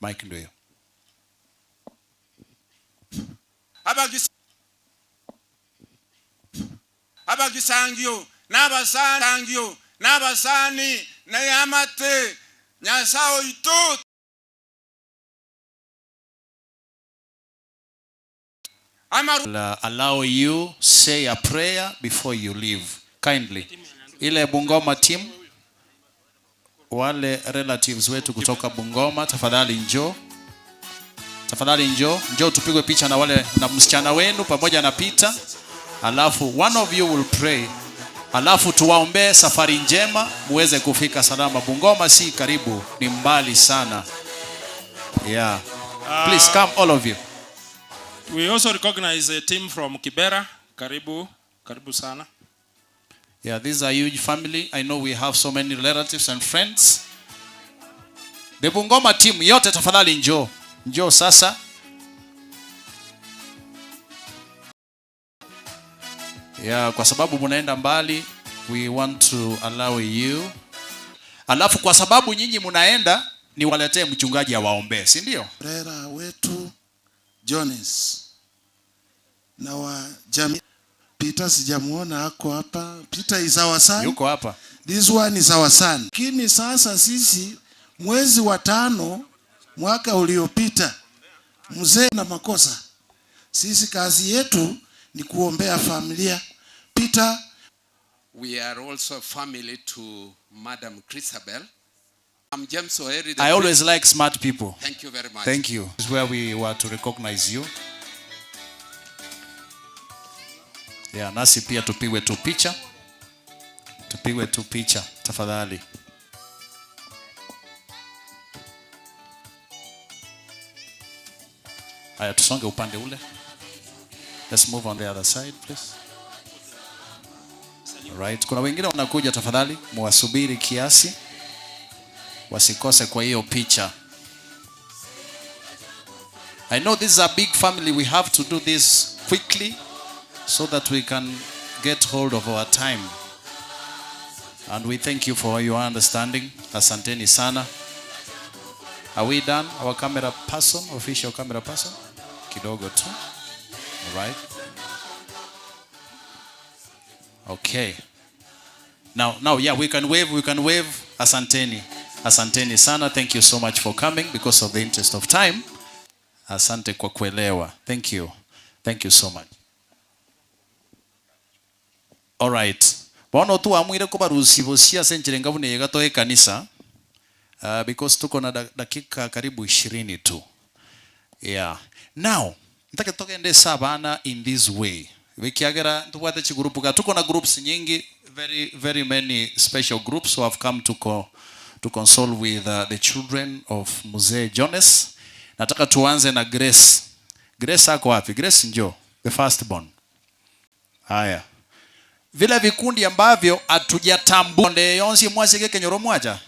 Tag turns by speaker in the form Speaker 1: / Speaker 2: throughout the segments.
Speaker 1: Mic ndio hiyo.
Speaker 2: Abagisangio, na abasangio, na abasani, na eamate, Nyasae oito. Amaru.
Speaker 1: Allow you say a prayer before you leave kindly. Ile Bungoma team, wale relatives wetu kutoka Bungoma, tafadhali njoo, tafadhali njoo, njoo tupigwe picha na wale na msichana wenu pamoja na Peter, alafu one of you will pray, alafu tuwaombee safari njema muweze kufika salama. Bungoma si karibu, ni mbali sana. Yeah. Please come all of you.
Speaker 3: We also recognize a team from Kibera. Karibu, karibu sana.
Speaker 1: Yeah, this is a huge family. I know we have so many relatives and friends. The Bungoma team yote tafadhali njoo. Njoo sasa. Yeah, kwa sababu munaenda mbali, we want to allow you. Alafu kwa sababu nyinyi munaenda, niwaletee mchungaji awaombee, si ndio?
Speaker 4: Rera wetu Jones na wa jamii Peter sijamuona ako hapa. Peter is our son.
Speaker 1: Yuko hapa.
Speaker 4: This one is our son. Lakini sasa sisi mwezi wa 5 mwaka uliopita mzee na makosa. Sisi kazi yetu ni kuombea familia. Peter,
Speaker 5: we are also family to Madam Christabel. I'm James Oeri.
Speaker 1: I always like smart people.
Speaker 5: Thank you very much.
Speaker 1: Thank you. This is where we were to recognize you. Yeah, nasi pia tupigwe tu picha. Tupigwe tu picha tafadhali. Haya, tusonge upande ule. Let's move on the other side please. All right. Kuna wengine wanakuja, tafadhali muwasubiri kiasi. Wasikose kwa hiyo picha. I know this is a big family. We have to do this quickly so that we can get hold of our time. And we thank you for your understanding. Asanteni sana. Are we done? Our camera person, official camera person? Kidogo tu. All right. Okay. Now, now, yeah, we can wave, we can wave. Asanteni. Asanteni sana. Thank you so much for coming because of the interest of time. Asante kwa kuelewa. Thank you. Thank you so much. All right. Bono tu amwire kubarusi bosia senchire ngabune yegatoe kanisa. Because tuko na dakika karibu 20 tu. Yeah. Now, nataka tugende sabana in this way. Wikiagera tubwate chigurupu ga tuko na groups nyingi, very very many special groups who have come to to console with the children of Mzee Jones. Nataka tuanze na Grace. Grace ako wapi? Grace njoo, the first born. Haya. Vile vikundi ambavyo hatujatambua nde yonsi mwasige kenyoro mwacha.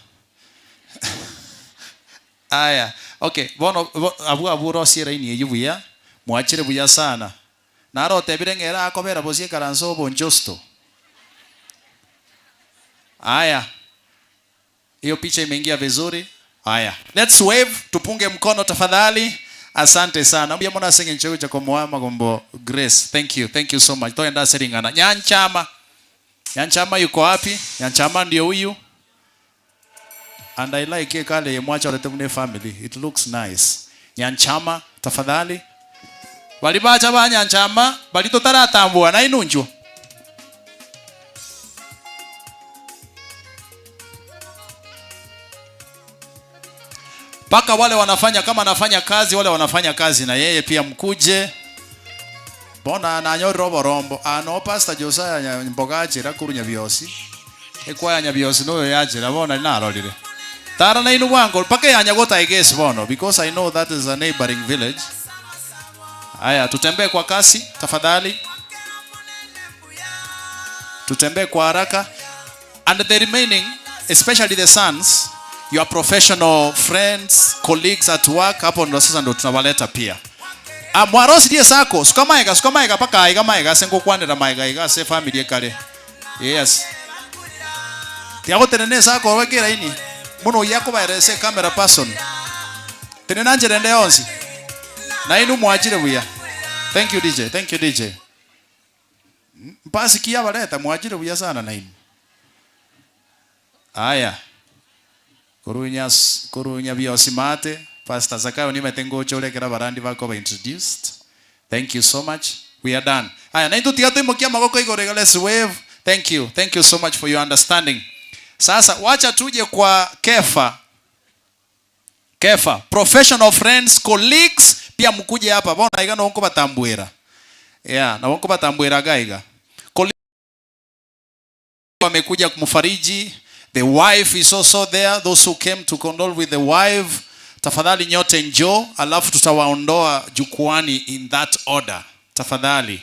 Speaker 1: Aya, okay, bono abu abu rosiera ini eyibuya, mwachire buya sana. Naro tebire ngera akobera bosie karanso bonjosto. Aya. Hiyo picha imeingia vizuri. Haya. Let's wave, tupunge mkono tafadhali. Asante sana. Mbia mona senge nchego cha komoama gombo Grace. Thank you. Thank you so much. Toenda seringana. Nyanchama. Nyanchama yuko wapi? Nyanchama ndio huyu. And I like kale mwacha walete mne family. It looks nice. Nyanchama tafadhali. Walibacha ba Nyanchama balitotaratambua na inunjwa. Paka wale wanafanya kama anafanya kazi, wale wanafanya kazi na yeye pia mkuje. Bona ananyorira oborombo. Ano Pastor Josiah mboga ajira kuru Nyabiosi. Ekwaya Nyabiosi no yajira bona narorire. Tara na inu wango paka ya Nyagota I guess bono because I know that is a neighboring village. Haya, tutembee kwa kasi tafadhali. Tutembee kwa haraka. And the remaining, especially the sons, your professional friends, colleagues at work, hapo ndo sasa ndo tunawaleta pia. Mwarosi die sako, suka maega, suka maega paka aiga maega sengo kwanera maega iga se family kale. Yes. Tiago tenene sako wekera ini. Muno yako baerese camera person. Tenena nchera ende yonsi. Nainwe mwachire buya. Thank you DJ, thank you DJ. Mpasi ki abareta mwachire buya sana nainwe. Aya. Korwa nyas korwa nyabiosi maate, Pastor Zakayo nimete ngocha ore ekero abarandi bakoba introduced. Thank you so much. We are done. Aya, naintwe tiga toimokie amagoko igoro iga let's wave. Thank you. Thank you so much for your understanding. Sasa wacha tuje kwa Kefa. Kefa, professional friends, colleagues, pia mkuje hapa. Bono iga nabo nkobatambuera. Yeah, nabo nkobatambuera iga iga. Wamekuja kumfariji. The wife is also there, those who came to condole with the wife. Tafadhali nyote njoo, alafu tutawaondoa jukwani in that order. Tafadhali.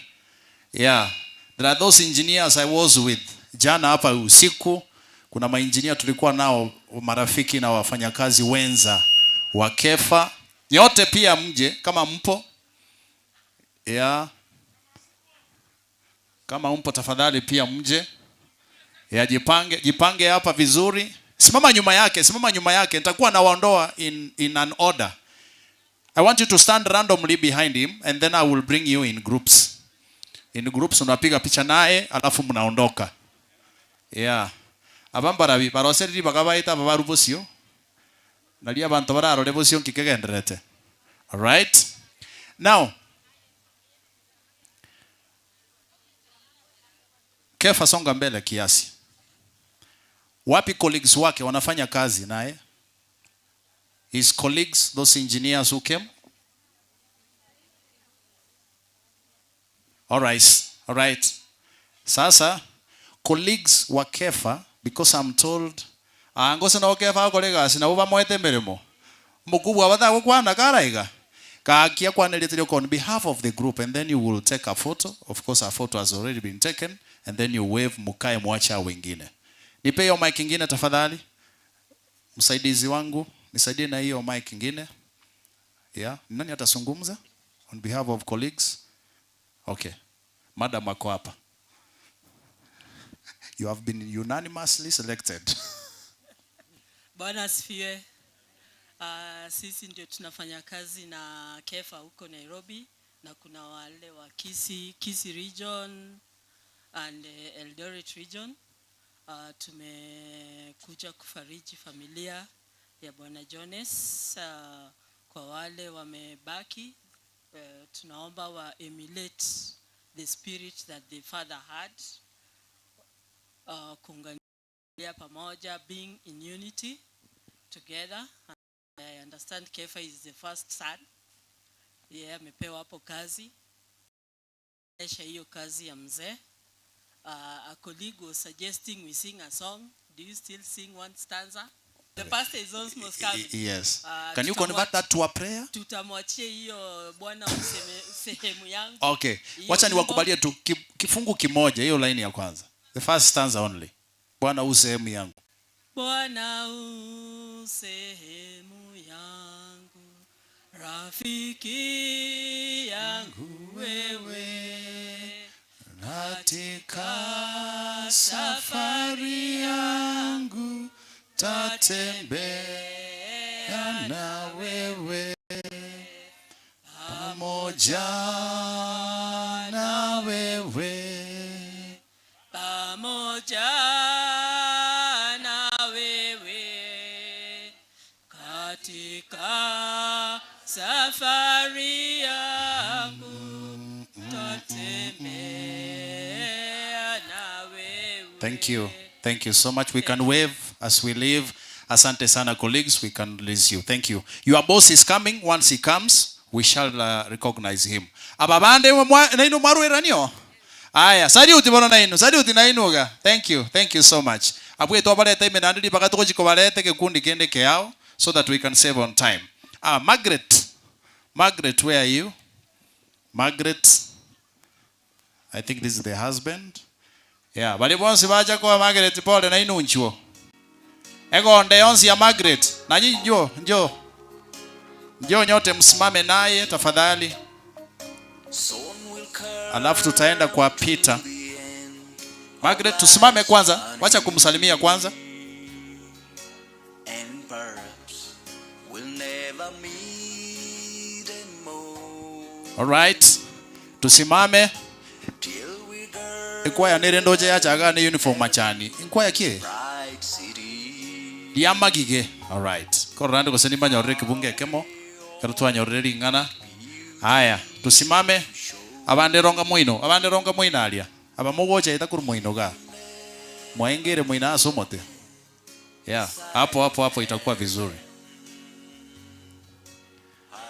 Speaker 1: Yeah. There are those engineers I was with jana hapa usiku. Kuna maengineer tulikuwa nao marafiki na wafanyakazi wenza wa Kefa. Nyote pia mje kama mpo. Yeah. Kama mpo tafadhali pia mje. Ya jipange, jipange hapa vizuri. Simama nyuma yake, simama nyuma yake. Nitakuwa nawaondoa in an order. I want you to stand randomly behind him and then I will bring you in groups. In groups unapiga picha naye alafu mnaondoka. Yeah. Abambarabi baroseriri bakabaita ababaru bosio. Nari abanto bararore bosio nkikegenderete. All right. Now Kefa songa mbele kiasi. Wapi colleagues wake wanafanya kazi naye? His colleagues, those engineers who came. All right. All right. Sasa colleagues wa Kefa because I'm told angose no Kefa akore gasi nabo bamoete emeremo. Mokubua batagokwana karaiga. Gaki akwaneretie on behalf of the group and then you will take a photo. Of course a photo has already been taken and then you wave mukae mwacha wengine. Nipe hiyo mic ingine tafadhali. Msaidizi wangu, nisaidie na hiyo mic ingine. Yeah, nani atazungumza on behalf of colleagues? Okay. Madam ako hapa. You have been unanimously selected.
Speaker 6: Bwana asifiwe. Sisi ndio tunafanya kazi na Kefa huko Nairobi na kuna wale wa Kisii, Kisii region and Eldoret region. Tumekuja kufariji familia ya Bwana Jones. Kwa wale wamebaki, tunaomba wa emulate the spirit that the father had. Kuungania pamoja, being in unity together. I understand Kefa is the first son. Yeye amepewa hapo kazi. Esha hiyo kazi ya mzee. A colleague was suggesting we sing a song. Do you still sing one stanza? The pastor is almost coming.
Speaker 1: Yes. Can you convert that to a prayer?
Speaker 6: Tutamwachia hiyo bwana useme sehemu yangu.
Speaker 1: Okay.
Speaker 6: Hiyo
Speaker 1: Wacha
Speaker 6: wimbo.
Speaker 1: niwakubalie tu kifungu kimoja, hiyo line ya kwanza. The first stanza only. Bwana u sehemu yangu.
Speaker 6: Bwana u sehemu yangu, rafiki yangu wewe,
Speaker 1: katika safari yangu tatembea na wewe, pamoja na wewe,
Speaker 6: pamoja na wewe, katika safari yangu tatembea na wewe.
Speaker 1: Thank you. Thank you so much. We can wave as we leave. Asante sana, colleagues. We can release you. Thank you. Your boss is coming. Once he comes, we shall recognize him. Ababande nainu mwarweranio? Aya, salute bono nainu. Salute nainuga. Thank you. Thank you so much. Abwe twabareta imenandiri bakatuko barete kikundi kende keao so that we can save on time. Margaret. Margaret, where are you? Margaret. I think this is the husband. Yeah, bali bonsi bacha kwa Margaret pole na inunchuo. Egonde yonsi ya Margaret. Na nyinyi njoo, njoo. Njoo nyote msimame naye tafadhali. Alafu tutaenda kwa Peter. Margaret, tusimame kwanza. Wacha kumsalimia kwanza. Alright. Tusimame. Ekwaya nere ndoche yachaga ne uniform machani. Inkwaya ki? Riamagige. Alright. Kororande gose nimanyorere ekebungo ekemo. Ekero twanyorire ring'ana. Haya, tusimame. Abande ronga moino, abande ronga moino aria. Aba mogocha eta korwa moino igaa. Mwaengeire moino ase omote. Yeah, hapo hapo hapo itakuwa vizuri.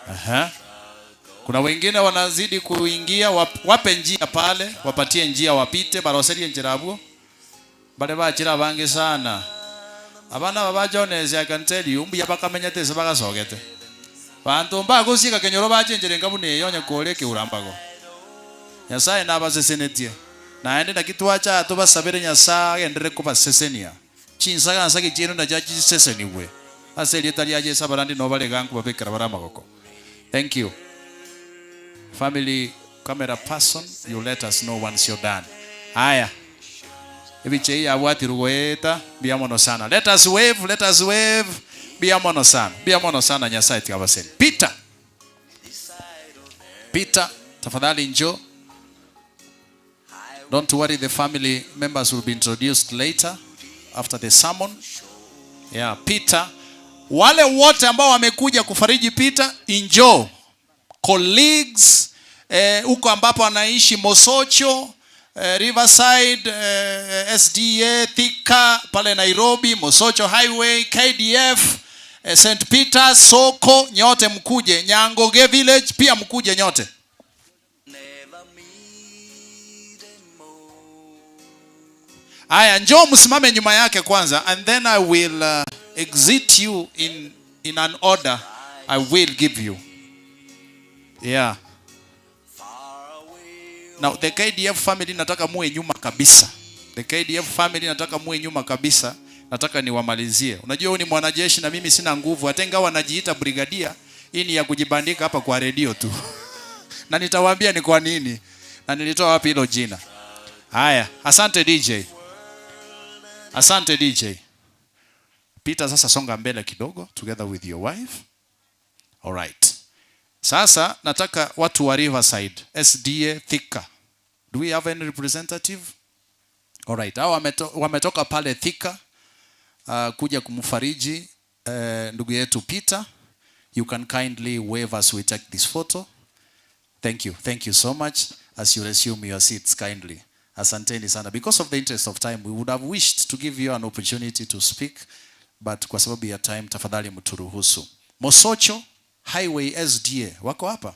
Speaker 1: Aha. Kuna wengine wanazidi kuingia, wape njia pale, wapatie njia wapite, baroserie enchera abwo. Mbare bachire abange sana. Abana aba ba Jones, I can tell you, mbuya bakamenyete ase bagasogete. Banto mbagosieka kenyoro bache enchera enga buna eye onye kore ekeurambago. Nyasaye nabasesenetie. Naende naki twacha aa tobasabere Nyasaye agenderere kobasesenia. Chinsaga nsage chiaino nachia chisesenigwe ase erieta ria Yeso abarandi noo bare igaa nkobabekera bare amagoko. Thank you. Family camera person you let us know once you're done. Aya. Ebicha eyio yabwatirwe goeta mbuya mono sana. Let us wave, let us wave. Mbuya mono sana. Mbuya mono sana Nyasaye tiga abaseni. Peter. Peter, tafadhali njoo. Don't worry, the family members will be introduced later after the sermon. Yeah, Peter. Wale wote ambao wamekuja kufariji Peter, enjoy. Colleagues eh, huko ambapo anaishi Mosocho, eh, Riverside, eh, SDA, Thika, pale Nairobi, Mosocho Highway, KDF, eh, St. Peter's, Soko, nyote mkuje. Nyangoge Village pia mkuje nyote. Aya, njoo msimame nyuma yake kwanza and then I will exit you in an order I will give you. Yeah. Now the KDF family nataka muwe nyuma kabisa. The KDF family nataka muwe nyuma kabisa. Nataka niwamalizie. Unajua huyu ni mwanajeshi na mimi sina nguvu. Hata ingawa najiita brigadia, hii ni ya kujibandika hapa kwa redio tu. Na nitawaambia ni kwa nini. Na nilitoa wapi hilo jina. Haya, asante DJ. Asante DJ. Peter, sasa songa mbele kidogo together with your wife. All right. Sasa nataka watu wa Riverside, SDA Thika. Do we have any representative? All right. Hao wametoka pale Thika kuja kumfariji ndugu yetu Peter. You can kindly wave as we take this photo. Thank you. Thank you so much as you resume your seats kindly. Asanteni sana. Because of the interest of time, we would have wished to give you an opportunity to speak, but kwa sababu ya time, tafadhali mturuhusu. Mosocho Highway SDA wako hapa?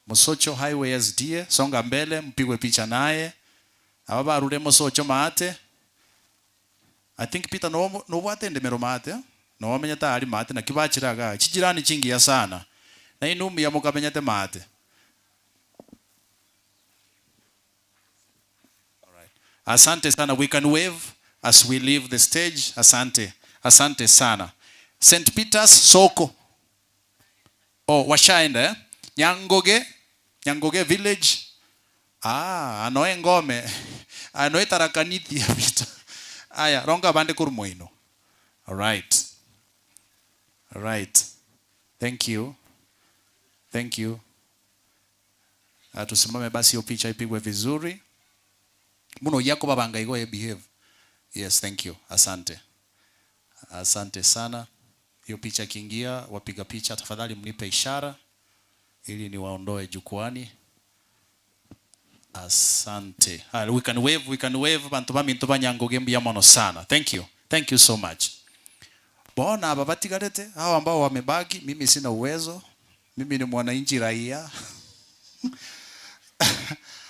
Speaker 1: Mosocho Highway SDA, songa mbele mpigwe picha naye. Aba barure Mosocho maate. I think Peter no no bwatende mero maate. No wamenyete ari maate na kibachiraga. Chijirani chingiya sana. Na inumi ya mukamenyete maate. Asante sana. We can wave as we leave the stage. Asante. Asante sana. St. Peter's Soko. Oh, washaenda eh? Nyangoge, Nyangoge village. Ah, anoe ngome. Anoe tarakanithi ya Peter. Aya, ronga bande kurmoino. All right. All right. Thank you. Thank you. Tusimame basi hiyo picha ipigwe vizuri. Muno yako babanga igo ye behave. Yes, thank you. Asante. Asante sana. Hiyo picha ikiingia, wapiga picha tafadhali mnipe ishara ili niwaondoe jukwani. Asante. We can wave, we can wave bantu baminto banyangoge mbuya mono sana. Thank you. Thank you so much. Bona aba batigarete hao ambao wamebaki, mimi sina uwezo. Mimi ni mwananchi raia.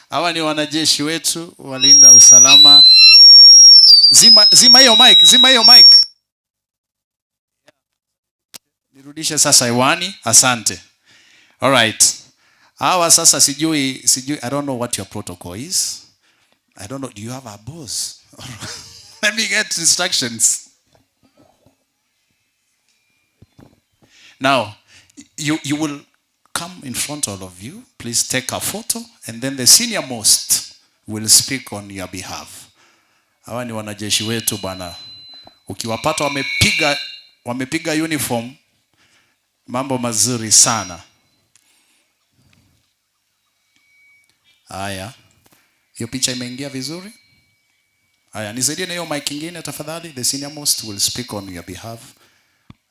Speaker 1: Hawa ni wanajeshi wetu walinda usalama. Zima, zima hiyo mic, zima hiyo mic. Nirudishe sasa hewani. Asante. All right. Hawa sasa sijui, I don't know what your protocol is. I don't know, do you have a boss? Let me get instructions. Now, you will come in front all of you. Please take a photo and then the senior most will speak on your behalf. Hawa ni wanajeshi wetu bwana. Ukiwapata wamepiga uniform, Mambo mazuri sana. Haya, hiyo picha imeingia vizuri. Haya, nisaidie na hiyo mic ingine tafadhali. The senior most will speak on your behalf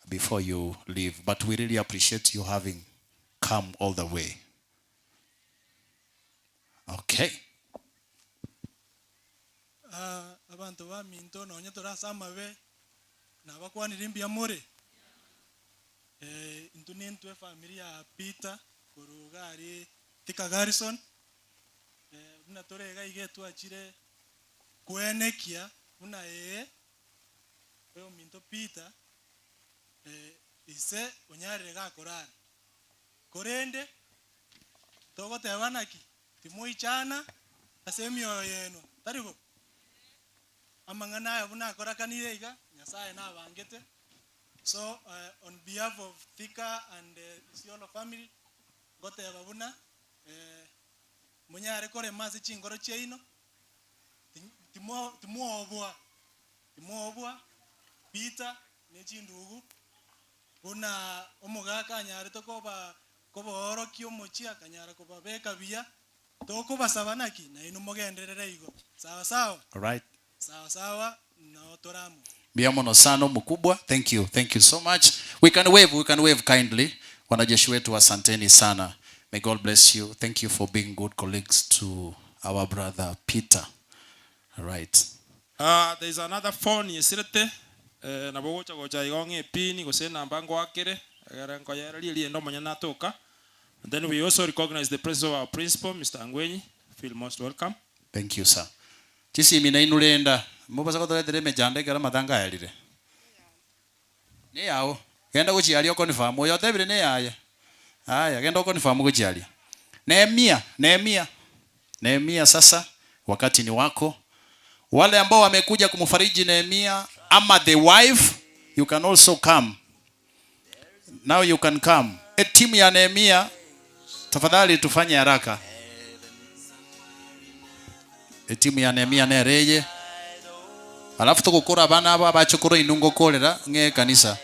Speaker 1: before you leave, but we really appreciate you having come all the way. Okay.
Speaker 7: Ah, abanto baminto nonye tore ase amabe nabakwanire mbuya more eh, intwe nintwe efamiri ya Peter korwa iga aria Thika Garrison eh, buna tore iga iga etwachire koenekia buna ee oyominto Peter eh, ise onyarire gakorara korende togoteba naki Timoichana ase emioyo yenu, tari bo? Amang'ana aya buna akorakanire iga, Nyasaye nabangete. So on behalf of Thika and Isiolo family, ngoteba buna monyare korema ase chinkoro chiaino, timwoboa, timwoboa vita ne chindugu, buna omogaka anyarete koba Koboorokia omochie akanyara kobabeka buya, tokobasaba naki nainwe mogenderere igo. Sawa sawa?
Speaker 1: Alright.
Speaker 7: Sawa sawa, nao tore amo.
Speaker 1: Mbuya mono sana omokubwa. Thank you. Thank you so much. We can wave, we can wave kindly. Wanajeshi wetu asanteni sana. May God bless you. Thank you for being good colleagues to our brother Peter. Alright.
Speaker 3: Ah, there is another phone yesirete, eh, nabo ogocha gocha igo ng'a epin gose enamba ngoakere, egere nkoyererie eriende omonyene natoka. And then we also recognize the presence of our principal, Mister Angwenyi, feel most welcome.
Speaker 1: Thank you sir. Chisimi nainwe renda, mobasa gotoretera emechando ekero amatanga ayarire. Neyao. Genda gochia aria oconfirm. Oyo otebire neyaye. Aya, genda oconfirm gochia aria. Nehemia, Nehemia, Nehemia sasa wakati ni wako. Wale ambao wamekuja kumfariji Nehemia ama the wife, you can also come. Now you can come. E, timu ya Nehemia tafadhali tufanye haraka. E, timu ya Nehemia nereye. Alafu togokora abana abo abachokoro inwe ngokorera ng'e ekanisa.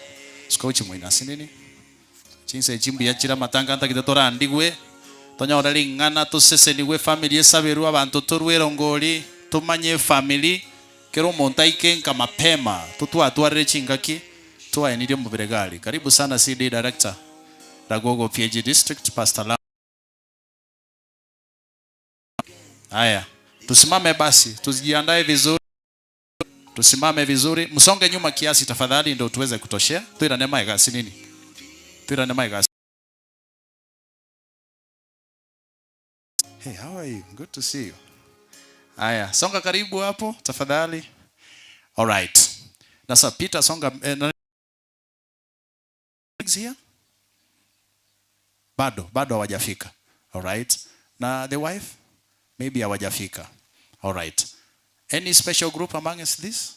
Speaker 1: Sikochi moino ase nini? Chinsa echi mbuya chire amatanga ntagete torandigwe, tonyore ring'ana tosesenigwe efamiri esaberwe abanto torwe erongori, tomanye efamiri, kera omonto aike nka mapema totwatwarire chingaki twaenirie omobere gari. Karibu sana CD Director, Ragogo PAG District, Pastor Lam. Haya, tusimame basi, tujiandae vizuri. Tusimame vizuri. Msonge nyuma kiasi tafadhali ndio tuweze kutoshea. Twirane maega nini? Twirane maega. Hey, how are you? Good to see you. Haya, songa karibu hapo tafadhali. All right. Sasa Peter songa eh, na- here? Bado, bado hawajafika. All right. Na the wife? Maybe hawajafika. All right. Any special group among us this?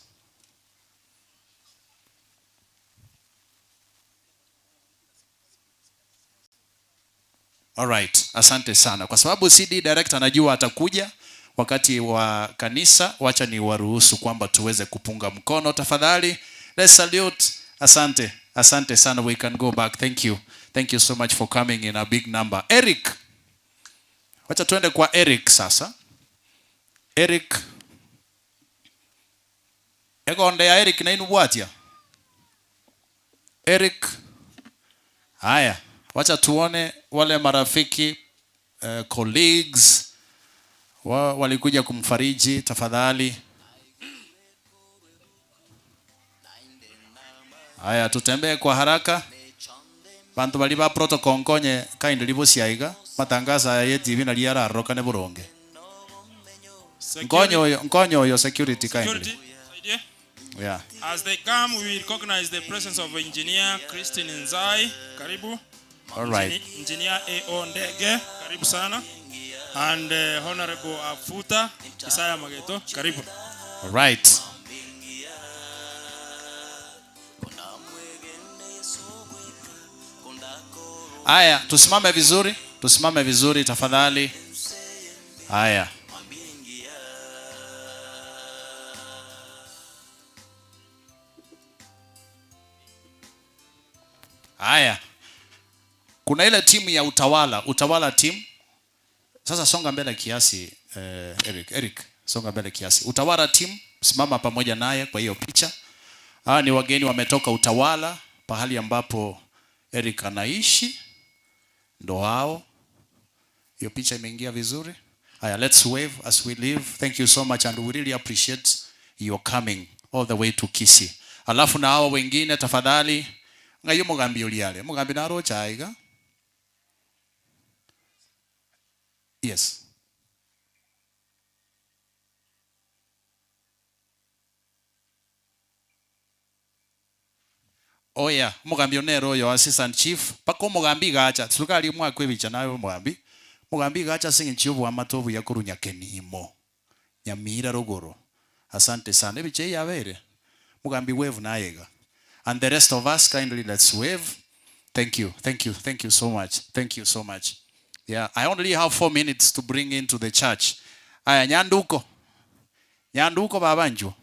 Speaker 1: All right. Asante sana. Kwa sababu CD director anajua atakuja wakati wa kanisa, wacha ni waruhusu kwamba tuweze kupunga mkono tafadhali. Let's salute. Asante. Asante sana. We can go back. Thank you. Thank you so much for coming in a big number. Eric. Wacha tuende kwa Eric sasa. Eric. Egonde ya Eric na inubwatia. Eric. Haya, wacha tuone wale marafiki colleagues wa, walikuja kumfariji tafadhali. Haya, tutembee kwa haraka. Bantu bari ba protocol nkonye kindly bosiaiga matangazo aya ye TV nari ararorokane boronge. Nkonye oyo, nkonye oyo security kindly.
Speaker 3: Security, saidie.
Speaker 1: Yeah.
Speaker 3: As they come, we recognize the presence of Engineer Christine Nzai. Karibu.
Speaker 1: All right.
Speaker 3: Engineer AO Ndege, karibu sana. And Honorable Afuta Isaya Mageto, karibu.
Speaker 1: All right. Aya, tusimame vizuri, tusimame vizuri tafadhali. Aya. Aya. Kuna ile timu ya Utawala, Utawala team. Sasa songa mbele kiasi eh, Eric, Eric, songa mbele kiasi. Utawala team, simama pamoja naye kwa hiyo picha. Hawa ni wageni wametoka Utawala, pahali ambapo Eric anaishi, ndo hao. Hiyo picha imeingia vizuri. Haya, let's wave as we leave. Thank you so much and we really appreciate your coming all the way to Kisii. Alafu na hao wengine tafadhali, ng'ai omogambi oria are, omogambi naroche aiga. Yes. Oya, omogambi one nere oyo assistant chief, mpaka omogambi iga acha, sukari omwakwa ebicha naye omogambi, omogambi iga acha ase eng'encho ya oboamate obuya korwa Nyakenimo, Nyamira rogoro. Asante sana. Ebicha eye yabeire? Omogambi wave naye iga. And the rest of us kindly let's wave. Thank you, thank you, thank you so much, thank you so much. Yeah, I only have 4 minutes to bring into the church. Aya, Nyanduko. Nyanduko baba nchwo.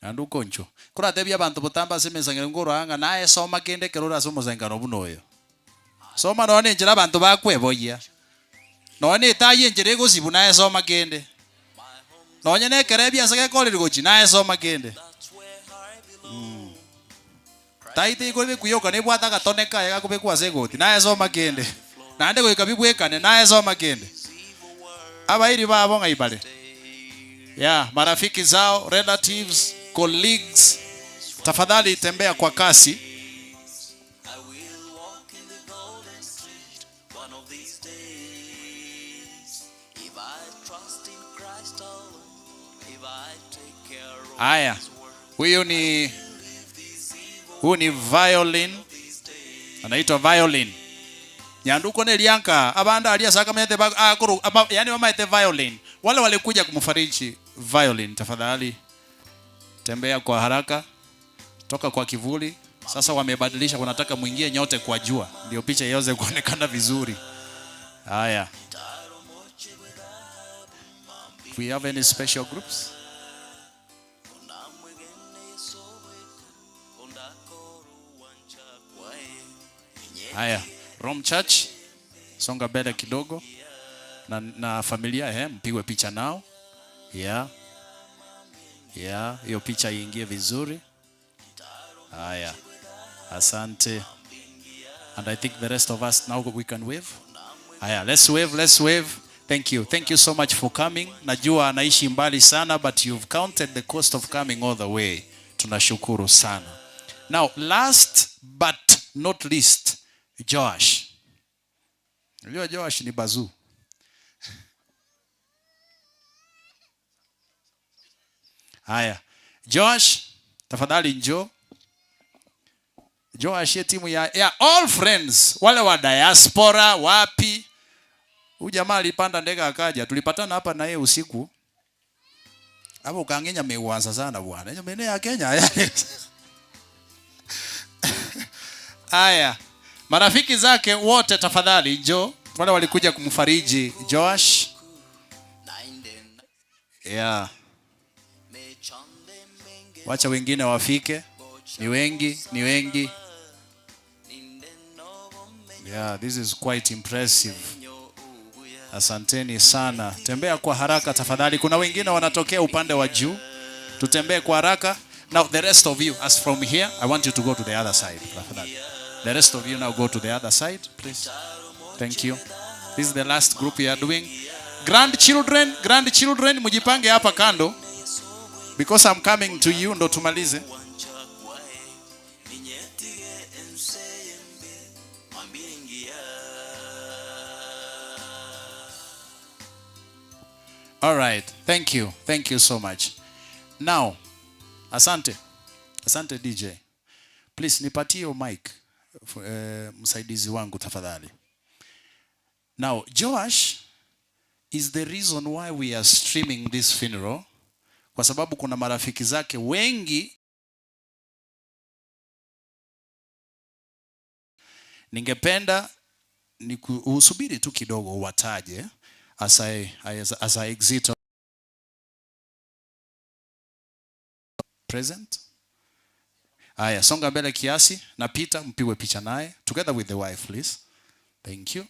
Speaker 1: Naende okonchwa. Koratebie abanto botambe ase emesangererekano nkorora ng'a naye soma kende ekero ore ase omosangererekano buna oyo. Soma nonya na enchera abanto bakweboyia. Nonya na etayi enchera egosibwa naye soma kende. Nonya na ekerebi ase gekoreri gochia naye soma kende. Tai teikobekwa yoka nebwate agatone kaye gakobekwa ase egoti naye soma kende. Naende goika bibwekane naye soma kende. Abairi babo ng'ai bare? Yeah, marafiki zao, relatives, colleagues, tafadhali tembea kwa kasi. Haya, huyu ni huyu ni violin, anaitwa violin. Nyanduko ne lianka abanda alia saka mete ba akuru ama, yani wamaete violin. Wale walikuja kumfariji violin, tafadhali tembea kwa haraka, toka kwa kivuli. Sasa wamebadilisha, wanataka muingie nyote kwa jua, ndio picha iweze kuonekana vizuri. Haya, if we have any special groups Haya, Rome Church, songa mbele kidogo na, na familia eh, mpigwe picha nao. Yeah. Yeah, hiyo picha iingie vizuri. Haya. Asante. And I think the rest of us now we can wave. Haya, let's wave, let's wave. Thank you. Thank you so much for coming. Najua anaishi mbali sana but you've counted the cost of coming all the way. Tunashukuru sana. Now, last but not least, Joash. Unajua Joash ni bazuu. Haya. Joash, tafadhali njoo. Joash ye timu ya, ya all friends wale wa diaspora wapi. Huyu jamaa alipanda ndege akaja, tulipatana hapa na yeye usiku. Hapo ukangenya meuanza sana bwana. Hiyo maeneo ya Kenya. Haya. Marafiki zake wote tafadhali njoo. Wale walikuja kumfariji Joash. Yeah. Wacha wengine wafike. Ni wengi, ni wengi. Yeah, this is quite impressive. Asanteni sana. Tembea kwa haraka tafadhali. Kuna wengine wanatokea upande wa juu. Tutembee kwa haraka. Now the rest of you, as from here, I want you to go to the other side. Tafadhali. The rest of you now go to the other side, please. Thank you. This is the last group we are doing. Grandchildren, grandchildren, mujipange hapa kando. Because I'm coming to you ndo tumalize. All right. Thank you. Thank you so much. Now, asante. Asante DJ. Please nipatie hiyo mic msaidizi wangu tafadhali. Now, Joash is the reason why we are streaming this funeral, kwa sababu kuna marafiki zake wengi. Ningependa ni usubiri tu kidogo wataje as I exit present. Aya, songa mbele kiasi na Peter mpigwe picha naye together with the wife please. Thank you.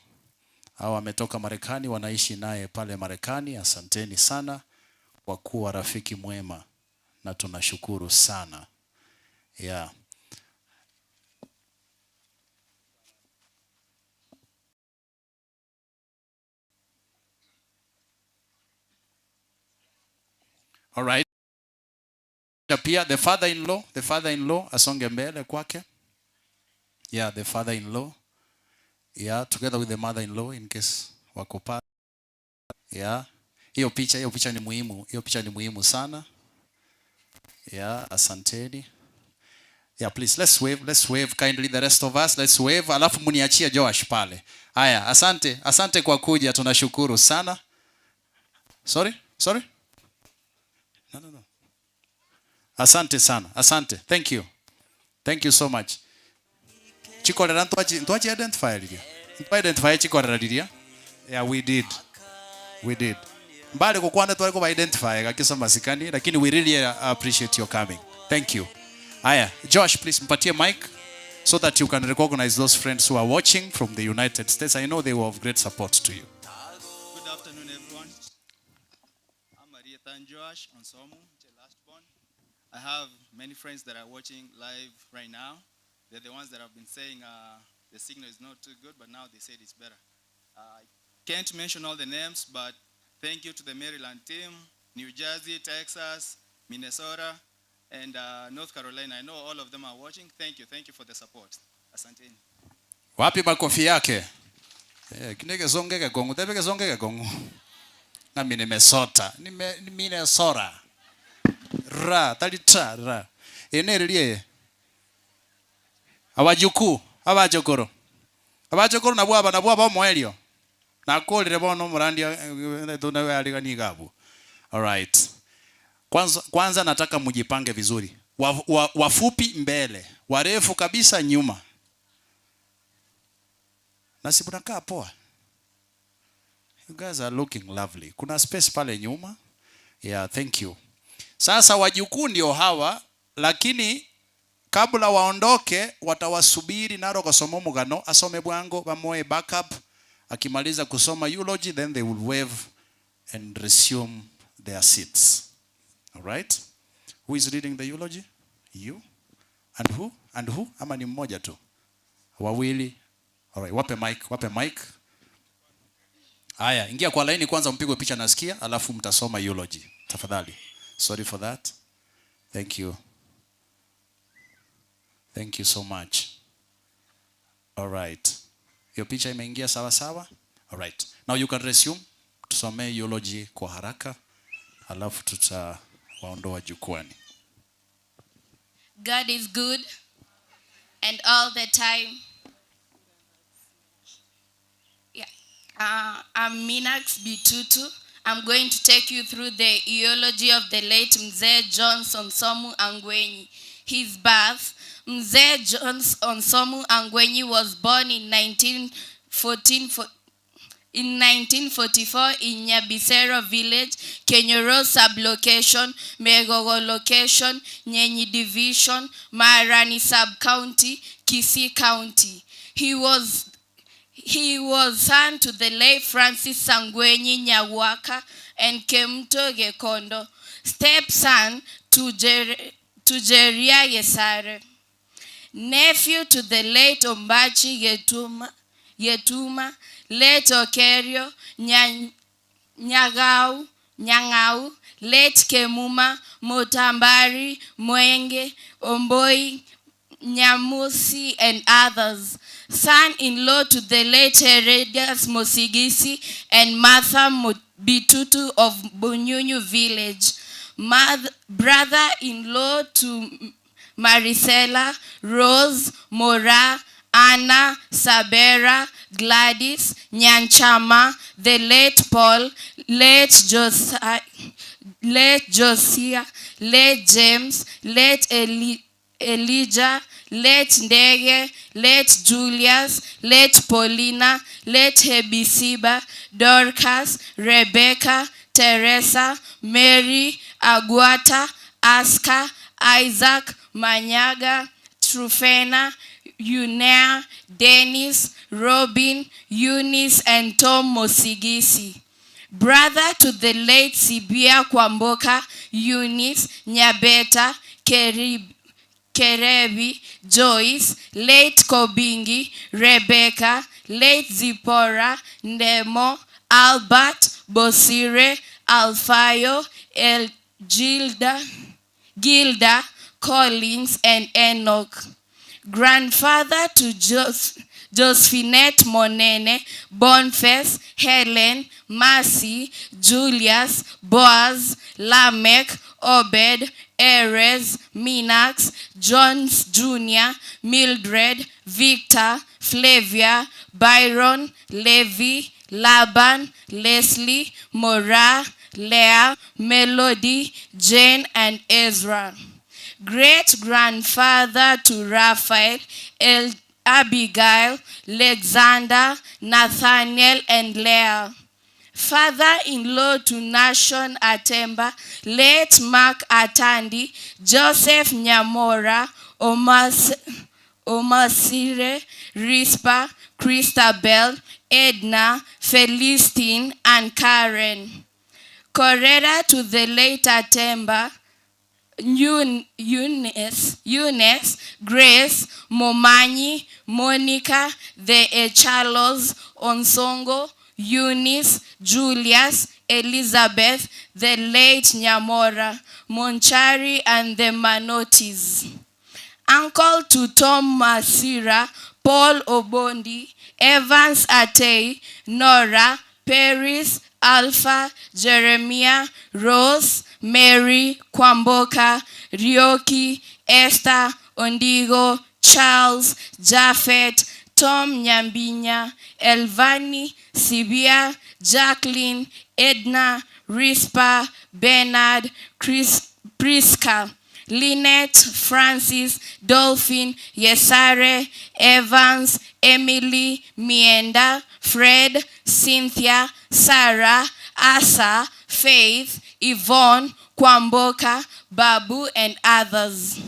Speaker 1: Hao wametoka Marekani, wanaishi naye pale Marekani. Asanteni sana kwa kuwa rafiki mwema na tunashukuru sana. Yeah. All right. Pia the father-in-law, the father-in-law asonge mbele kwake. Yeah, the father-in-law. Yeah, together with the mother-in-law in case wako pale. Yeah. Hiyo picha, hiyo picha ni muhimu. Hiyo picha ni muhimu sana. Yeah, asanteni. Yeah, please let's wave, let's wave kindly the rest of us, let's wave. Alafu muniachie Joash pale. Haya, asante, asante kwa kuja, tunashukuru sana. Sorry? Sorry? No, no, no. Asante sana. Asante. Thank you. Thank you so much. Chikorera ntwachi ntwachi identify liria. Ntwa identify chikorera liria. Yeah, we did. We did. Mbali kukwana twari kuba identify gakisa masikani lakini we really appreciate your coming. Thank you. Aya, Josh please mpatie mic so that you can recognize those friends who are watching from the United States. I know they were of great support to you.
Speaker 8: Good afternoon, everyone. I'm Mariethan Joash Onsomu, the last born. I have many friends that are watching live right now. They're the ones that have been saying the signal is not too good, but now they said it's better. I can't mention all the names, but thank you to the Maryland team, New Jersey, Texas, Minnesota, and North Carolina. I know all of them are watching. Thank you. Thank you for the support. Asanteni.
Speaker 1: Wapi makofi yake? Eh, kinege songe kegongo, tebe songe kegongo. Nami nimesota. Nime Minnesota. Ra, talita ra. Ene Abajukuu, abachokoro. Abachokoro nabwo aba nabwo aba omoerio. Nakorire bono omorandia tunawe aligani gabu. All right. Kwanza, kwanza nataka mjipange vizuri. Wa, wa, wafupi mbele, warefu kabisa nyuma. Na si mnakaa poa. You guys are looking lovely. Kuna space pale nyuma. Yeah, thank you. Sasa wajukuu ndio hawa, lakini kabla waondoke watawasubiri naro kasoma omogano asome bwango bamoe backup akimaliza kusoma eulogy then they will wave and resume their seats. All right? Who is reading the eulogy? You? And who? And who? Ama ni mmoja tu? Wawili. All right, wape mic, wape mic. Haya, ingia kwa laini kwanza mpigwe picha nasikia, alafu mtasoma eulogy. Tafadhali. Sorry for that. Thank you. Thank you so much. All right. Hiyo picha imeingia sawa sawa? All right. Now you can resume. Tusomee eulogy kwa haraka, alafu tutawaondoa jukwani.
Speaker 9: God is good and all the time. Yeah. I'm Minax Bitutu. I'm going to take you through the eulogy of the late Mzee Jones Onsomu Angwenyi. His birth, Mzee Jones Onsomu Angwenyi was born in 1914, in 1944 in Nyabisero village, Kenyoro sub-location, Megogo location, Nyenyi division, Marani sub-county, Kisii County. He was son to the late Francis Sangwenyi Nyawaka and Kemto Gekondo, stepson to Jeria Gesare, nephew to the late Ombachi Yetuma, late Okerio Nyangau, late Kemuma, Motambari, Mwenge, Omboi, Nyamusi, and others. Son-in-law to the late Heredius Mosigisi and Martha Bitutu of Bunyunyu village. Brother-in-law to Marisela, Rose, Mora, Anna, Sabera, Gladys, Nyanchama, the late Paul, late Josiah, late Josiah, late James, late Elijah, late Ndege, late Julius, late Paulina, late Hebisiba, Dorcas, Rebecca, Teresa, Mary, Aguata, Aska, Isaac, Manyaga, Trufena, Eunea, Dennis, Robin, Eunice, and Tom Mosigisi. Brother to the late Sibia Kwamboka, Eunice, Nyabeta, Kerib, Kerebi, Joyce, late Kobingi, Rebecca, late Zipporah, Ndemo, Albert, Bosire, Alfayo, El Gilda, Gilda, Collins, and Enoch. Grandfather to Jos- Josephinette Monene, Boniface, Helen, Mercy, Julius, Boaz, Lamech, Obed, Erez, Minax, Jones Jr., Mildred, Victor, Flavia, Byron, Levi, Laban, Leslie, Mora, Leah, Melody, Jane, and Ezra. Great grandfather to Raphael, El- Abigail, Alexander, Nathaniel, and Leah. Father in law to Nashon Atemba, late Mark Atandi, Joseph Nyamora, Omas, Omasire, Rispa, Christabel, Edna, Felistine, and Karen. Correra to the late Atemba, Eunice, Eunice, Grace, Momanyi, Monica, the Echalos, Onsongo, Eunice, Julius, Elizabeth, the late Nyamora, Monchari, and the Manotis. Uncle to Tom Masira, Paul Obondi, Evans Atei, Nora, Paris, Alpha, Jeremiah, Rose, Mary, Kwamboka, Ryoki, Esther, Ondigo, Charles, Japhet, Tom Nyambinya, Elvani, Sibia, Jacqueline, Edna, Rispa, Bernard, Chris, Priska, Lynette, Francis, Dolphin, Yesare, Evans, Emily, Mienda, Fred, Cynthia, Sarah, Asa, Faith, Yvonne, Kwamboka, Babu, and others.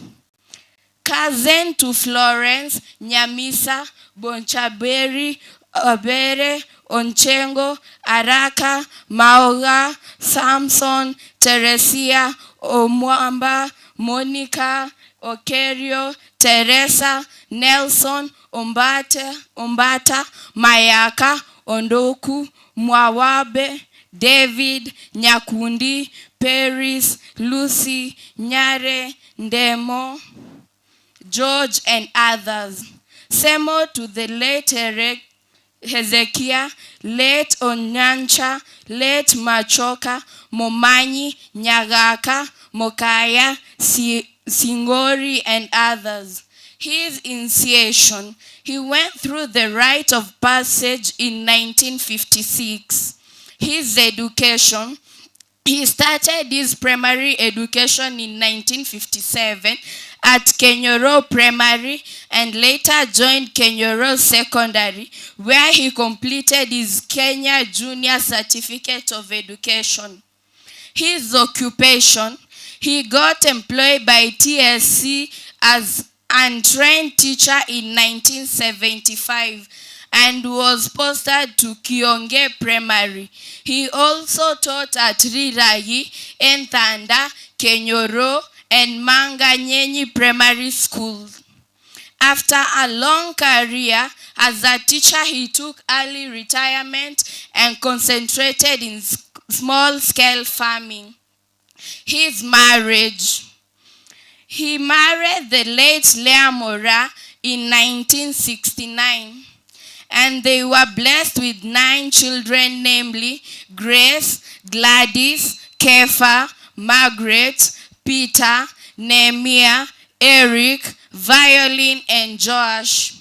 Speaker 9: Cousin to Florence, Nyamisa, Bonchaberi, Obere, Onchengo, Araka, Maoga, Samson, Teresia, Omwamba, Monica, Okerio, Teresa, Nelson, Ombata, Ombata, Mayaka, Ondoku, Mwawabe, David, Nyakundi, Paris, Lucy, Nyare, Ndemo, George, and others. Semo to the late Hezekiah, late Onyancha, late Machoka, Momanyi, Nyagaka, Mokaya, Singori, and others. His initiation, he went through the rite of passage in 1956. His education, he started his primary education in 1957 at Kenyoro Primary and later joined Kenyoro Secondary, where he completed his Kenya Junior Certificate of Education. His occupation, he got employed by TSC as untrained teacher in 1975 and was posted to Kionge Primary. He also taught at Rirayi, Entanda, Kenyoro, and Manganyenyi Primary Schools. After a long career as a teacher, he took early retirement and concentrated in small-scale farming. His marriage. He married the late Leah Mora in 1969, and they were blessed with 9 children, namely Grace, Gladys, Kefa, Margaret, Peter, Nehemiah, Eric, Violin, and Josh.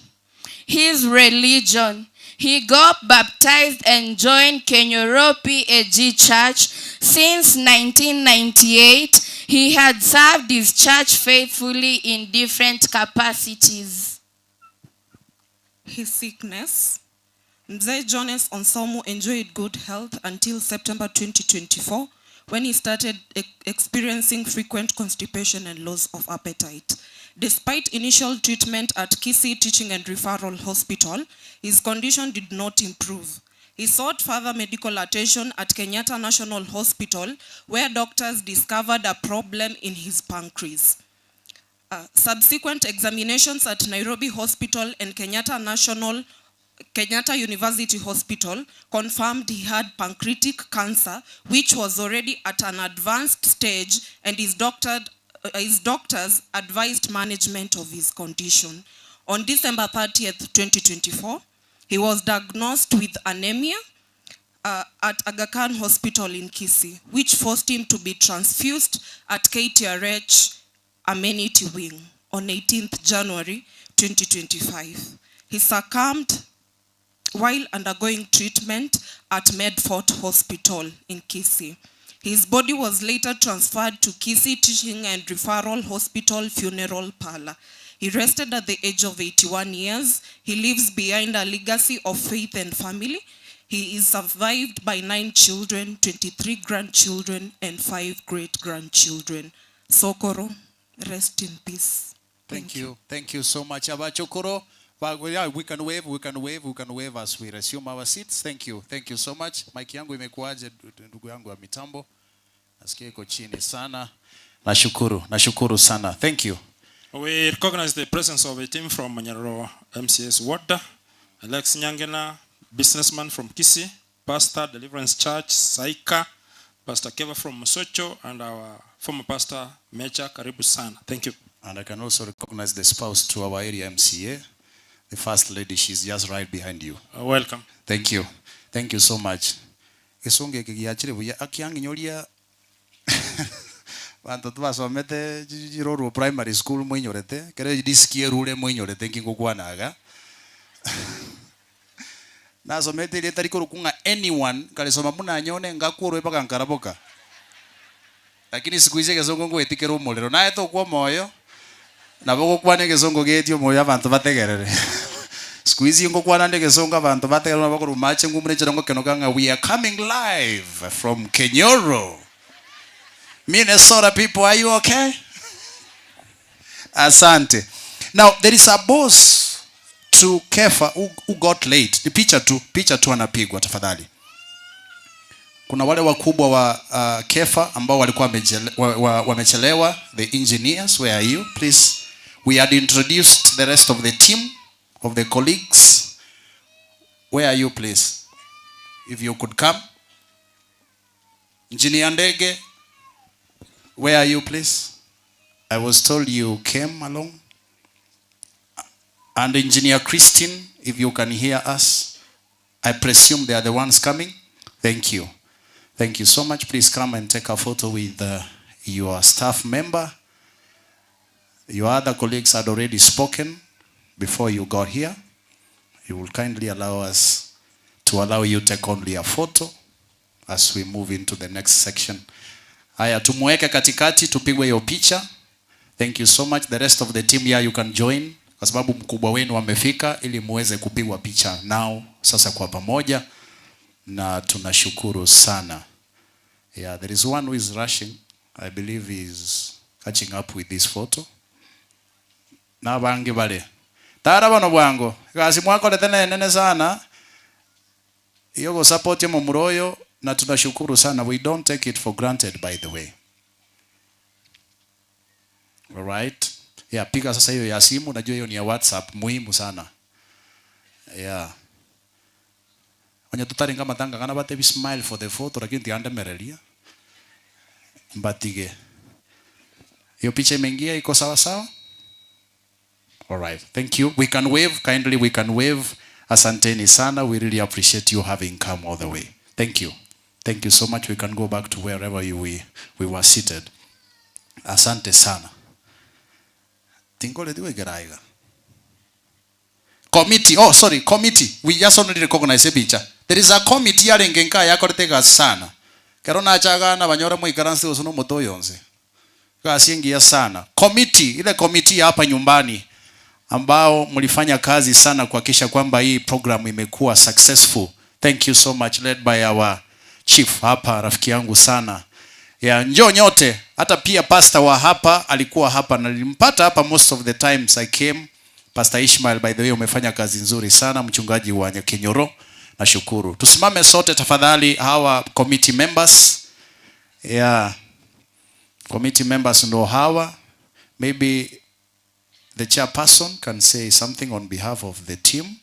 Speaker 9: His religion. He got baptized and joined Kenyoro PAG Church. Since 1998, he had served his church faithfully in different capacities.
Speaker 10: His sickness. Mzee Jones Onsomu enjoyed good health until September 2024, when he started experiencing frequent constipation and loss of appetite. Despite initial treatment at Kisii Teaching and Referral Hospital, his condition did not improve. He sought further medical attention at Kenyatta National Hospital, where doctors discovered a problem in his pancreas. Subsequent examinations at Nairobi Hospital and Kenyatta National Kenyatta University Hospital confirmed he had pancreatic cancer, which was already at an advanced stage, and his, doctor, his doctors advised management of his condition. On December 30th, 2024, he was diagnosed with anemia at Aga Khan Hospital in Kisii, which forced him to be transfused at KTRH Amenity Wing on 18th January 2025. He succumbed while undergoing treatment at Medfort Hospital in Kisii. His body was later transferred to Kisii Teaching and Referral Hospital Funeral Parlor. He rested at the age of 81 years. He leaves behind a legacy of faith and family. He is survived by 9 children, 23 grandchildren, and 5 great-grandchildren. Sokoro, rest in peace.
Speaker 1: Thank you. Thank you so much, Abachokoro. But yeah, we can wave, we can wave, we can wave as we resume our seats. Thank you. Thank you so much. Mic yangu imekuaje ndugu yangu wa mitambo? Nasikia iko chini sana. Nashukuru, nashukuru sana. Thank you.
Speaker 3: We recognize the presence of a team from Manyaro MCS Ward, Alex Nyangena, businessman from Kisii, Pastor Deliverance Church, Saika, Pastor Keva from Mosocho, and our former pastor Mecha. Karibu sana. Thank you.
Speaker 1: And I can also recognize the spouse to our area MCA, the first lady. She's just right behind you.
Speaker 3: Welcome.
Speaker 1: Thank you. Thank you so much. Gesonge kigiachire buya akianginyoria bantu twasomete Jirorwo primary school mwinyorete kere disikie rure mwinyorete nkingukwanaga nasomete irieta rikuru anyone karisoma munanyone ngakurwe mpaka nkaraboka lakini siku ici gĩcũngũ ngwĩtikĩra umuriro nawe tũkwo moyo nabo gũkwana gĩcũngũ gĩtio moyo abantu bategerere siku hizi ngũkwana ndi gĩcũngũ abantu bategerere nabo kũrumache ngumure chirongo kenoka ng'a we are coming live from Kenyoro Minnesota people, are you okay? Asante. Now there is a boss to Kefa who got late. The picha tu, picha tu anapigwa tafadhali. Kuna wale wakubwa wa Kefa ambao walikuwa wamechelewa, the engineers, where are you? Please. We had introduced the rest of the team of the colleagues. Where are you, please? If you could come. Engineer Ndege, where are you, please? I was told you came along. And Engineer Christine, if you can hear us, I presume they are the ones coming. Thank you. Thank you so much. Please come and take a photo with your staff member. Your other colleagues had already spoken before you got here. You will kindly allow us to allow you take only a photo as we move into the next section. Haya, tumweke katikati tupigwe hiyo picha. Thank you so much. The rest of the team here you can join kwa sababu mkubwa wenu amefika ili muweze kupigwa picha nao sasa kwa pamoja, na tunashukuru sana. Yeah, there is one who is rushing. I believe he is catching up with this photo. Na bangi bale. Tara bano bwango. Gasi mwakorete nene sana. Iyo go support mu muroyo na tunashukuru sana. We don't take it for granted, by the way. All right. Yeah, piga sasa hiyo ya simu, najua hiyo ni ya WhatsApp muhimu sana. Yeah. Onye tutari ngama tanga kana bate be smile for the photo lakini tiandemereria. Mbatige. Hiyo picha imeingia iko sawa sawa? All right. Thank you. We can wave kindly, we can wave. Asanteni sana. We really appreciate you having come all the way. Thank you. Thank you so much. We can go back to wherever we were seated. Asante sana. Tingole diwe geraiga. Committee. Oh, sorry, committee. We just only recognize a picture. There is a committee yarenge nka yakorete sana. Kero nachaga na banyora muikaransi usuno moto yonse. Kasingia sana. Committee, ile committee hapa nyumbani ambao mlifanya kazi sana kuhakikisha kwamba hii program imekuwa successful. Thank you so much, led by our chief hapa, rafiki yangu sana. Yeah, njoo nyote. Hata pia pastor wa hapa alikuwa hapa na nilimpata hapa most of the times I came. Pastor Ishmael, by the way, umefanya kazi nzuri sana, mchungaji wa Nyakinyoro. Nashukuru. Tusimame sote tafadhali, hawa committee members. Yeah. Committee members ndo hawa. Maybe the chairperson can say something on behalf of the team.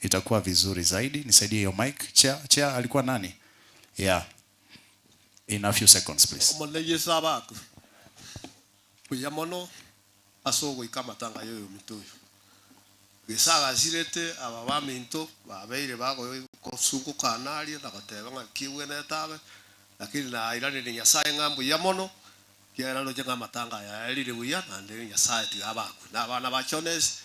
Speaker 1: Itakuwa vizuri zaidi. Nisaidie hiyo mic. Chair, chair alikuwa nani? Yeah. In a few seconds please.
Speaker 11: Omonene Yeso abaku buya mono ase ogoika amatanga ya oyominto oyo. Gese agasirete aba baminto babeire bagosunguka aria na goteba ng'a ki bwenerete abe, lakini nairaneire Nyasaye ng'a mbuya mono, ekiagera roche ng'a amatanga aya aerire buya, naende Nyasaye tiga abakwe, na abana ba Jones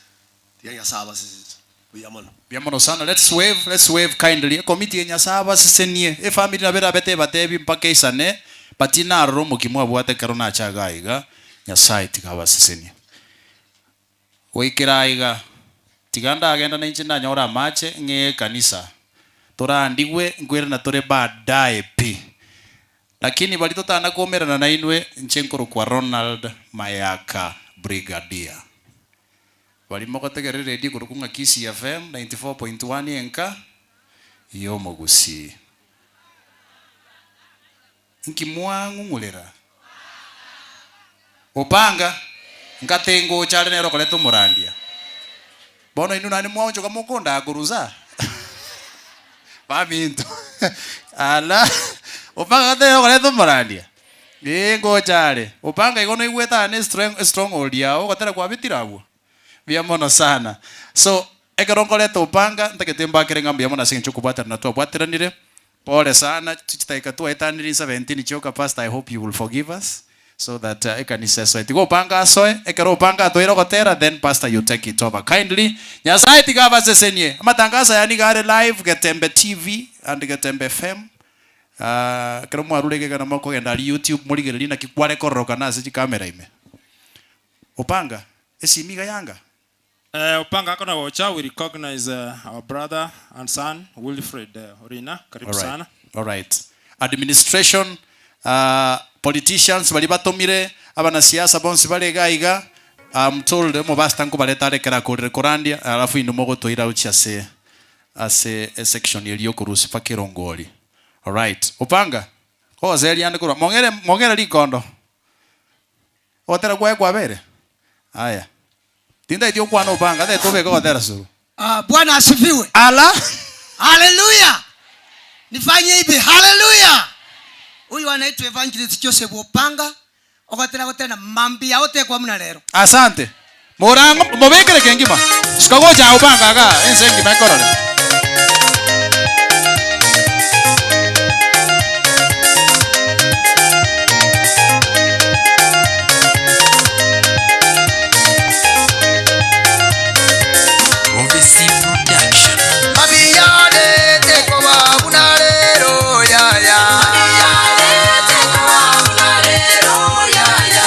Speaker 11: tiga Nyasaye abasesenie buya mono.
Speaker 1: Mbuya mono sana. Let's wave, let's wave kindly. Ekomiti eye Nyasaye abasesenie. Efamiri nabo erabe tebatebi mpaka eisane, but inarora omokimo abwate ekero nacha igaa iga, Nyasaye tiga abasesenie. Goikera aiga, tiga ndagenda nainche ndanyore amache ng'ee ekanisa, torandigwe nkwerana tore baadaye pi. Lakini baria totana koumerana nainwe, inche nkorokwa Ronald Mayaka Brigadier. Baria mogotegerera eredio ekorokwa ng'a Kisii FM 94.1 enka y'omogusii. Inki mwang'ung'urera? Opanga, nkatengocha are nere okoreta omorandia. Bono inwe naende mwaonchoka mokondaa korwa nsa? Baminto, ala, opanga gati nere okoreta omorandia? Ee, ngocha are. Opanga igo noigwete aa ne strength estronghold yao, ogotera kwabetire abwo. Mbuya mono sana. So, ekero nkoreta opanga, ntagete mbakere ng'a mbuya mono ase eng'encho okobwaterana twabwateranire. Pole sana, chidakika twaetanire 17 chioka pastor I hope you will forgive us so that ekanisa esoe. Tiga opanga asoe, ekero opanga atoeire ogotera then pastor you take it over kindly. Nyasaye tiga abasesenie. Amatangaso aya nigo are live Getembe TV and Getembe FM. Ekero mwarure iga iga nabo mokogenda aria YouTube morigererie naki kware kororokana ase chikamera ime. Opanga, esimi iga yanga.
Speaker 3: Opanga ako na gocha we recognize our brother and son Wilfred Orina karibu
Speaker 1: Alright,
Speaker 3: sana.
Speaker 1: alright. Administration, politicians baria batomire, abanasiasa bonsi bare iga iga, I'm told omopastor nkobareta are ekero akorire korandia, alafu inwe mogotoira gochia ase ase esection eria yokorusia mpaka erongori. Alright. Opanga, kogoseria ande korwa mong'ere mong'ere rikondo. Ogotera kwaye kwabeire? Aya. Tintaeti okwana opanga, ntagete obeke ogotera suru.
Speaker 12: Ah, Bwana asifiwe.
Speaker 1: Ala!
Speaker 12: Haleluya! Nifanye hivi. Haleluya! Huyu anaitwa Evangelist Joseph Opanga ogotera gotera mambia otekwa muna rero.
Speaker 1: Asante. Morang'o mobekere kengima. Suka gocha aa opanga igaa ense engima ekorore.
Speaker 13: Prophecy Production.
Speaker 14: Mabiyane tekoba buna rero yaya. Mabiyane tekoba buna rero yaya.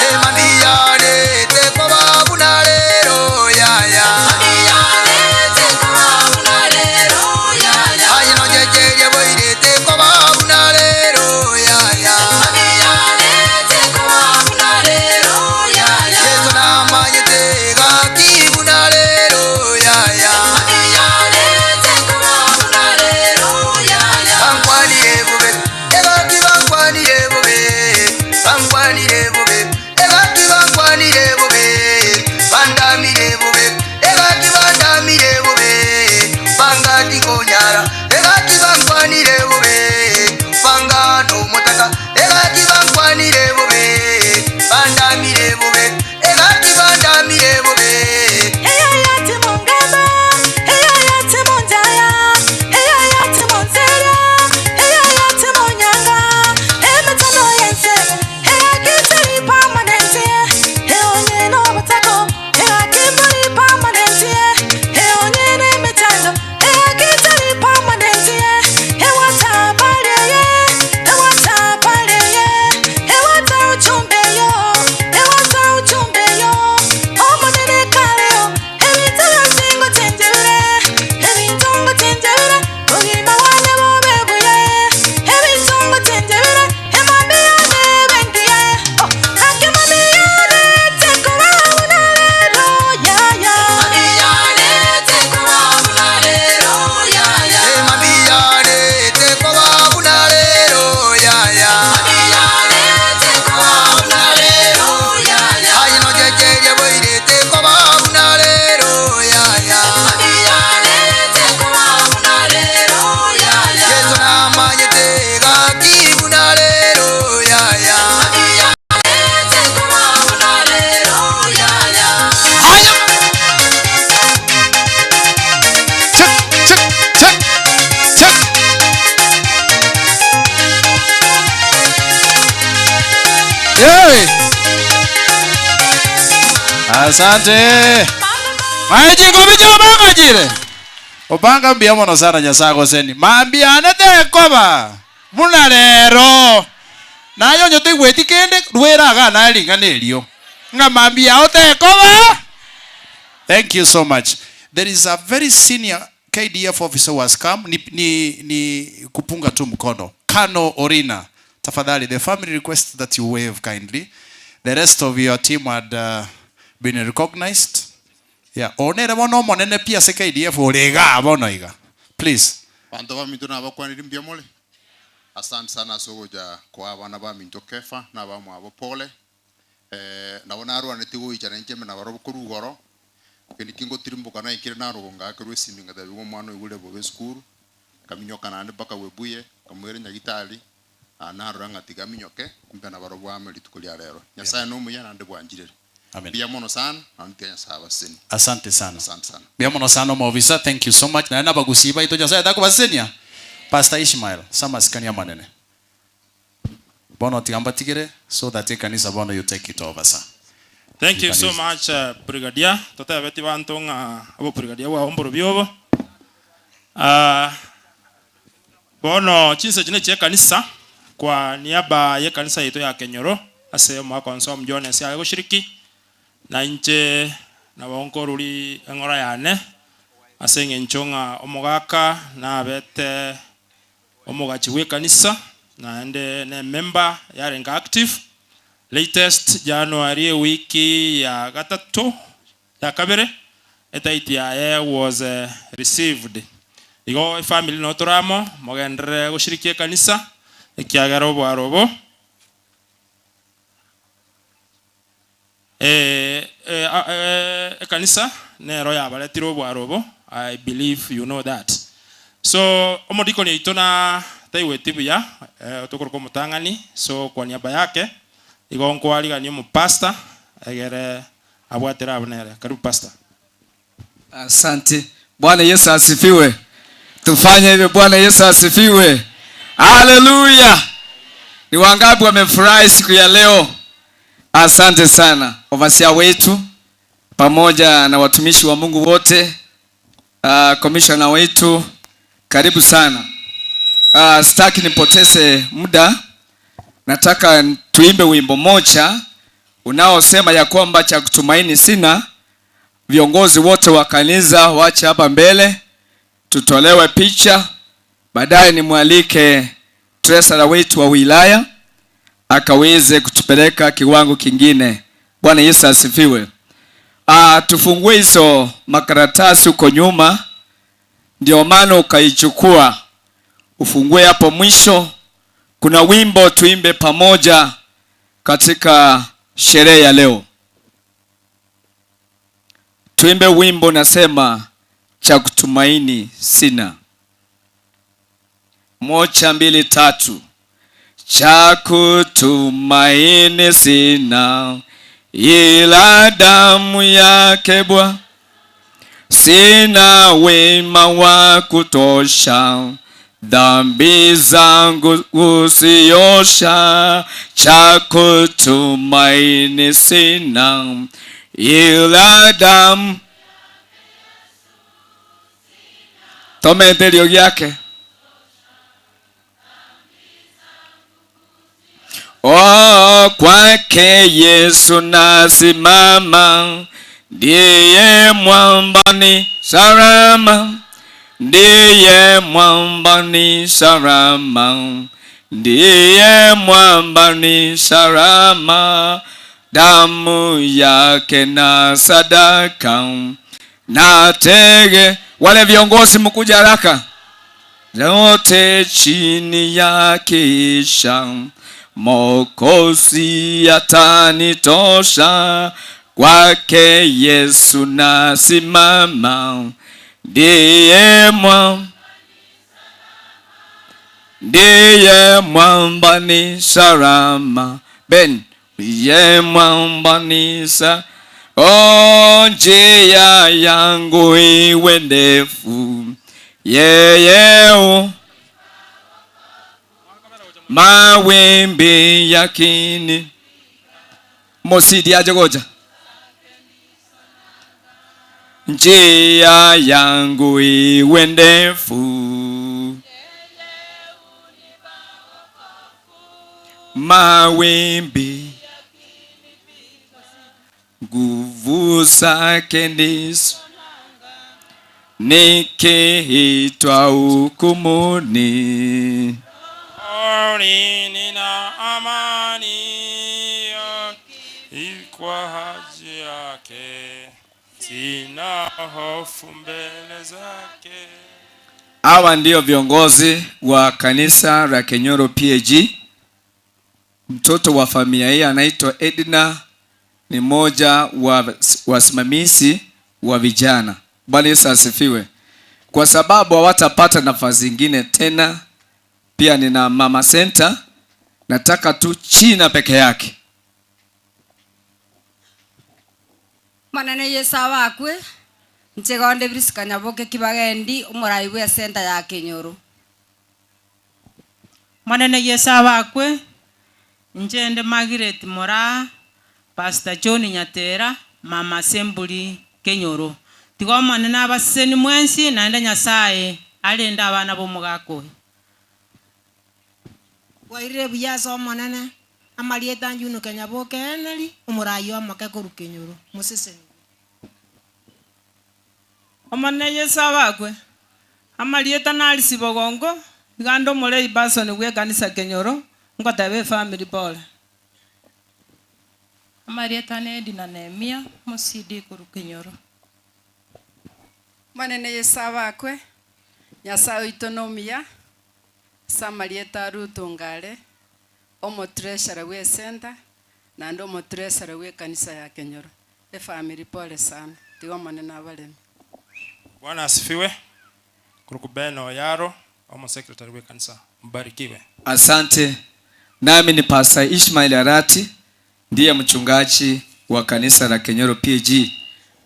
Speaker 1: Asante. Mae chingobi chiobanga chire. Obanga mbuya mono sana Nyasaye agoseni. Mambia tekoba buna rero. Naye onye toigweti kende rwera iga naye ring'ana erio. Ng'a mambia ao tekoba. Thank you so much. There is a very senior KDF officer who has come. Ni, ni, ni kupunga tu mkono. Kano Orina. Tafadhali, the family requests that you wave kindly. The rest of your team had been recognized. Yeah, onere bono omonene pi ase KDF ore igaa bono iga. Please.
Speaker 15: Abanto baminto nabakwanire mbuya more? Asante sana ase ogocha koa abana baminto Kefa na abamwabo pole. Eh, nabo narwaneti goichana inche ime nabarobwo korwa igoro, kende ki ngotirimboka naikire narogo ngaakerwa esimi ngatebiwa omwana oigure bobe esukuru, nkaminyoka naende mpaka Webuye, nkamoira nyagitari, na narora ng'a tiga aminyoke, mbe nabarobwo amo rituko ria rero. Nyasaye nomuya naende bwanchirire.
Speaker 1: Amen.
Speaker 15: Mbuya mono sana, naende tiga Nyasaye abasesenie.
Speaker 1: Asante sana.
Speaker 15: Asante sana.
Speaker 1: Mbuya mono sana omoofisa, thank you so much. Naende nabagusii baito Nyasaye takobasesenia. Pastor Ishmael, ase amasikani amanene. Bono tiga mbatigere so that ekanisa bono you take it over sir.
Speaker 3: Thank
Speaker 1: You
Speaker 3: you
Speaker 1: can
Speaker 3: so
Speaker 1: use it.
Speaker 3: much brigadier, totebeti banto ng'a obobrigadier bwao mborobio obo. Ah, bono chinsa echi nechia ekanisa, kwa niaba y'ekanisa yaito ya Kenyoro, ase omogaka onsi John ase aye goshiriki, na inche nabo nkoruri eng'ora yane, ase eng'encho ng'a omogaka nabete Omogachi bw'ekanisa naende nemember yarenge active latest January ewiki ya gatato ya kabere etight yaye was received. Igo efamily noo tore amo mogenderere goshirikia ekanisa ekiagera obwaro obo Ekanisa nero yabaretire obwaro obo, I believe you know that. So omodikoni oito na taigweti buya, tokoroka omotang'ani, so kwa niaba yake igo nkwarigania omopastor egere abwatere abwo nere. Karibu pastor.
Speaker 16: Asante. Bwana Yesu asifiwe. Tufanye hivyo. Bwana Yesu asifiwe. Haleluya. Ni wangapi wamefurahi siku ya leo? Asante sana overseer wetu pamoja na watumishi wa Mungu wote, commissioner wetu, karibu sana. Sitaki nipoteze muda, nataka tuimbe wimbo moja unaosema ya kwamba cha kutumaini sina. Viongozi wote wa kanisa wache hapa mbele, tutolewe picha, baadaye nimwalike treasurer wetu wa wilaya akaweze kutupeleka kiwango kingine. Bwana Yesu asifiwe. Tufungue hizo makaratasi huko nyuma, ndio maana ukaichukua. Ufungue hapo mwisho, kuna wimbo tuimbe pamoja katika sherehe ya leo. Tuimbe wimbo nasema cha kutumaini sina. 1, 2, 3. Cha kutumaini sina ila damu yake Bwana, sina wema wa kutosha, dhambi zangu usiosha. Cha kutumaini sina ila damu. Tomenderio giake. Oh, kwake Yesu nasimama, ndiye mwamba ni salama, ndiye mwamba ni salama, ndiye mwamba ni salama, damu yake na sadaka na tege. Wale viongozi mkuja haraka, yote chini ya kisha Mwokozi atanitosha, kwake Yesu nasimama, ndiye ndiye mwamba ni salama. Ben, ndiye mwamba ni oh, njia yangu iwe ndefu, yeye mawimbi yakini. Mosidi aje goja. Njia yangu iwe ndefu, mawimbi nguvu zake ndizo, nikiitwa hukumuni.
Speaker 3: Oni nina amani kwa haji yake, sina hofu mbele zake.
Speaker 16: Hawa ndio viongozi wa kanisa la Kenyoro PAG. Mtoto wa familia hii anaitwa Edna, ni mmoja wa wasimamizi wa vijana. Bwana Yesu asifiwe. Kwa sababu hawatapata nafasi nyingine tena. Pia nina mama center, nataka tu China peke yake.
Speaker 17: Omonene Yeso abakwe, inche igo nde Prisca Nyaboke Kibagendi, omorai bwe esenta ya Kenyoro.
Speaker 18: Omonene Yeso abakwe, inche nde Margaret Moraa, Pastor John Nyatera, Mama Assembly Kenyoro. Tiga Omonene abaseseni mwensi naende Nyasaye arende abana b'omogaka oyo.
Speaker 19: Bwairire buya ase Omonene, amarieta a Juno Kenyaboke Henry, omorai omoke korwa Kenyoro. Mosesenigwe.
Speaker 18: Omonene Yeso abakwe, amarieta narisi bogongo, iga ande omorei Basoni bw'ekanisa Kenyoro, ngoteba efamiri pole.
Speaker 6: Amarieta ne Edina Nehemia, Omosidi korwa Kenyoro.
Speaker 17: Omonene Yeso abakwe, Nyasae oito nomuya, ase amarieta a Ruth Ongare, omotreasurer bw'esenta, naende omotreasurer bw'ekanisa ya Kenyoro. Efamiri pole sana, tiga Omonene abareme.
Speaker 3: Bwana asifiwe. Kuruku Ben Oyaro, omosecretary bw'ekanisa. Mbarikiwe.
Speaker 16: Asante. Nami ni Pastor Ishmael Arati, ndiye mchungaji wa kanisa la Kenyoro PAG.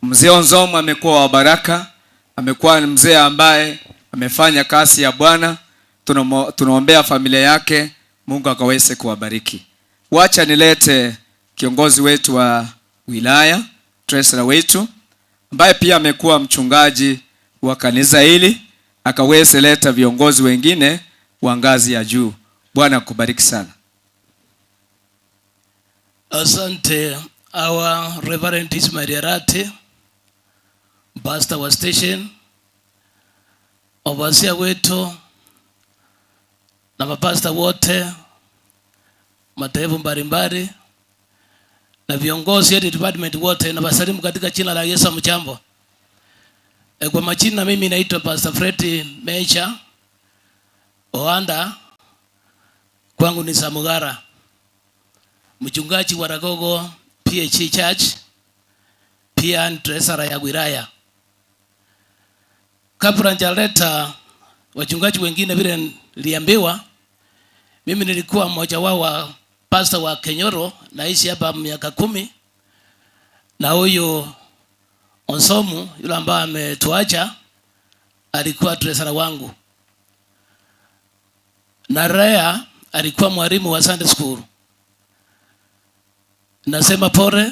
Speaker 16: Mzee Onzomu amekuwa wa baraka, amekuwa ni mzee ambaye amefanya kazi ya Bwana. Tunaombea familia yake, Mungu akaweze kuwabariki. Wacha nilete kiongozi wetu wa wilaya, treasurer wetu, ambaye pia amekuwa mchungaji wa kanisa hili, akaweze leta viongozi wengine wa ngazi ya juu. Bwana akubariki sana.
Speaker 20: Asante our Reverend Ismail Arati, pastor wa station, overseer wetu na mapasta wote madhehebu mbalimbali na viongozi head department wote, na wasalimu katika jina la Yesu. Mjambo. Kwa majina mimi naitwa Pastor Fred Mecha Oanda, kwangu ni Samugara, mchungaji wa Ragogo PHC Church, pia ni treasurer ya wilaya. Kabla nijaleta wachungaji wengine, vile niliambiwa, mimi nilikuwa mmoja wao wa pastor wa Kenyoro, naishi hapa miaka 10, na huyu Onsomu yule ambaye ametuacha alikuwa treasurer wangu, na Rea alikuwa mwalimu wa Sunday school. Nasema pole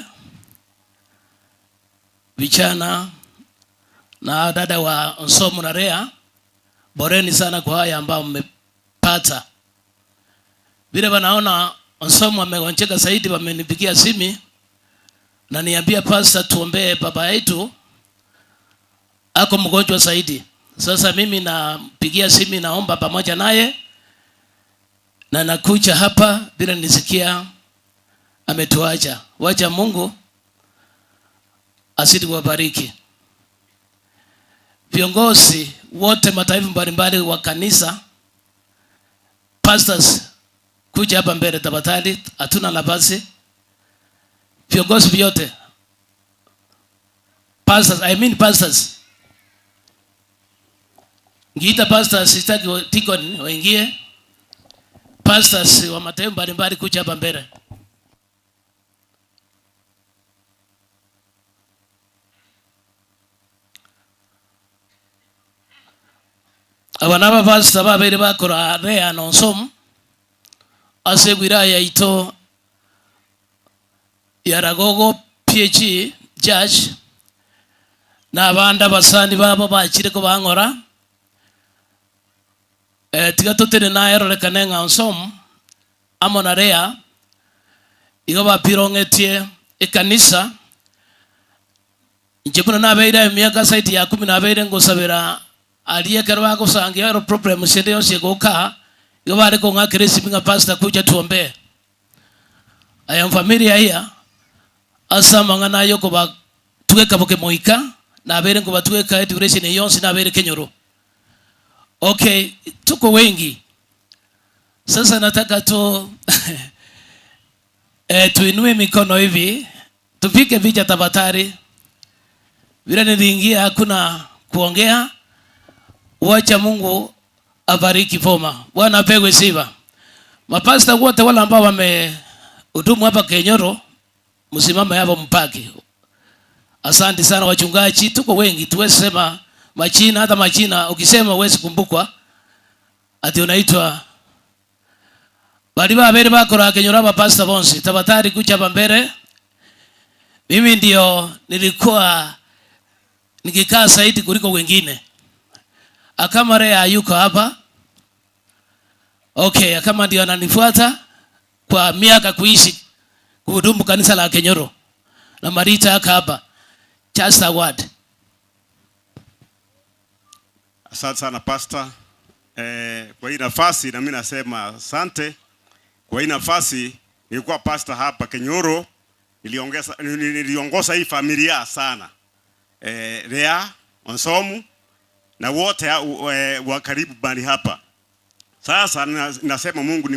Speaker 20: vijana na dada wa Onsomu na Rea, boreni sana kwa haya ambao mmepata. Vile wanaona Onsomu amegonjeka zaidi, wamenipigia simu na niambia pastor, tuombee baba yetu ako mgonjwa zaidi. Sasa mimi nampigia simu, naomba pamoja naye na nakuja hapa bila nisikia ametuacha. Wacha Mungu azidi kuwabariki viongozi wote mataifa mbalimbali wa kanisa, pastors, kuja hapa mbele tafadhali, hatuna nafasi. Viongozi vyote pastors, I mean pastors. Ngiita pastors, sitaki deacon waingie. Pastors wa mataifa mbalimbali kuja hapa mbele. Aba naba pastor babere bakora Rea na Onsomu ase wilaya yaito ya Ragogo PHE Church. Na abande abasani babo bachire kobang'ora, eh, tiga totenene aye erorekane ng'a Onsomu amo na Lea igo bapirong'etie ekanisa. Inche buna nabeire emiaka zaidi ya kumi nabeire ngosabera aria ekero bagosangia ero problems ende yonsi egoka, igo bare kong'akera esimi ng'a pastor kuja tuombee. I am familiar here ase amang'ana aya okobatweka bokemoika, nabeire nkobatweka eduration eye yonsi nabeire kenyoro. Okay, tuko wengi. Sasa nataka tu eh, tuinue mikono hivi tupige picha tafadhali. Vile niliingia hakuna kuongea, wacha Mungu abariki boma. Bwana apewe sifa. Mapasta wote wale ambao wamehudumu hapa Kenyoro, msimame hapo mpaki. Asante sana wachungaji, tuko wengi, tuwezi sema majina, hata majina ukisema huwezi kumbukwa ati unaitwa bali babere bakora Kenyoro abapasta bonsi tabatari kucha hapa mbele. Mimi ndio nilikuwa nikikaa zaidi kuliko wengine. Akama Lea yuko hapa. Okay, Akama ndio ananifuata kwa miaka kuishi kuhudumu kanisa la Kenyoro na Marita aka hapa. Just a word.
Speaker 21: Asante sana pastor. Eh, kwa hii nafasi na mimi nasema asante kwa hii nafasi. Nilikuwa pastor hapa Kenyoro, niliongoza hii familia sana. Lea, Onsomu na wote wa karibu bali hapa. Sasa nasema Mungu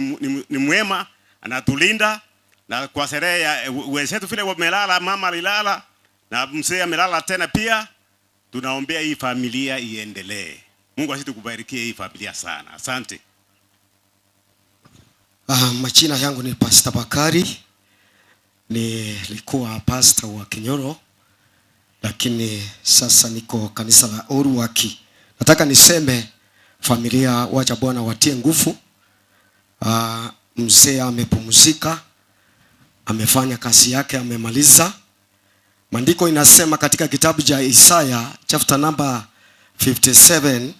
Speaker 21: ni mwema, anatulinda na kwa sherehe ya wenzetu vile wamelala, mama alilala na mzee amelala tena pia. Tunaombea hii familia iendelee. Mungu azidi kubarikia hii familia sana. Asante.
Speaker 22: Majina yangu ni Pastor Bakari. Nilikuwa pastor wa Kenyoro, lakini sasa niko kanisa la Oruwaki. Nataka niseme familia, wacha Bwana watie nguvu. Mzee amepumzika, amefanya kazi yake, amemaliza. Maandiko inasema katika kitabu cha Isaya chapter number 57,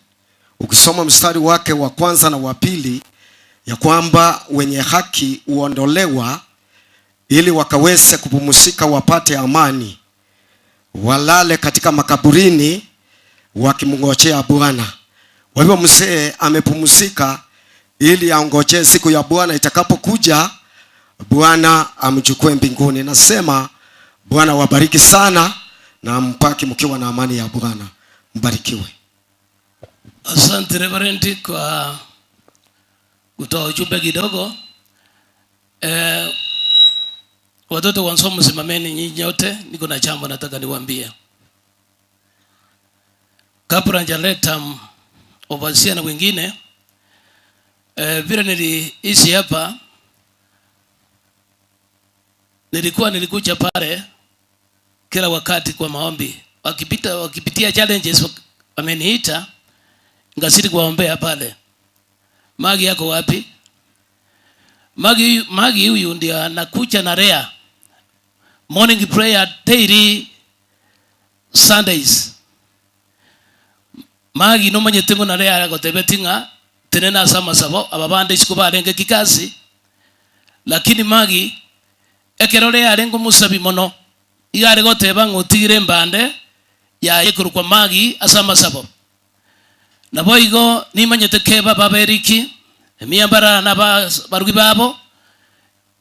Speaker 22: ukisoma mstari wake wa kwanza na wa pili, ya kwamba wenye haki huondolewa ili wakaweze kupumzika wapate amani, walale katika makaburini wakimngojea Bwana. Kwa hivyo mzee amepumzika ili aongojee siku ya Bwana itakapokuja, Bwana amchukue mbinguni. Nasema Bwana wabariki sana na mpaki mkiwa na amani ya Bwana. Mbarikiwe.
Speaker 20: Asante Reverend kwa kutoa ujumbe kidogo. Watoto wa Nsomo simameni nyinyi nyote, niko na jambo nataka niwaambie. Kabla nijaleta overseer na wengine, vile niliishi hapa, nilikuja pale kila wakati kwa maombi. Wakipitia challenges wameniita, nikazidi kuwaombea pale. Magi yako wapi? Magi huyu ndiye anakuja na Lea. Morning prayer daily Sundays. Magi no manyete ngo na Lea agotebe tinga tene na sama sabo ababande isiko barenge kikazi. Lakini Magi ekero Lea arengo musabi mono. Igare goteba ngotigire mbande ya ekurukwa Magi asama sabo. Nabo igo nimanyete keba baberiki emiambara na barugi babo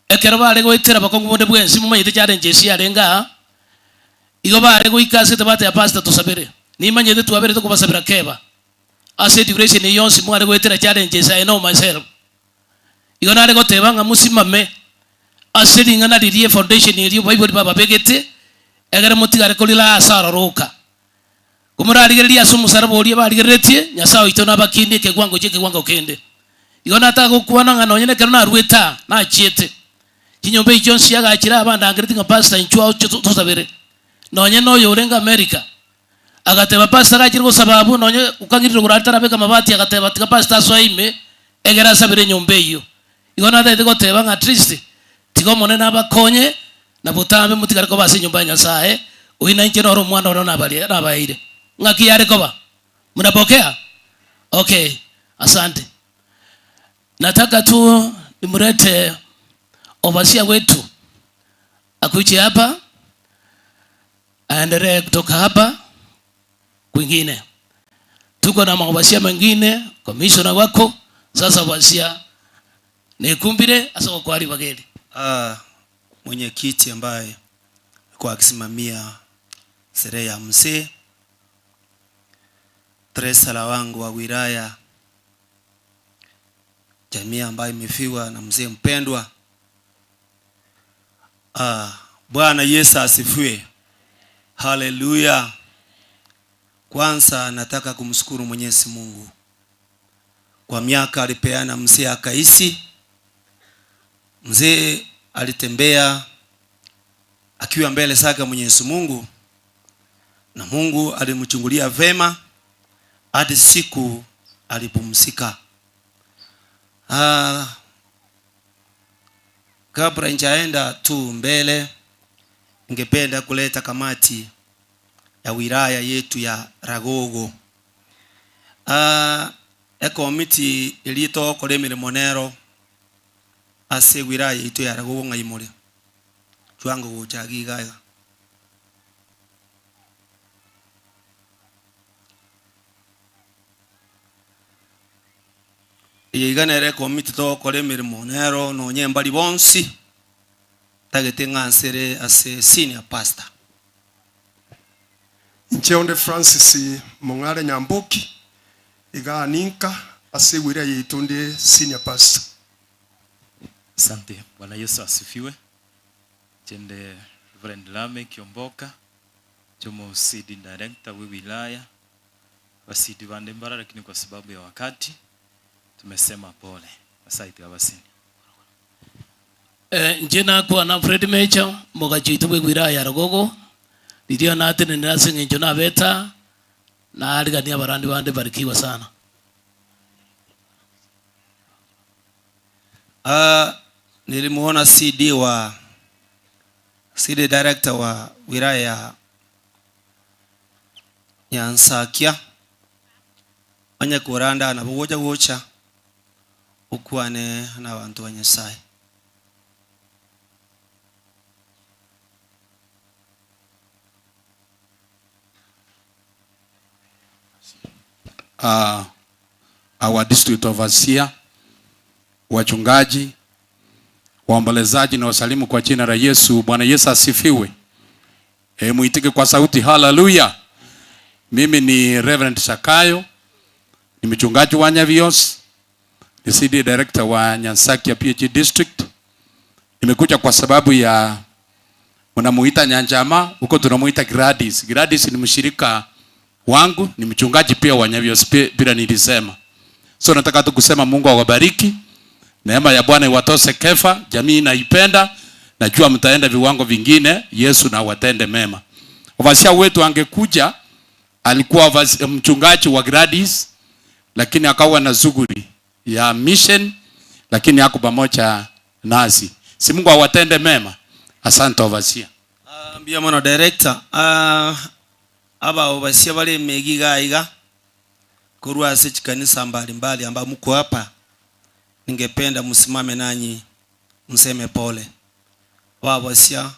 Speaker 20: ekero bare goetera bakongu bonde bwensi mumanyete challenges yarenga igo bare goika ase tebate ya pastor tusabere nimanyete twabere tukubasabira keba ase duration yonsi mware goetera challenges I know myself igo nare goteba ng'a musimame ase ring'ana ririe foundation erio Bible baba begete egere mutigare korila asaroroka kumurarigereria ase omusaraba oria barigereretie Nyasaye oito nabakinde ekegwango chia ekegwango kende. Igo nataka gokwana ng'a nonye nekero narwete nachiete chinyomba echio nsi agachire abandangereti ng'a pastor inchuo ao tosabere nonye noyo orenge America agateba pastor agachire gosaba abwo nonye okang'irire korara tarabeka amabati agateba tiga pastor asoe ime egere asabere enyomba eyio. Igo natagete goteba ng'a at least tiga omonene abakonye na botambe motigare koba ase enyomba ya Nyasaye. Oyio nainche noro omwana one nabaria nabaeire. Ng'aki yare koba? Mnapokea? Okay, asante. Nataka tu nimlete overseer wetu akuje hapa aendelee kutoka hapa kwingine. Tuko na maovasia mengine, commissioner wako sasa ovasia nekumbire ase gokwari bageri.
Speaker 2: Ah, mwenyekiti ambaye alikuwa akisimamia sherehe ya mzee, treasurer wangu wa wilaya, jamii ambayo imefiwa na mzee mpendwa. Ah, Bwana Yesu asifiwe. Haleluya. Kwanza nataka kumshukuru Mwenyezi Mungu kwa miaka alipeana mzee akaishi. Mzee alitembea akiwa mbele zake Mwenyezi Mungu, na Mungu alimchungulia vema hadi siku alipumzika. Ah, kabla njaenda tu mbele, ningependa kuleta kamati ya wilaya yetu ya Ragogo. Ah, ekomiti eria togokora emeremo nero ase ewilaya yaito ya Ragogo ng'ai more? Chwango gocha iga iga iga. Eye iga nere ekomiti togokora emeremo nero nonye mbari bonsi ntagete ng'a nsere ase senior pastor.
Speaker 4: Inche onde Francis Mong'are Nyamboki, igaa ninka ase ewira yaito nde senior pastor.
Speaker 23: Asante. Bwana Yesu asifiwe. Inche nde Reverend Lameck Omboka, inche omo CD director bwe wilaya. Abasidi bande mbare lakini kwa sababu ya wakati tumesema pole. Nyasaye tiga abasenie.
Speaker 20: Inche nakwana Fred Major, omogachi oito bw'egwira ya Rogogo, riria natenenire ase eng'encho nabete aa, nariganie abarandi bande barikiwa sana.
Speaker 2: Ah, nilimuona CD wa CD director wa wilaya ya Nyansakia onye koranda nabo gocha gocha okwane nabanto ba Nyasaye.
Speaker 24: Uh, our district overseer, wachungaji, waombolezaji na wasalimu kwa jina la Yesu. Bwana Yesu asifiwe. E, muitike kwa sauti haleluya. Mimi ni Reverend Sakayo, ni mchungaji wa Nyavios, ni CD director wa Nyansakia PH District. Nimekuja kwa sababu ya mnamuita Nyanjama, huko tunamuita Gladys. Gladys ni mshirika wangu, ni mchungaji pia wa Nyavios bila nilisema. So nataka tu kusema Mungu awabariki. Neema ya Bwana iwatose Kefa, jamii inaipenda. Najua mtaenda viwango vingine, Yesu na watende mema. Ovasia wetu angekuja, alikuwa mchungaji wa Gladys, lakini akawa na shughuli ya mission, lakini hako pamoja nasi. Si Mungu awatende mema. Asante Ovasia.
Speaker 2: Mbia mono director. Aba Ovasia bale megi gaiga korwa ase chikanisa mbalimbali amba mko hapa, ningependa msimame nanyi mseme pole. Babosia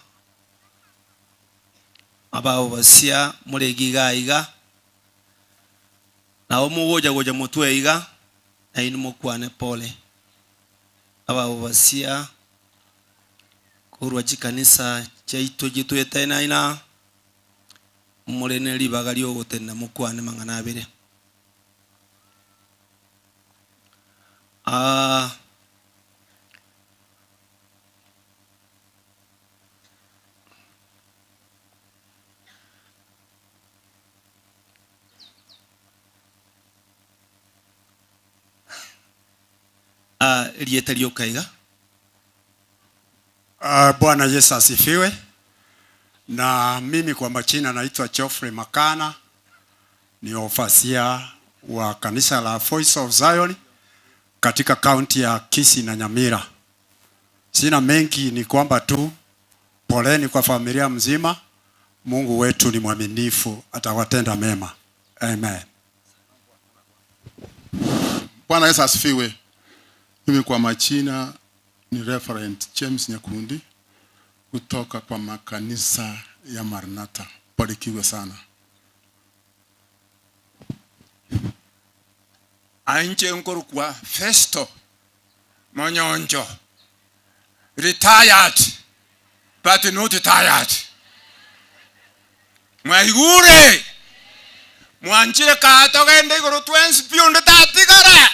Speaker 2: aba Ovasia muregi gaiga nao mugoja goja mutwe iga na inu mukwane pole. Aba Ovasia korwa chikanisa chaito jitwetainaina murene ribaga riogotenda mukwane mang'ana abere. Rieta riokaiga.
Speaker 25: Bwana Yesu asifiwe. Na mimi kwa majina naitwa Geoffrey Makana, ni ofasia wa kanisa la Voice of Zion katika kaunti ya Kisii na Nyamira. Sina mengi, ni kwamba tu poleni kwa familia mzima. Mungu wetu ni mwaminifu, atawatenda mema. Amen.
Speaker 15: Bwana Yesu asifiwe. Mimi kwa majina ni Reverend James Nyakundi kutoka kwa makanisa ya Maranatha. Barikiwe sana.
Speaker 5: Ainche nkorokwa Festo Monyoncho, retired but not tired. Mwaigure? Mwanchire kaa togende igoro twensi pi onde tatigara?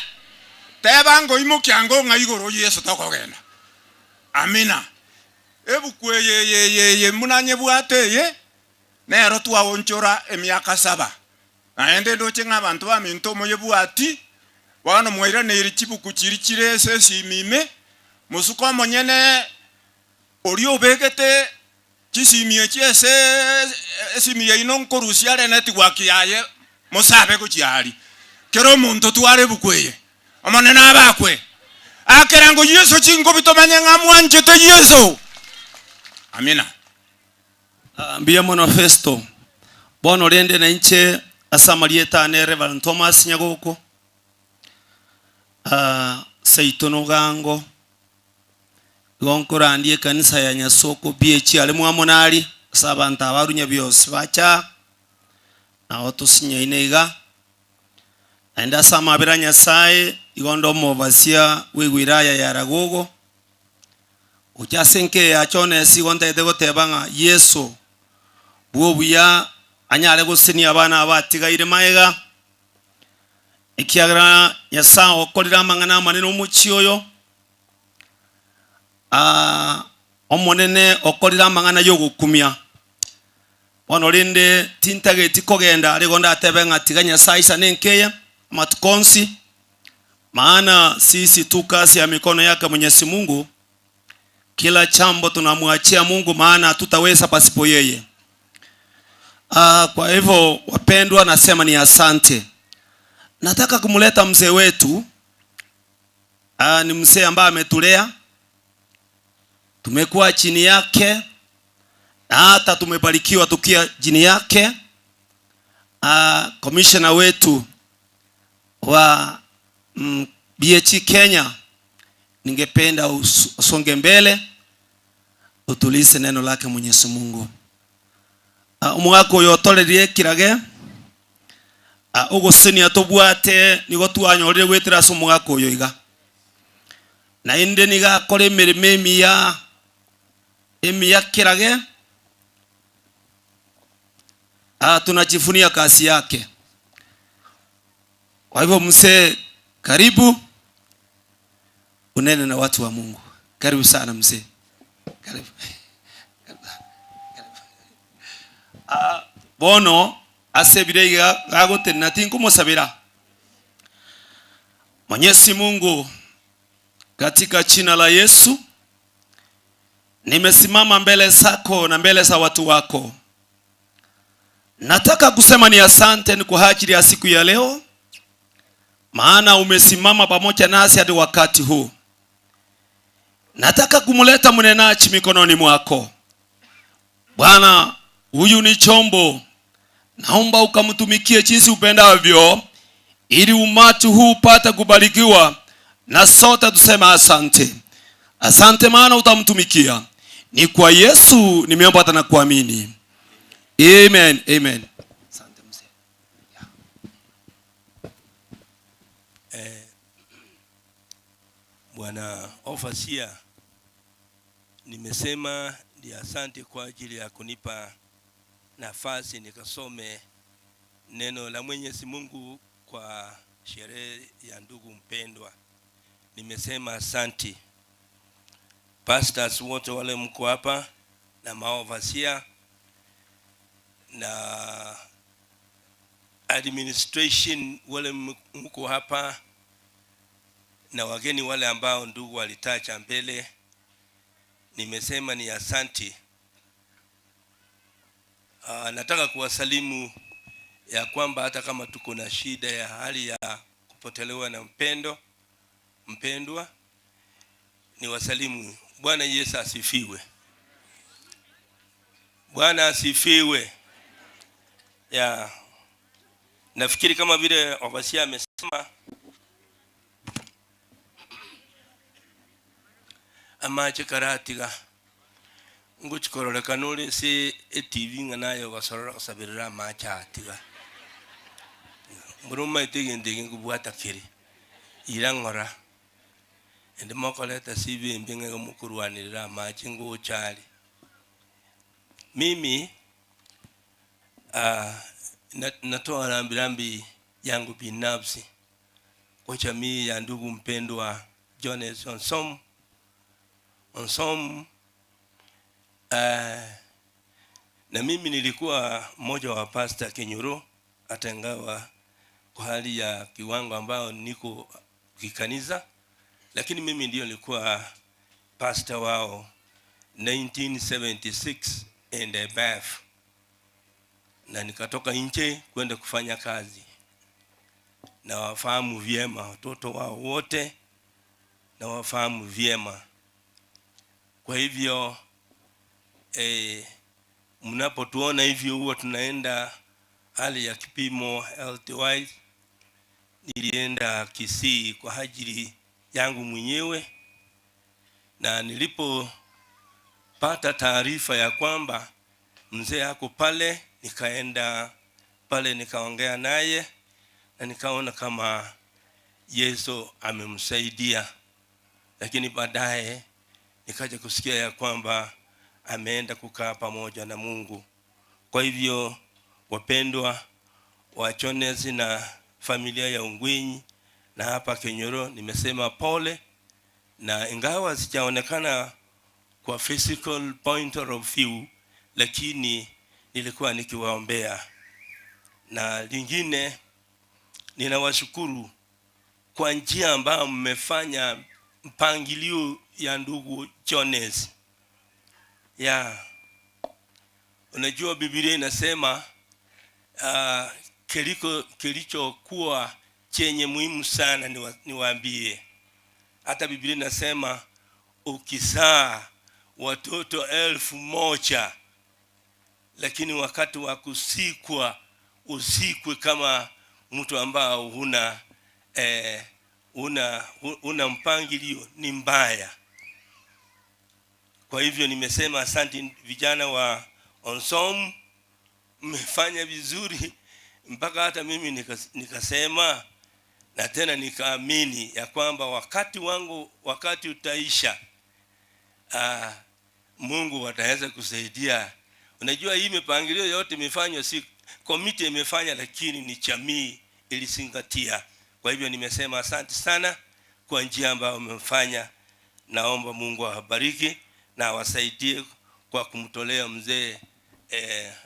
Speaker 5: Teba ngoimokia ngo ng'a igoro Yeso tokogenda. Amina. Ebuku eye eye eye eye buna nyebwate eye, nero twaonchora emiaka saba. Naende ndoche ng'a abanto baminto moyebwati, bono mwairaneirie chibuku chiria chire ase esimi ime, mosuke omonyene oria obegete chisimi echi ase esimi yaino nkorusia are network yaye mosabe gochia aria. Kera omonto tware ebuku eye. Omonene abakwe. Akera ngo Yeso chingobi tomanye ng'a mwanchete Yeso. Amina.
Speaker 2: Mbuya mono Festo. Bono rende nainche ase amarieta ane Reverend Thomas Nyagoko, seito nogango, igo nkorandia ekanisa ya Nyasoko BH are mwamonari, ase abanto aba arunya bionsi bacha, nabo tosinyaine iga. Naende ase amabera a Nyasae, igo nde omobasia bw'ewilaya ya Ragogo, Gocha ase enka eye ya Jones igo ntagete goteba ng'a Yeso bw'obuya anyare gosenia abana aba atigaire magega, ekiagera Nyasae okorire amang'ana amanene omochie oyo, Omonene okorire amang'ana y'ogokumia. Bono rende tintageti kogenda are igo ndatebe ng'a tiga Nyasae aisane enka eye amatuko onsi, Maana sisi tu kazi ya mikono yake Mwenyezi Mungu, kila jambo tunamwachia Mungu, maana hatutaweza pasipo yeye. Ah, kwa hivyo wapendwa, nasema ni asante. Nataka kumleta mzee wetu. Ah, ni mzee ambaye ametulea, tumekuwa chini yake na hata tumebarikiwa tukia chini yake. Ah, commissioner wetu wa BH Kenya, ningependa usonge mbele utulize neno lake Mwenyezi Mungu. Omogaka oyo otorerie ekirage, ogosenia tobwate nigo twanyorire goetera ase omogaka oyo iga. Naende nigo akora emeremo emiya, emiya kirage, tunajivunia kazi yake. Kwa hivyo mzee, karibu unene na watu wa Mungu. Karibu sana mzee. Karibu. Bono ase ebiro iga gagotenena tinkomosabera. Mwenyezi Mungu, katika jina la Yesu nimesimama mbele zako na mbele za watu wako. Nataka kusema ni asante ni kwa ajili ya siku ya leo, maana umesimama pamoja nasi hadi wakati huu. Nataka kumleta mnenaji mikononi mwako. Bwana, huyu ni chombo, naomba ukamtumikie jinsi upendavyo, ili umati huu upate kubarikiwa na sote tuseme asante. Asante maana utamtumikia. Ni kwa Yesu nimeomba hata na kuamini. Amen, amen. Asante mzee.
Speaker 7: Bwana Overseer, nimesema ni asante kwa ajili ya kunipa nafasi nikasome neno la Mwenyezi Mungu kwa sherehe ya ndugu mpendwa. Nimesema asante. Pastors wote wale mko hapa na maovasia na administration wale mko hapa na wageni wale ambao ndugu walitaja mbele, nimesema ni asanti. Nataka kuwasalimu ya kwamba hata kama tuko na shida ya hali ya kupotelewa na mpendwa, ni wasalimu. Bwana Yesu asifiwe. Bwana asifiwe. Ya, nafikiri kama vile Obasia amesema amache karatiga ngochikororekana ore ase etv ng'a naye ogosorora gosaberera amache atiga mboro omaete egento eke nkobwata kere ira ng'ora ende mokoreta sibe embe ng'a igo mokorwanerera amache ngocha are. Mimi ah, natoa rambirambi yangu binafsi kwa jamii ya ndugu mpendwa Jones Onsom. Onsom na mimi nilikuwa mmoja wa pasta Kenyoro, hata ingawa kwa hali ya kiwango ambayo niko kikanisa, lakini mimi ndio nilikuwa pastor wao 1976 and above, na nikatoka nje kwenda kufanya kazi na wafahamu vyema watoto wao wote, na wafahamu vyema. Kwa hivyo mnapotuona hivyo huwa tunaenda hali ya kipimo health wise. Nilienda Kisii kwa ajili yangu mwenyewe, na nilipopata taarifa ya kwamba mzee ako pale, nikaenda pale nikaongea naye na nikaona kama Yesu amemsaidia, lakini baadaye nikaja kusikia ya kwamba ameenda kukaa pamoja na Mungu. Kwa hivyo wapendwa wa Jones na familia ya Ongwenyi na hapa Kenyoro, nimesema pole, na ingawa sijaonekana kwa physical point of view, lakini nilikuwa nikiwaombea. Na lingine, ninawashukuru kwa njia ambayo mmefanya mpangilio ya ndugu Jones. Ya, unajua Biblia inasema kilichokuwa chenye muhimu sana niwaambie. Hata Biblia inasema ukizaa watoto 1000 lakini wakati wa kusikwa usikwe kama mtu ambao huna mpangilio, ni mbaya. Kwa hivyo nimesema asante vijana wa Onsom, mmefanya vizuri mpaka hata mimi nikasema na tena nikaamini ya kwamba wakati wangu, wakati utaisha, Mungu ataweza kusaidia. Unajua hii mipangilio yote imefanywa, si komiti imefanya, lakini ni jamii ilizingatia. Kwa hivyo nimesema asante sana kwa njia ambayo mmefanya. Naomba Mungu awabariki na awasaidie kwa kumtolea mzee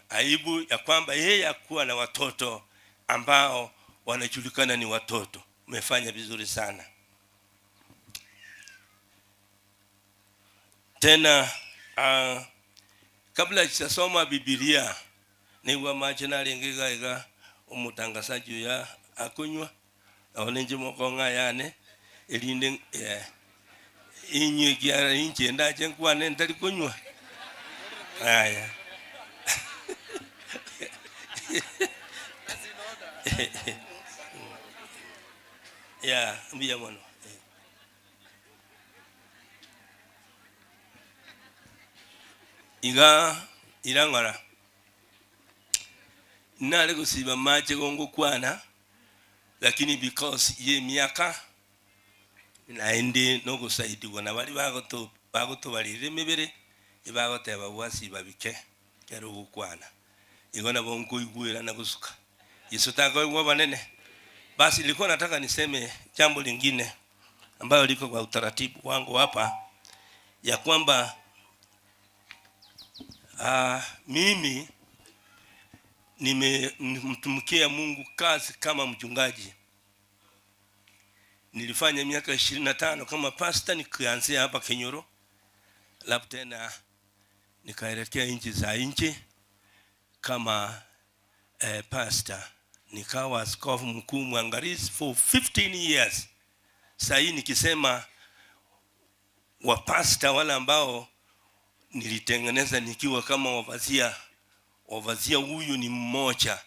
Speaker 7: aibu ya kwamba yeye hakuwa na watoto ambao wanajulikana ni watoto. Mmefanya vizuri sana. Tena kabla sijasoma Biblia nigwa mache naringiga iga omutangazaji ya akunywa aho ninche mokong'a yane erinde inywe kiara inche ndache nkwane ntari kunywa. Haya. Ya, mbia mono. Iga irang'ora nare gusiba mache gongokwana, lakini because ye miaka naende nogosaidiwa na bari bagotobarire emebere ebagoteba gwasiba bike kero gokwana igo nabo nkoigwera na gusuka Yesu takoigwa banene. Basi nilikuwa nataka niseme jambo lingine ambayo liko kwa utaratibu wangu hapa, ya kwamba mimi nimemtumikia Mungu kazi kama mchungaji. Nilifanya miaka 25 kama pastor, nikianzia hapa Kenyoro, alafu tena nikaelekea nchi za nje kama pastor. Nikawa askofu mkuu mwangalizi for 15 years. Sasa hii nikisema wa pastor wale ambao nilitengeneza nikiwa kama overseer. Overseer huyu ni mmoja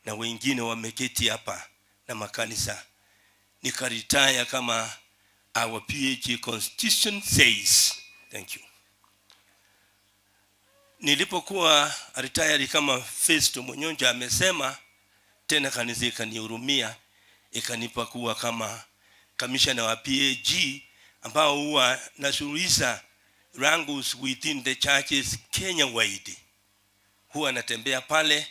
Speaker 7: na wengine wameketi hapa na makanisa. Nikaretire kama our PAG constitution says. Thank you. Nilipokuwa retired kama Festo Munyonja amesema, tena kanisa ikanihurumia ikanipa kuwa kama kamishna wa PAG ambao huwa nasuluhisha wrangles within the churches Kenya wide. Huwa natembea pale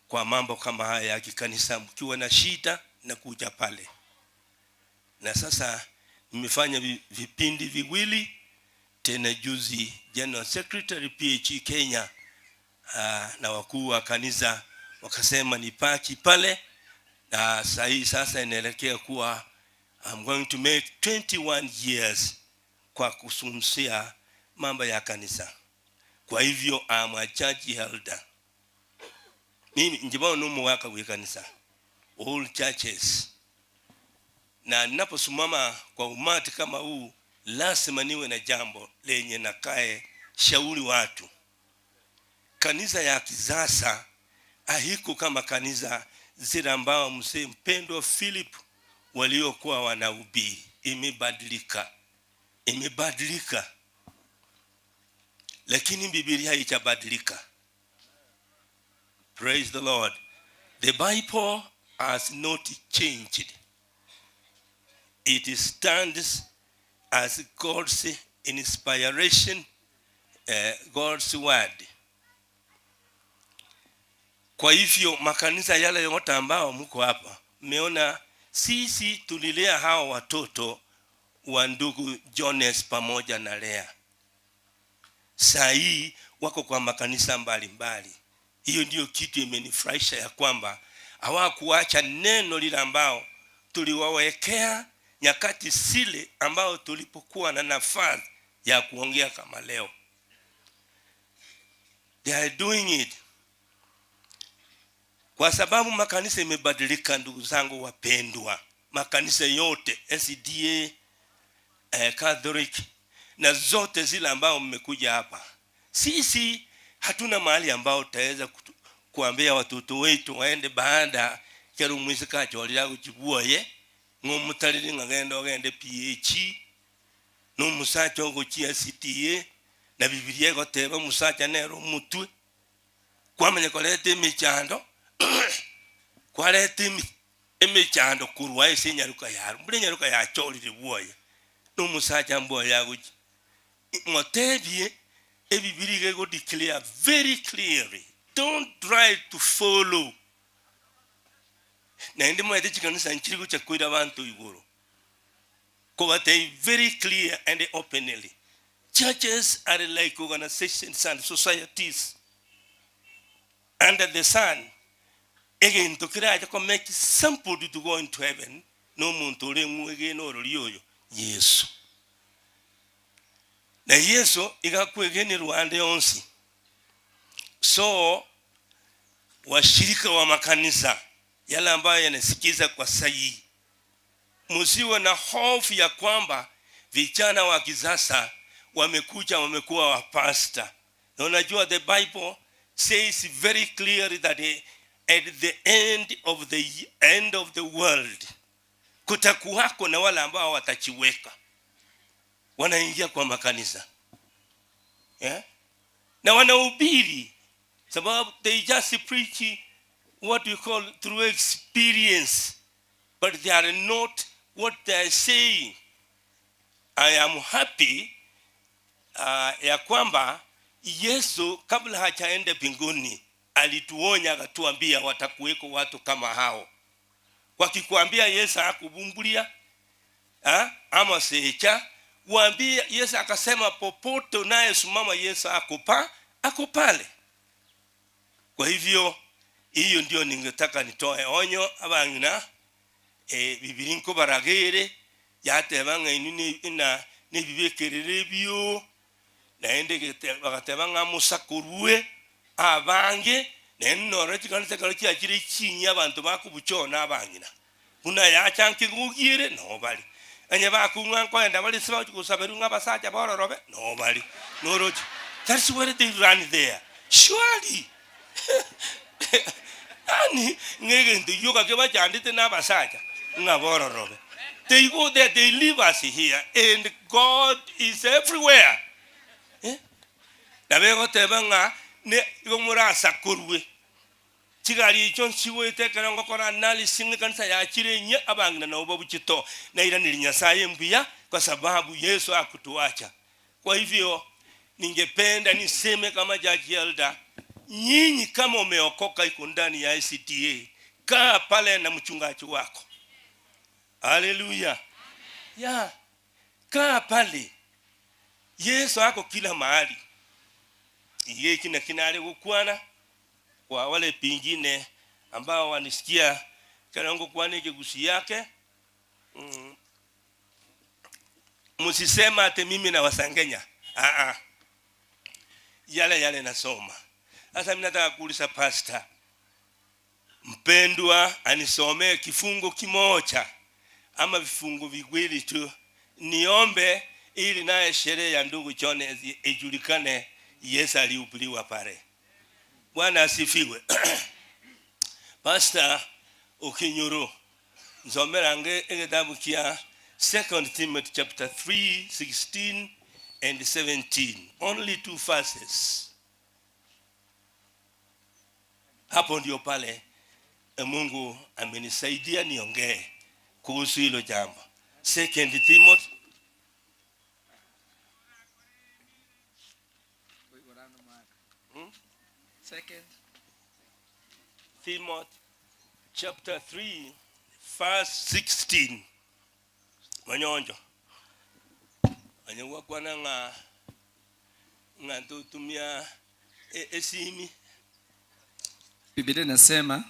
Speaker 7: kwa mambo kama haya ya kikanisa, mkiwa na shida na kuja pale. Na sasa nimefanya vipindi viwili tena. Juzi General Secretary PAG Kenya na wakuu wa kanisa wakasema nibaki pale, na sahii sasa inaelekea kuwa I'm going to make 21 years kwa kuzungumzia mambo ya kanisa. Kwa hivyo I'm a church elder. Mimi njibao numu waka wa kanisa, all churches. Na ninaposimama kwa umati kama huu, lazima niwe na jambo lenye nakae shauri watu. Kanisa ya kisasa haiko kama kanisa zile ambao mzee mpendwa Philip waliokuwa wanahubiri. Imebadilika, imebadilika, lakini Biblia haijabadilika. Praise the Lord. The Bible has not changed. It stands as God's inspiration, God's word. Kwa hivyo makanisa yale yote ambao mko hapa, mmeona sisi tulilea hawa watoto wa ndugu Jones pamoja na Lea. Saa hii wako kwa makanisa mbalimbali. Hiyo ndiyo kitu imenifurahisha ya kwamba hawakuacha neno lile ambao tuliwawekea nyakati zile ambao tulipokuwa na nafasi ya kuongea kama leo. They are doing it. Kwa sababu makanisa imebadilika, ndugu zangu wapendwa. Makanisa yote SDA, Catholic na zote zile ambao mmekuja hapa, sisi hatuna mahali ambao tutaweza kuambia watoto wetu waende baada kero mwisika acholera kuchibuoye ng'omutariri ng'agenda ogende PAG n'omusacha ogochia SDA na Biblia egoteba omusacha nere omotwe kwamanya koreta emechando kwareta emechando korwa ase enyaruka yaro mbuna enyaruka yachorire bwoye n'omusacha mbwoye agochia ng'otebie ebibiri iga ego declare very clearly, don't try to follow. Naende mwete chikanisa nchiri gocha koira abanto igoro kobatei very clear and openly, churches are like organizations and societies under the sun. Egento keracha ko make somebody to go into heaven na omonto ore ng'wegene orori oyo Yesu, na Yesu iga akwegenerwa ande onsi. So washirika wa makanisa yale ambayo yanasikiza kwa sahihi, musiwe na hofu ya kwamba vijana wa kisasa wamekuja wamekuwa wapasta. Na unajua the Bible says very clearly that at the end of the world kutakuwako na wale ambao watachiweka wanaingia kwa makanisa, yeah? Na wanahubiri sababu they just preach what we call through experience, but they are not what they are saying. I am happy ya kwamba Yesu kabla hajaenda mbinguni alituonya akatuambia watakuweko watu kama hao. Wakikwambia Yesu hakubumbulia, ha? Ama secha, waambie Yesu akasema popote unayesimama Yesu ako pale. Kwa hivyo hiyo ndio ningetaka nitoe onyo abang'ina, bibiri nkobaragere yateba ng'a inu ina nebibekerere ebio naende bagateba ng'a musakorwe abange naende noro chikanisa ekero chiachire chinyi abanto bakobuchona abang'ina buna yachanke gogiere no bari onye bakung'a nkoenda bari ase bagochi gosaberwa ng'a abasacha bororobe no bari noroche. That's where they run there. Surely. Yaani ng'a egento gioka kebachandete na abasacha ng'a bororobe. They go there, they leave us here and God is everywhere. Eh? Nabo egoteba ng'a ne igo morasakorwe. Chigari echio nchigoeta ekero ngokora analysis ng'a ekanisa yachire enyia abang'ina nabo babuchete oo. Nairaneria Nyasaye mbuya kwa sababu Yesu hakutuacha. Kwa hivyo ningependa niseme kama judge elder, nyinyi kama umeokoka iko ndani ya SDA, kaa pale na mchungaji wako. Haleluya. Ya, kaa pale. Yesu ako kila mahali. Iga eki naki nare gokwana kwa wale pengine ambao wanisikia ekero ngokwana ekegusii yake mm, Msisema ati mimi nawasangenya. Ah ah. Yale yale nasoma. Sasa mimi nataka kuuliza pastor mpendwa anisomee kifungu kimoja ama vifungu viwili tu, niombe ili naye sherehe ya ndugu John ijulikane, Yesu alihubiriwa pale. Bwana asifiwe. Pastor Okinyuru Nsomerange egetabu kia Second Timothy chapter 3, 16 and 17. Only two verses. Hapo ndio pale eh, Mungu amenisaidia niongee kuhusu hilo jambo. Second Timothy Hmm?
Speaker 16: Second.
Speaker 7: Timothy chapter 3 verse 16. Manyonjo. Onye gwakwana ng'a ng'a ntotumia e- esimi
Speaker 16: Biblia inasema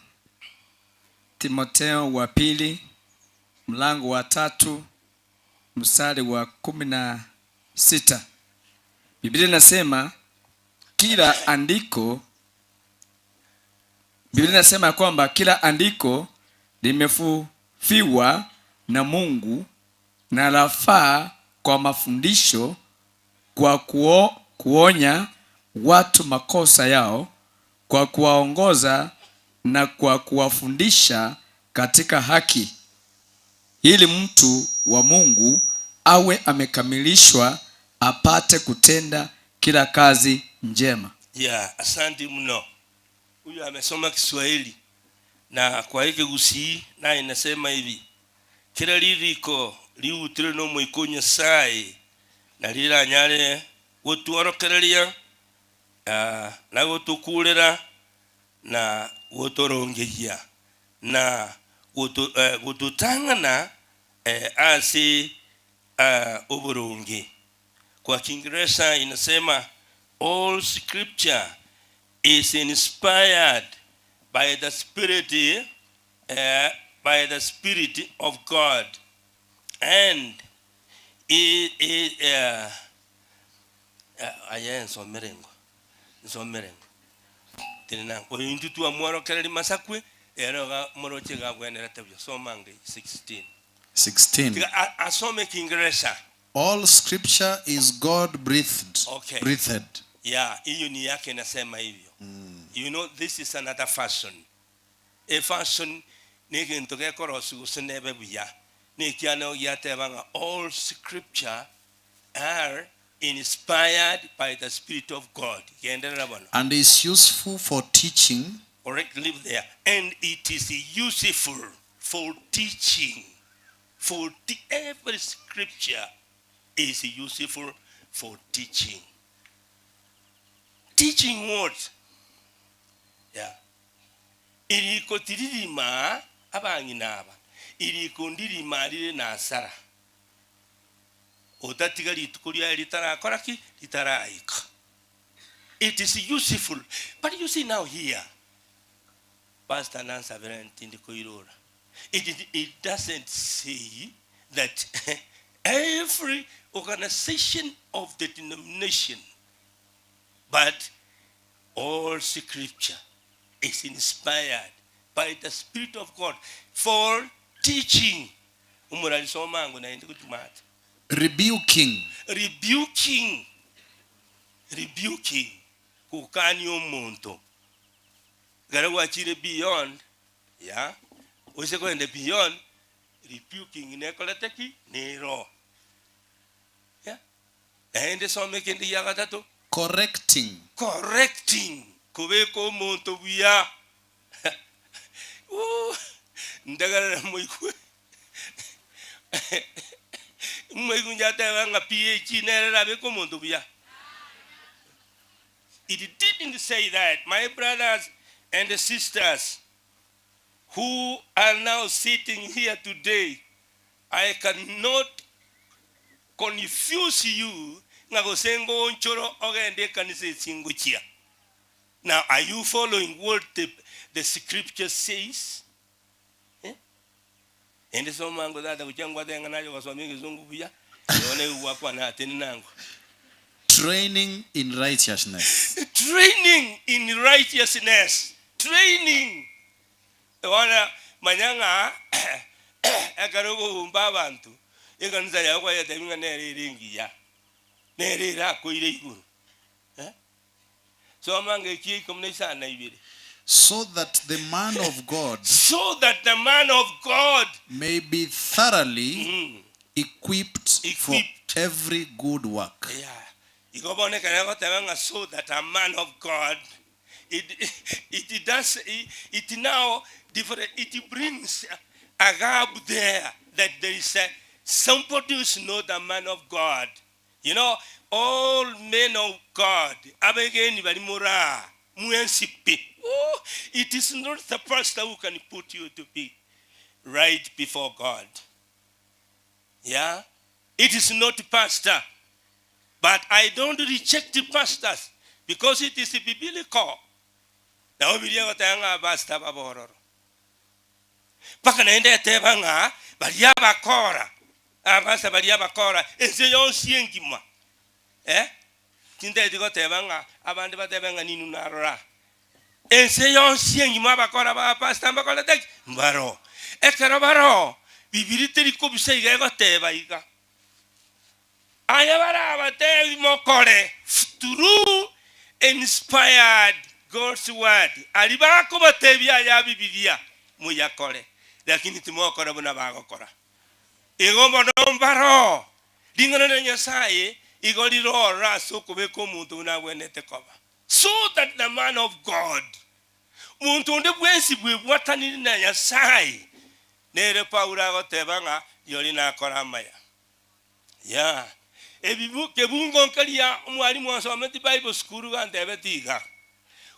Speaker 16: Timoteo wa pili mlango wa tatu mstari wa 16. Biblia inasema kila andiko, Biblia inasema kwamba kila andiko limefufiwa na Mungu na lafaa kwa mafundisho, kwa kuonya watu makosa yao, kwa kuwaongoza na kwa kuwafundisha katika haki, ili mtu wa Mungu awe amekamilishwa apate kutenda kila kazi njema.
Speaker 7: Yeah, asante mno. Huyu amesoma Kiswahili na kwa Ekegusii naye nasema hivi, kera ririko riutire n'Omoika o Nyasae, na riranyare gotworokereria na gotokuurera na gotorongeyia na gototang'ana ase oboronge. Kwa Kiingereza inasema all scripture is inspired by the spirit by the spirit of God and aye nsomere ingo nsomere ingo tenena oyo intwe twamworokereria masakwe ere iga moroche iga abwenerete buya soma ange 16
Speaker 1: 16.
Speaker 7: Tiga a- asome Kiingereza.
Speaker 1: All scripture is God breathed.
Speaker 7: Okay.
Speaker 1: Breathed.
Speaker 7: Yeah, hiyo ni yake inasema hivyo. You know this is another fashion. A fashion negento gekorosi gose nebe buya. Nekiane giateba ng'a all scripture are inspired by the spirit of God. Genderera bono.
Speaker 1: And is useful for teaching.
Speaker 7: Correct, leave there. And it is useful for teaching. For every scripture is useful for teaching. Teaching what? Yeah. Eriko tiririma abang'ina aba, eriko ndirima rire na asara. Otatiga rituko riaye ritarakora ki? Ritaraika. It is useful. But you see now here, Pastor nansabera ntindi koirora. It, it doesn't say that every organization of the denomination, but all scripture is inspired by the Spirit of God for teaching. Umurari soma ango naende gochumata.
Speaker 1: Rebuking.
Speaker 7: Rebuking. Rebuking, gokania omonto. Ekero gwachire beyond, yeah, ose kogenda beyond, rebuking nekorete ki? Nero. Yeah. Naende soma ekende gia gatato.
Speaker 1: Correcting.
Speaker 7: Correcting, kobeka omonto buya. Ooh, ntegerere moigwe. Moigwe inche ateba ng'a PhD nere erabeke omonto buya. It didn't say that, my brothers and sisters who are now sitting here today, I cannot confuse you ng'a gose ngoonchore ogende ekanisa ase ngochia. Now are you following what the, the scripture says? Eh? Ende soma ango tata gochia ngwate ng'a naye ogosoma egesongo buya, bono nigo gwakwana atene nango.
Speaker 1: Training in righteousness.
Speaker 7: Training in righteousness. Training. Bono manya ng'a ekero ogoumba abanto, ekanisa yago kwayetebia ng'a nere ere engiya, nere erakoire igoro. Eh? Soma ng'ekia ikomi na isano na ibere.
Speaker 1: So that the man of God
Speaker 7: So that the man of God
Speaker 1: may be thoroughly equipped for every good work.
Speaker 7: Yeah. Igo bono ekero egoteba ng'a so that a man of God it, it does it now different it brings a gap there that there is a, somebody who is not a man of God. You know, all men of God, abegeni bari moraa mwensi pi. Oh, it is not the pastor who can put you to be right before God. Yeah? It is not pastor. But I don't reject the pastors because it is biblical. Nabo biria egoteba ng'a abastor babe ororo. Mpaka naende eteba ng'a baria abakora, abasa baria abakora ense yonsi engima. Eh, tintageti goteba ng'a abande batebe ng'a ninwe narora. Ense yonsi engima abakora ba pastor mbakorete ki? Mbaro. Ekero baroo, Bibilia teri kobisa iga egoteba iga. Aya barabatebi mokore, through inspired God's word, aria bakobatebia aya Bibilia, moyakore, lakini timokora buna bagokora. Igo mono mbaroo, ring'ana ria Nyasaye igo rire ororo ase okobeka omonto buna agwenerete koba. So that the man of God, monto onde bwensi bwebwatanire na Nyasaye, nere Paulo agoteba ng'a rirorio nakore amaya. Yeah. Ebibu kebungo nkeria omwalimu osometi Bible school gantebeti iga,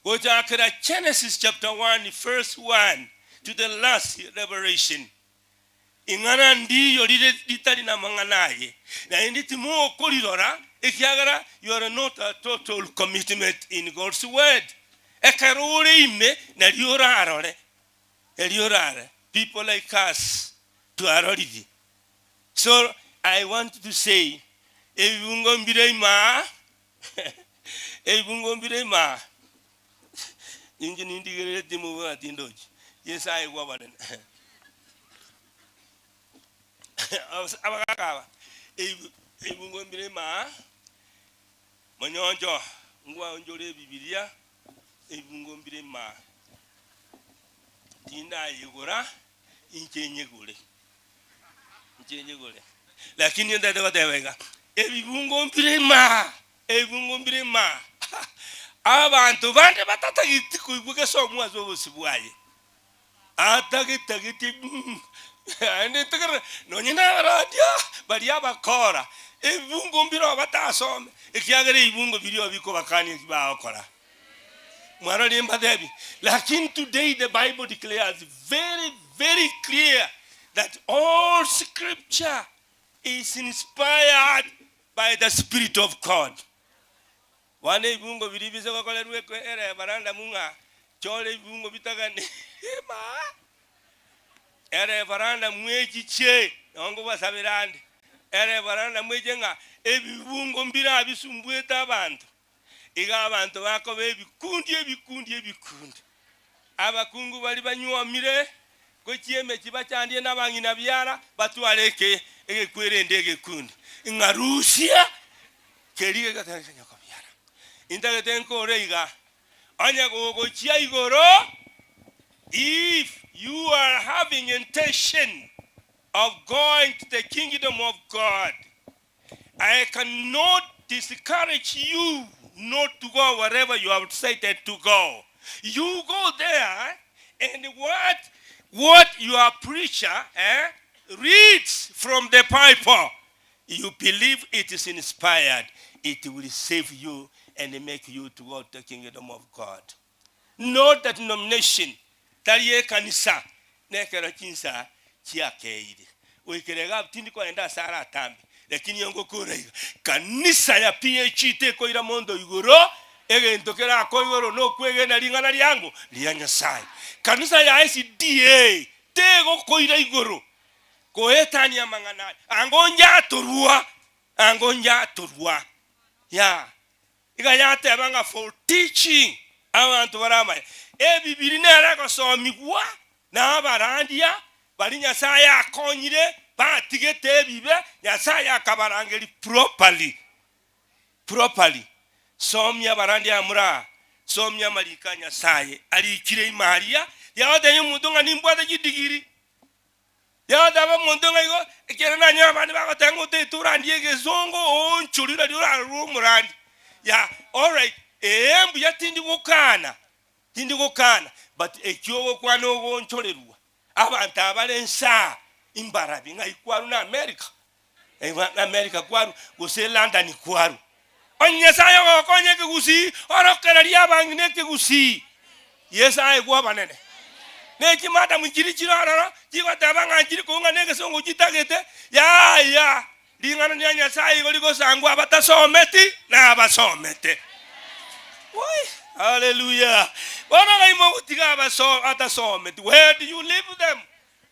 Speaker 7: gochakera Genesis chapter 1 verse 1 to the last Revelation, ing'ana ndiyo rire ritari namang'ana aye, naende timokorirora ekiagera you are not a total commitment in God's word. Ekero ore ime nario orarore, erio orare. People like us twaroririe. So I want to say ebibungo mbire ime aa, ebibungo mbire ime aa, inche nindigereretie mobua tindochi, Yeso aigwe obonene. Abagaka aba, ebi- ebibungo mbire ime aa, monyoncho, ngwaonchore ebibiria, ebibungo mbire ime aa, tindayegora, inche nyegore. Inche nyegore. Lakini ntagete goteba iga, ebibungo mbire imaa, ebibungo mbire imaa. Abanto bande batatageti koigwa gesomo ase obosio bwaye. Atagetageti naende ntegerere, nonye na abarandia baria abakora, ebibungo mbire oo batasome, ekiagera ebibungo biria oo bikobakania eki bagokora. Mwarorire mbatebi, lakini today the Bible declares very very clear that all scripture is inspired by the spirit of God. Bono ebibungo biria bise gokorerwa ekwe ere referendum ng'a chora ebibungo bitagani maa ereferendum echiche nabo nkobasabera ande ereferendum eche ng'a ebibungo mbire abisumbuete abanto Iga abanto bakoba ebikundi ebikundi ebikundi. Abakungu baria banyuomire gochia emechie bachandie nabang'ina biara, batware eke egekwerende egekundi, ng'a rusia keria gegateba nyoko biara. Intagete nkore iga, onye gogochia igoro, if you are having intention of going to the kingdom of God, I cannot discourage you not to go wherever you have decided to go. You go there and what, what your preacher eh, reads from the Bible, you believe it is inspired, it will save you and make you to go to the kingdom of God. Not that denomination, tari ekanisa, nekero chinsa chiakeire. Goikera iga tindi kogenda ase are atambe, lakini ngokora iga, kanisa ya PAG tekoira monto igoro, egento kerakoe igoro nokwegena ring'ana riango ria Nyasaye. Kanisa ya SDA tegokoira igoro goetania amang'ana aya, ango njatorwa, ango njatorwa. Yeah. Iga yateba ng'a for teaching abanto bare amaya. Ebibiri nere egosomigwa na abarandia baria Nyasaye akonyire batigete ebibe, Nyasaye akabarangeria properly, properly. Somia abarandia aya moraa, somia amariko a Nyasaye arikire ime aria, riagotebia omonto ng'a nimbwate chidigiri. Yateba omonto ng'a igo, ekiagera nanyora abande bagoteba ng'a otaete orandie egesongo oonchorie nario orarore omorandi. Ya alright, ee mbuya tindi gokana, tindi gokana, but ekio ogokwana ogoonchorerwa, abanto aba bare nsaa imbarabi ng'ai kwarwa na America? America kwarwa gose London kwarwa? Onye Nyasaye ogokonya ekegusii, orokererie abang'ina ekegusii. Yeso aegwe obonene. Ne chimadamu chiria chire ororo chigoteba ng'a nchiri koung'ana egesongo chitagete, yaya, ring'ana ria Nyasaye igo rigosangwa abatasometi na abasomete. Woi, haleluya! Bono ng'ai mogotiga abaso atasometi? Where do you leave them?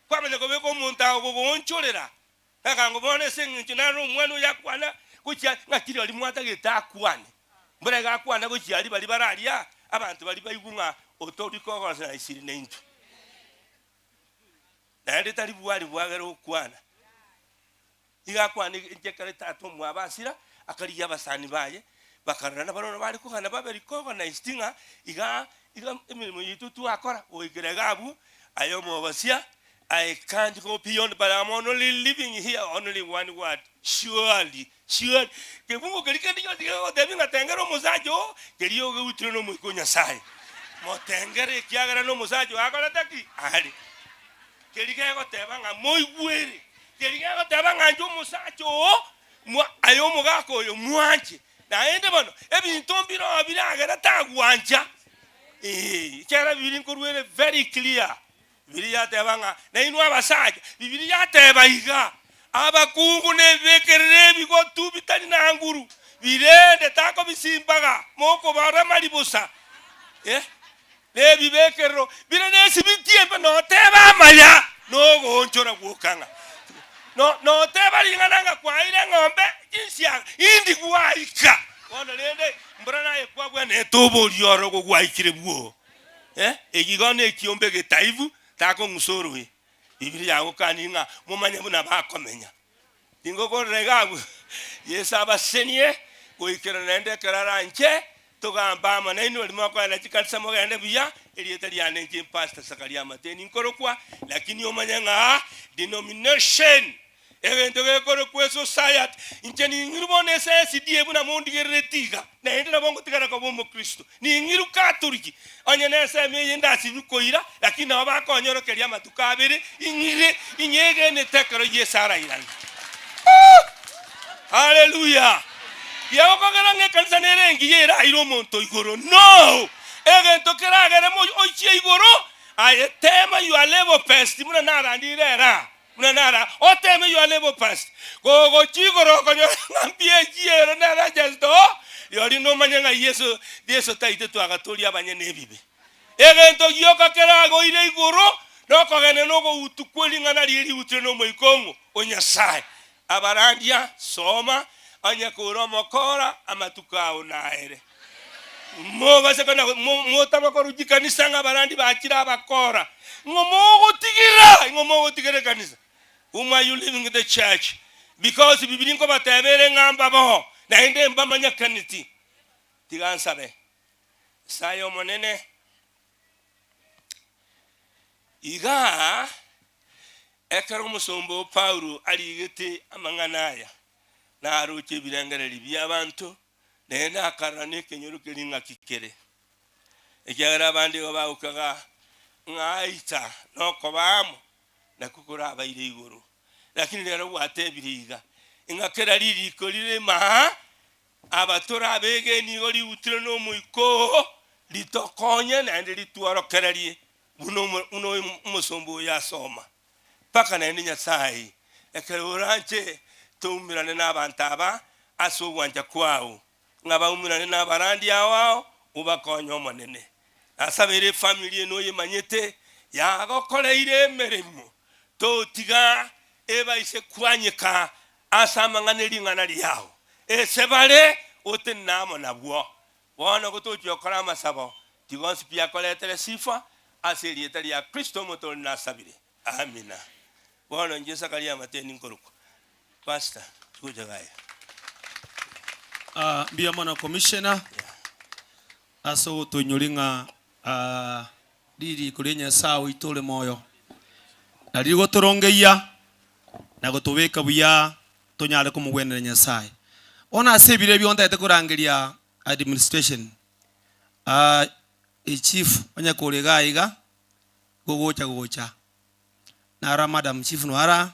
Speaker 7: Kwamanya kobeka omonto agogoonchorera Akango bono ase engencho naro omwana oyo akwana gochia ng'aki rirorio mwatagete akwane. Mbora iga akwana gochia aria baria bare aria, abanto baria baigwe ng'a otori kogosa na isiri naintwe. Naende tari bwari bwagera gokwana. Iga akwana inche ekero tata omwabo asira, akarigia abasani baye, bakarora nabarabwo bare kogana babe recognized ng'a iga iga emeremo yaito twakora goikera iga abwo, aye omobasia I can't go beyond but I'm only living here only one word surely surely kebungo keria kende gionsi kegogotebia ng'a tengera omosacha oo keria ogeutire na omoika o Nyasaye motengere ekiagera na omosacha oo akorete ki? Are keria kegoteba ng'a moigwere keria kegoteba ng'a inche omosacha oo mwa aye omogaka oyo mwanche naende bono ebinto mbire oo biragere tagwancha eeh ekiagera bibiria nkorwa ere very clear. Bibilia yateba ng'a nainwe abasacha, Bibilia yateba iga, Abakungu nebibekerere ebigotu bitari na nguru, birende takobisimbaga, mokobarama ribosa. Eh, nebibekerero bire nesibiti embe noteba amaya nogoonchora gwoka ng'a no, noteba ring'ana ng'a kwaeire eng'ombe chinsiaga indi gwaika. Bono rende mbora naye kwabwenerete oborie orogo gwaikire bwoo. Eh, eki igo nekiombe egetaibu, takong'usa oroe. Bibilia yagokania ng'a momanye buna bakomenya. Tingokorera iga abwo, Yeso abasenie goikera naende ekero aranche, togambe amo nainwe baria mokoenda chikanisa mogende buya, erieta riane inche Pastor Zakaria Amateni nkorokwa, lakini omanye ng'a denomination Egento gekorokwa esociety, inche ning'irwe bono ase SDA buna mondigerereti iga, naende nabo ngotigara koba omokristo. Ning'irwe Catholic, onye nensemo eye ndasibwe koira, lakini nabo bakonyorokeria amatuko abere, ing'ire, inyegenete ekero Yeso arairane. Haleluya! Riagokogera ng'a ekanisa nere engiya eraire omonto igoro? No! Egento keragere moyo oichie igoro, aye tema your level best buna narandire era. Buna nara oteme your level past gogochia igoro okonyora ng'a mbuya echiero nere just oo rirorio nomanye ng'a Yeso Yeso taitetwe agatoria abanyene ebibe. Egento gioka keragoire igoro nokogenda nogoutu kwe ring'ana riria rigutire nomoika ong'o o Nyasaye. Abarandia soma onye kore omokora amatuko ao naere. Mobase kona motama korwa chikanisa ng'a abarandi bachire abakora. Ng'o mogotigira? Ing'o mogotigera ekanisa? Whom are you leaving the church? Because Bibilia nkobateba ere ng'a mbaboo, naende mbamanyekaneti. Tiga nsabe. Nyasaye Omonene, igaa ekero omosomba o Paulo arigete amang'ana aya, naroche ebirengererio bi'abanto, naende akarora nekenyoro keria ng'aki kere. Ekiagera abande igo bagokaga ng'a aita nokoba amo, nakwo korabaire igoro. Lakini rero gwatebire iga, ng'a kera ririko rire ime aa, aba tore abegeni igo rigutire n'Omoika oo, ritokonye naende ritworokererie buna omo buna omosomba oyo asoma. Mpaka naende Nyasae, ekero oranche toumerane nabanto aba ase ogwancha kwao, ng'a baumerane nabarandi ao ao, obakonye Omonene. Nasabeire efamiri eno oyemanyete yagokoreire emeremo, totiga ebaise kwanyeka ase amang'ana ering'ana riao, ese bare otenene amo nabwo. Bono gotochia gokora amasabo, tiga onsi pi akoretere sifa, ase erieta ria Kristo Omotoori nasabire. Amina. Bono inche Zakaria amateni nkorokwa. Pastor, gocha iga aye.
Speaker 2: Ah, mbuya mono Commissioner ase ogotoinyori ng'a ah, ririko ria Nyasae oito ore moyo na rigotorongeyia na gotobeka buya tonyare komogwenera Nyasae. Bono ase ebiro ebio ntagete korangeria administration ah, echief onye kore iga iga gogocha gocha nara madam chief nwara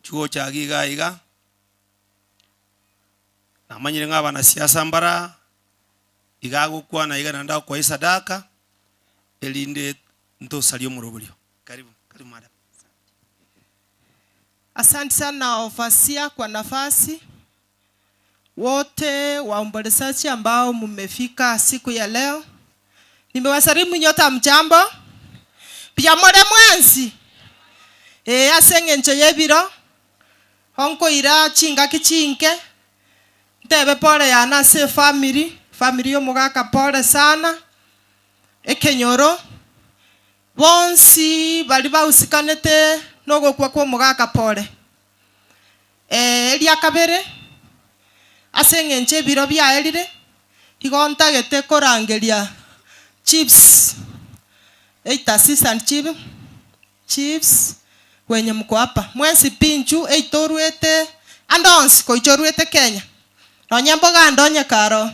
Speaker 2: chigocha iga iga iga namanyire ng'a abanasiasa mbara iga agokwana iga naende agokoa esadaka erinde ntosarie omoroberio. Karibu, karibu madam.
Speaker 8: Asante sana overseer kwa nafasi. Wote waombolezaji ambao mumefika siku ya leo, nimewasalimu nyote hamjambo? Mbuya more mwensi? Ee, ase eng'encho y'ebiro, onkoira chingaki chinke, ntebe pole yane ase efamiri, efamiri y'omogaka pole sana, ekenyoro, bonsi baria bahusikanete nogokwa kw'omogaka pole. Eria kabere, ase eng'encho ebiro biaerire, igo ntagete korangeria chiefs, either assistant chief, chiefs wenye mko hapa, mwensi pi inchu either orwete ande onsi goicha orwete Kenya, nonye mboganda onye kare oo,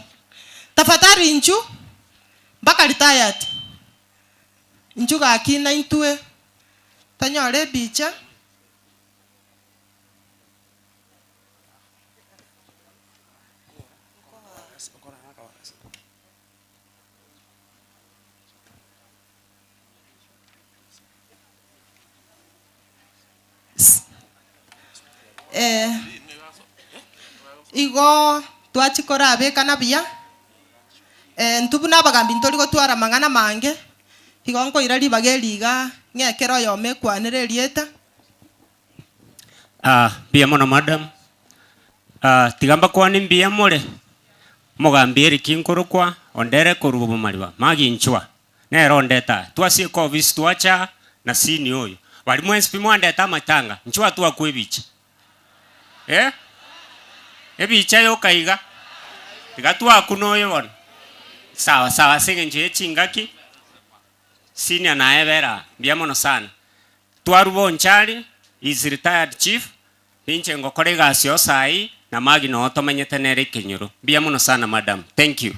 Speaker 8: tafadhali inchu mpaka retired, inchu gaki naintwe tonyore ebicha. Eh, igo twachia korabekana buya, intwe buna abagambi ntori gotwara amang'ana amange, igo nkoira ribaga eri igaa ng'a ekero oyomo ekwanere erieta.
Speaker 9: Ah, mbuya mono madam. Ah, tiga mbakwane mbuya more, omogambi Eric nkorokwa, ondere korwa Bomariba, Maginchwa, nere ondete aa. Twasieka ofisi twacha aa, na senior oyo. Baria mwensi pi mwandete amatanga, nchwa twakwa ebicha. Eh? Ebicha yoka iga. Tiga twakuna oyo bono. Sawa sawa ase eng'encho ye chingaki, Senior naye bera aa, mbuya mono sana. Twarwa Bonchari, he is retired chief, ninche ngokora egasi oo saii, na Maggie noo tomenyete nere ekenyoro. Mbuya mono sana madam. Thank you.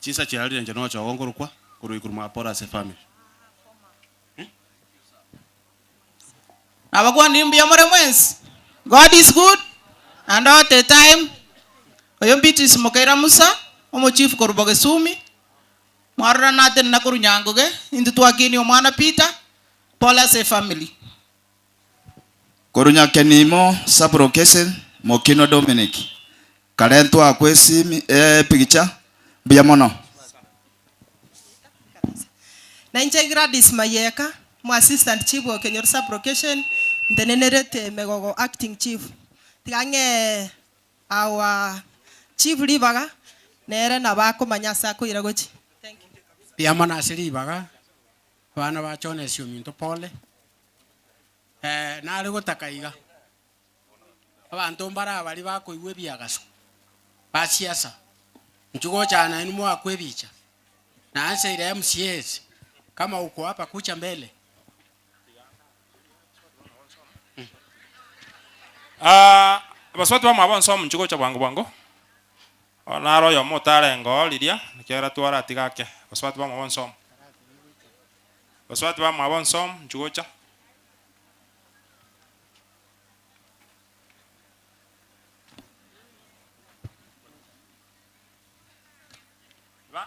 Speaker 10: Chinsa chiarire inche nocha ogonkorokwa korwa igoro mwa Paul ase family.
Speaker 11: Nabakwanire mbuya more mwensi? God is good and all the time. Oyo Beatrice Mokeira Musa, omochief korwa Bogesumi, mwarora natenena korwa Nyangoge, intwe twakinia omwana Peter, pole ase efamily.
Speaker 12: Korwa Nyakenimo sub-location, Mokino Dominic, kare ntwakwa esimi epigicha, mbuya mono.
Speaker 8: Na inche Gladys Mayeka, omo assistant chief o Kenyoro sub-location, ntenenerete Megogo acting chief. Tiga ng'ee our chief ribaga, nere nabo akomanya ase akoira gochia. Thank you.
Speaker 26: Mbuya mono ase ribaga, abana ba Jones ominto pole. Nare gotaka iga. Abanto mbare abaria bakoigwa ebiagaso ba siasa, inchuo gocha nainwe moakwe ebicha. Naanseire MCAs kama uko hapa kucha mbele.
Speaker 3: Ah, abasubati bamwabo onsi omonche gocha bwango bwango. Naro oyomo otarenge oo riria, ekiagera twaratiga ake. Abasubati bamwabo onsi omo. Abasubati bamwabo onsi omo, inchuo gocha.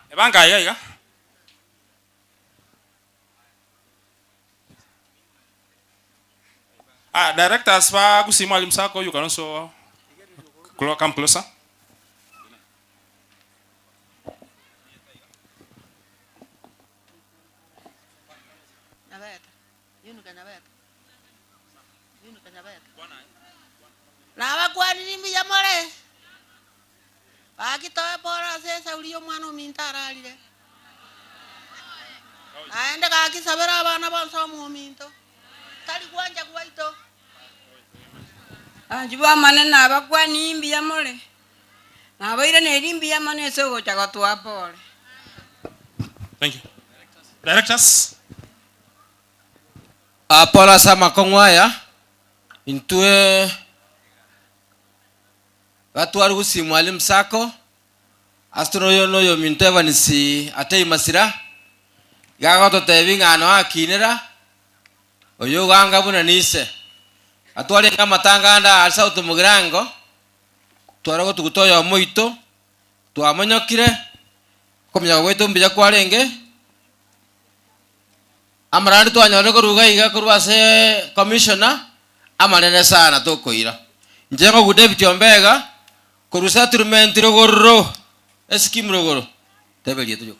Speaker 3: Ebanka aiga iga. Ah, directors ba Gusii Mwalimu Sacco, you can also come closer.
Speaker 6: Nabakwanirie mbuya more? Gaki toe pore ase esauri y'omwana ominto ararire. Naende gaki sabera abana bonsi omominto, tari gwancha gwaito.
Speaker 13: Abanchwa b'Omonene nabakwanirie mbuya more? Nabairanerie mbuya mono ase ogocha gotoa pore.
Speaker 3: Thank you. Directors.
Speaker 14: Pore ase amakong'u aya, intwe gatware gusii Mwalimu Sacco, ase tore oyo noyominto Evans Atei Masira, iga agototebia ng'a noe akinera, oyo oganga buna nise. Gatwarenge amatanga ande aa South Mugirango, tware gotuguta oyomo oito, twamonyokire, okominyoka gwaito mbuya kwarenge. Amarandi twanyorire korwa iga iga korwa ase commissioner, amanene sana tokoira. Inche ngogu David Ombega, korwa settlement rogoro, escheme rogoro, teba erieta rioka.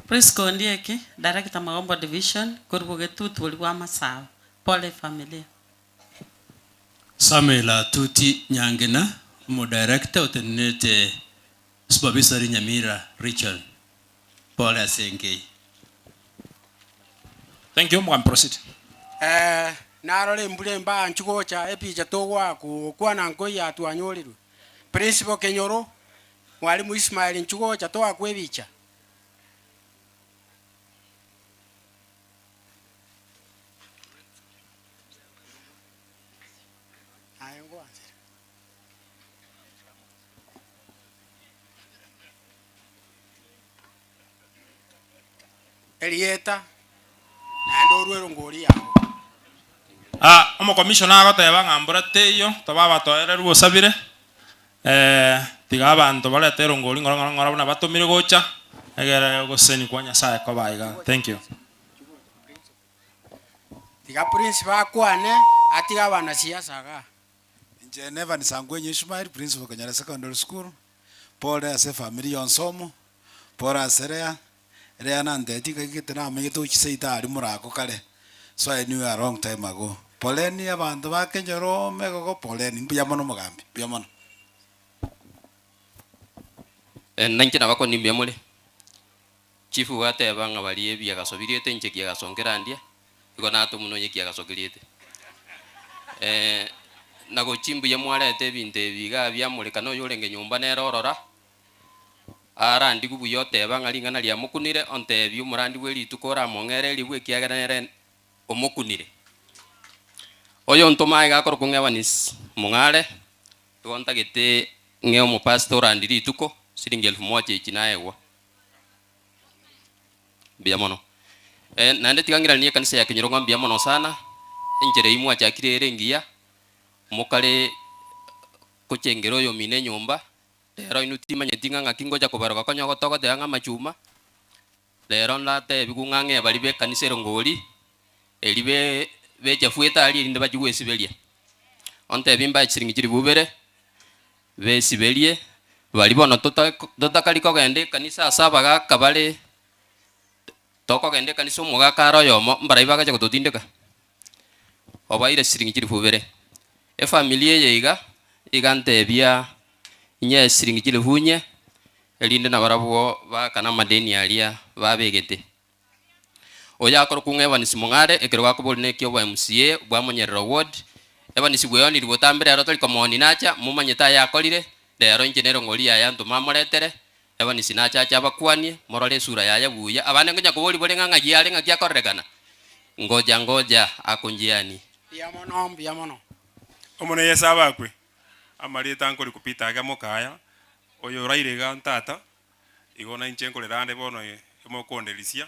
Speaker 17: Prisca Ondieki, Director Magombo Division, korwa bogetutu boria bwa Masaba. Pole familia.
Speaker 18: Samuel Atuti Nyangena, Omodirector otenenerete Supervisory Nyamira Region. Pole ase enka eye.
Speaker 3: Thank you, Mwami proceed.
Speaker 26: Ee, narore embura embaanchu gocha, epicha togoaka gokwana nkoiyo atwanyorirwe. Principal Kenyoro, Mwalimu Ismael inchu gocha toakwe ebicha. Aye ngwansere. Erieta, naende orue erongori yao.
Speaker 3: Ah, omokomishona agoteba ng'a mbura teiyo, tobe abatoereru osabire, eh, tiga abanto barete erongori ng'ora ng'ora ng'ora buna batomire gocha, egere ogosesenia kwa Nyasaye kobe aiga. Thank you.
Speaker 26: Tiga prince bakwane, atige abanasiasa igaa.
Speaker 19: Inche Nevan Sangwenyo Ishmael, Principal Kenyara Secondary School, pore ase efamiri yonsi omo, pore ase Lea, Lea nantebetie ng'aki gete namanyete gochia seito aria morako kare, so I knew her a long time ago. Poreni abanto ba Kenyoro omegogo poreni, mbuya mono omogambi, mbuya mono.
Speaker 7: Nainche nabakoni mbuya more. Chief gateba ng'a baria ebiagaso biriete inche kiagaso nkerandia, igo natomwa nonye kiagaso keriete. Nagochia mbuya mwarete ebinto ebi igaa biamoreka na oyorenge nyomba nere orora, arandigwe buya oteba ng'a ring'ana riamokunire, ontebie omorandi bwe rituko oramong'ere ribu ekiagera nere omokunire. Oyontoma iga akorokwa ng'a Evans Mong'are, igo ntagete ng'e omopastor orandi rituko, siringi elfu moja echi naegwa. Mbuya mono. Eh, naende tiga ng'iranie ekanisa ya Kenyoro ng'a mbuya mono sana, enchera eyio mwachakire ere engiya, mokare gochengera oyomino enyomba, rero inwe timanyeti ng'a ng'aki ngocha kobaroka konya togoteba ng'a amachuma, rero ndatebiwu ng'a ng'e baria b'ekanisa erongori, eri be bechafuete aria erinde bachie gwesiberia. Ontebie mbae chisiringi chilifu ibere. Besiberie, baria bono totakari kogenda ekanisa ase abagaaka bare, tokogenda ekanisa omogaka are oyomo, mbarai bagacha gototindeka? Obaire chisiringi chilifu ibere. Efamiri eye iga, iga ntebia inye chisiringi chilifu inye, erinde nabarabwo baakane amadeni aria babegete. Oyo akorokwa ng'a Evans Mong'are, ekero gakoboria neki obo MCA bwa Monyerere Ward,
Speaker 4: Evanisi bweoniri botambe rero tori komooni nacha, momanyete aya akorire, rero inche nere ng'ori yaye antoma amoretere, Evanisi nacha ache abakwanie, morore esura yaye buya. Abande nkonya koboria bore ng'a ng'aki are ng'aki akorerekana? Ngoja ngoja ako njiani.
Speaker 26: Mbuya mono, mbuya mono.
Speaker 20: Omonene Yeso abakwe, amarieta nkori kupita iga mokaya, oyo oraire iga ntata, igo nainche nkorera ande bono emokonderisia,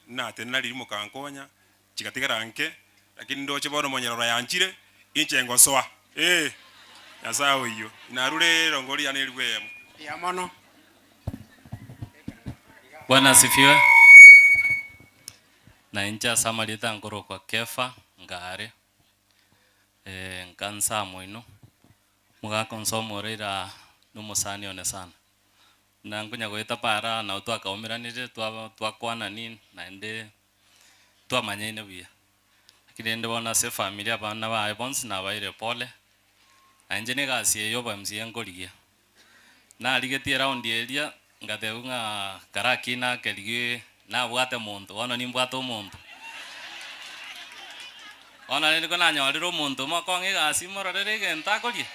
Speaker 20: natenena riria mokankonya, chigatigara nke, lakini ndoche bono monyeroro yanchire, inche ngosoa, eh, Nyasae oyio, narure erongo riane eribu eyemo.
Speaker 26: Mbuya mono.
Speaker 25: Bwana asifiwe. Na inche ase amarieta nkorokwa Kefa ngare, nkansa moino, mogaka onsomore ira na omosani one sana. Buna nkonya goeta para nabo twakaumeranire twaba twakwanani naende twamanyaine buya. Lakini rende bono ase efamiri abana baye bonsi nabaeire pole, na inche na egasi eye ya obo MCA nkorigia. Narigetie eround eria, ngatebiwa ng'a karakina akerigie nabwate monto, bono nimbwate omonto. Bono rende ko nanyorire omonto mokong'a egasi mororere egento akoria,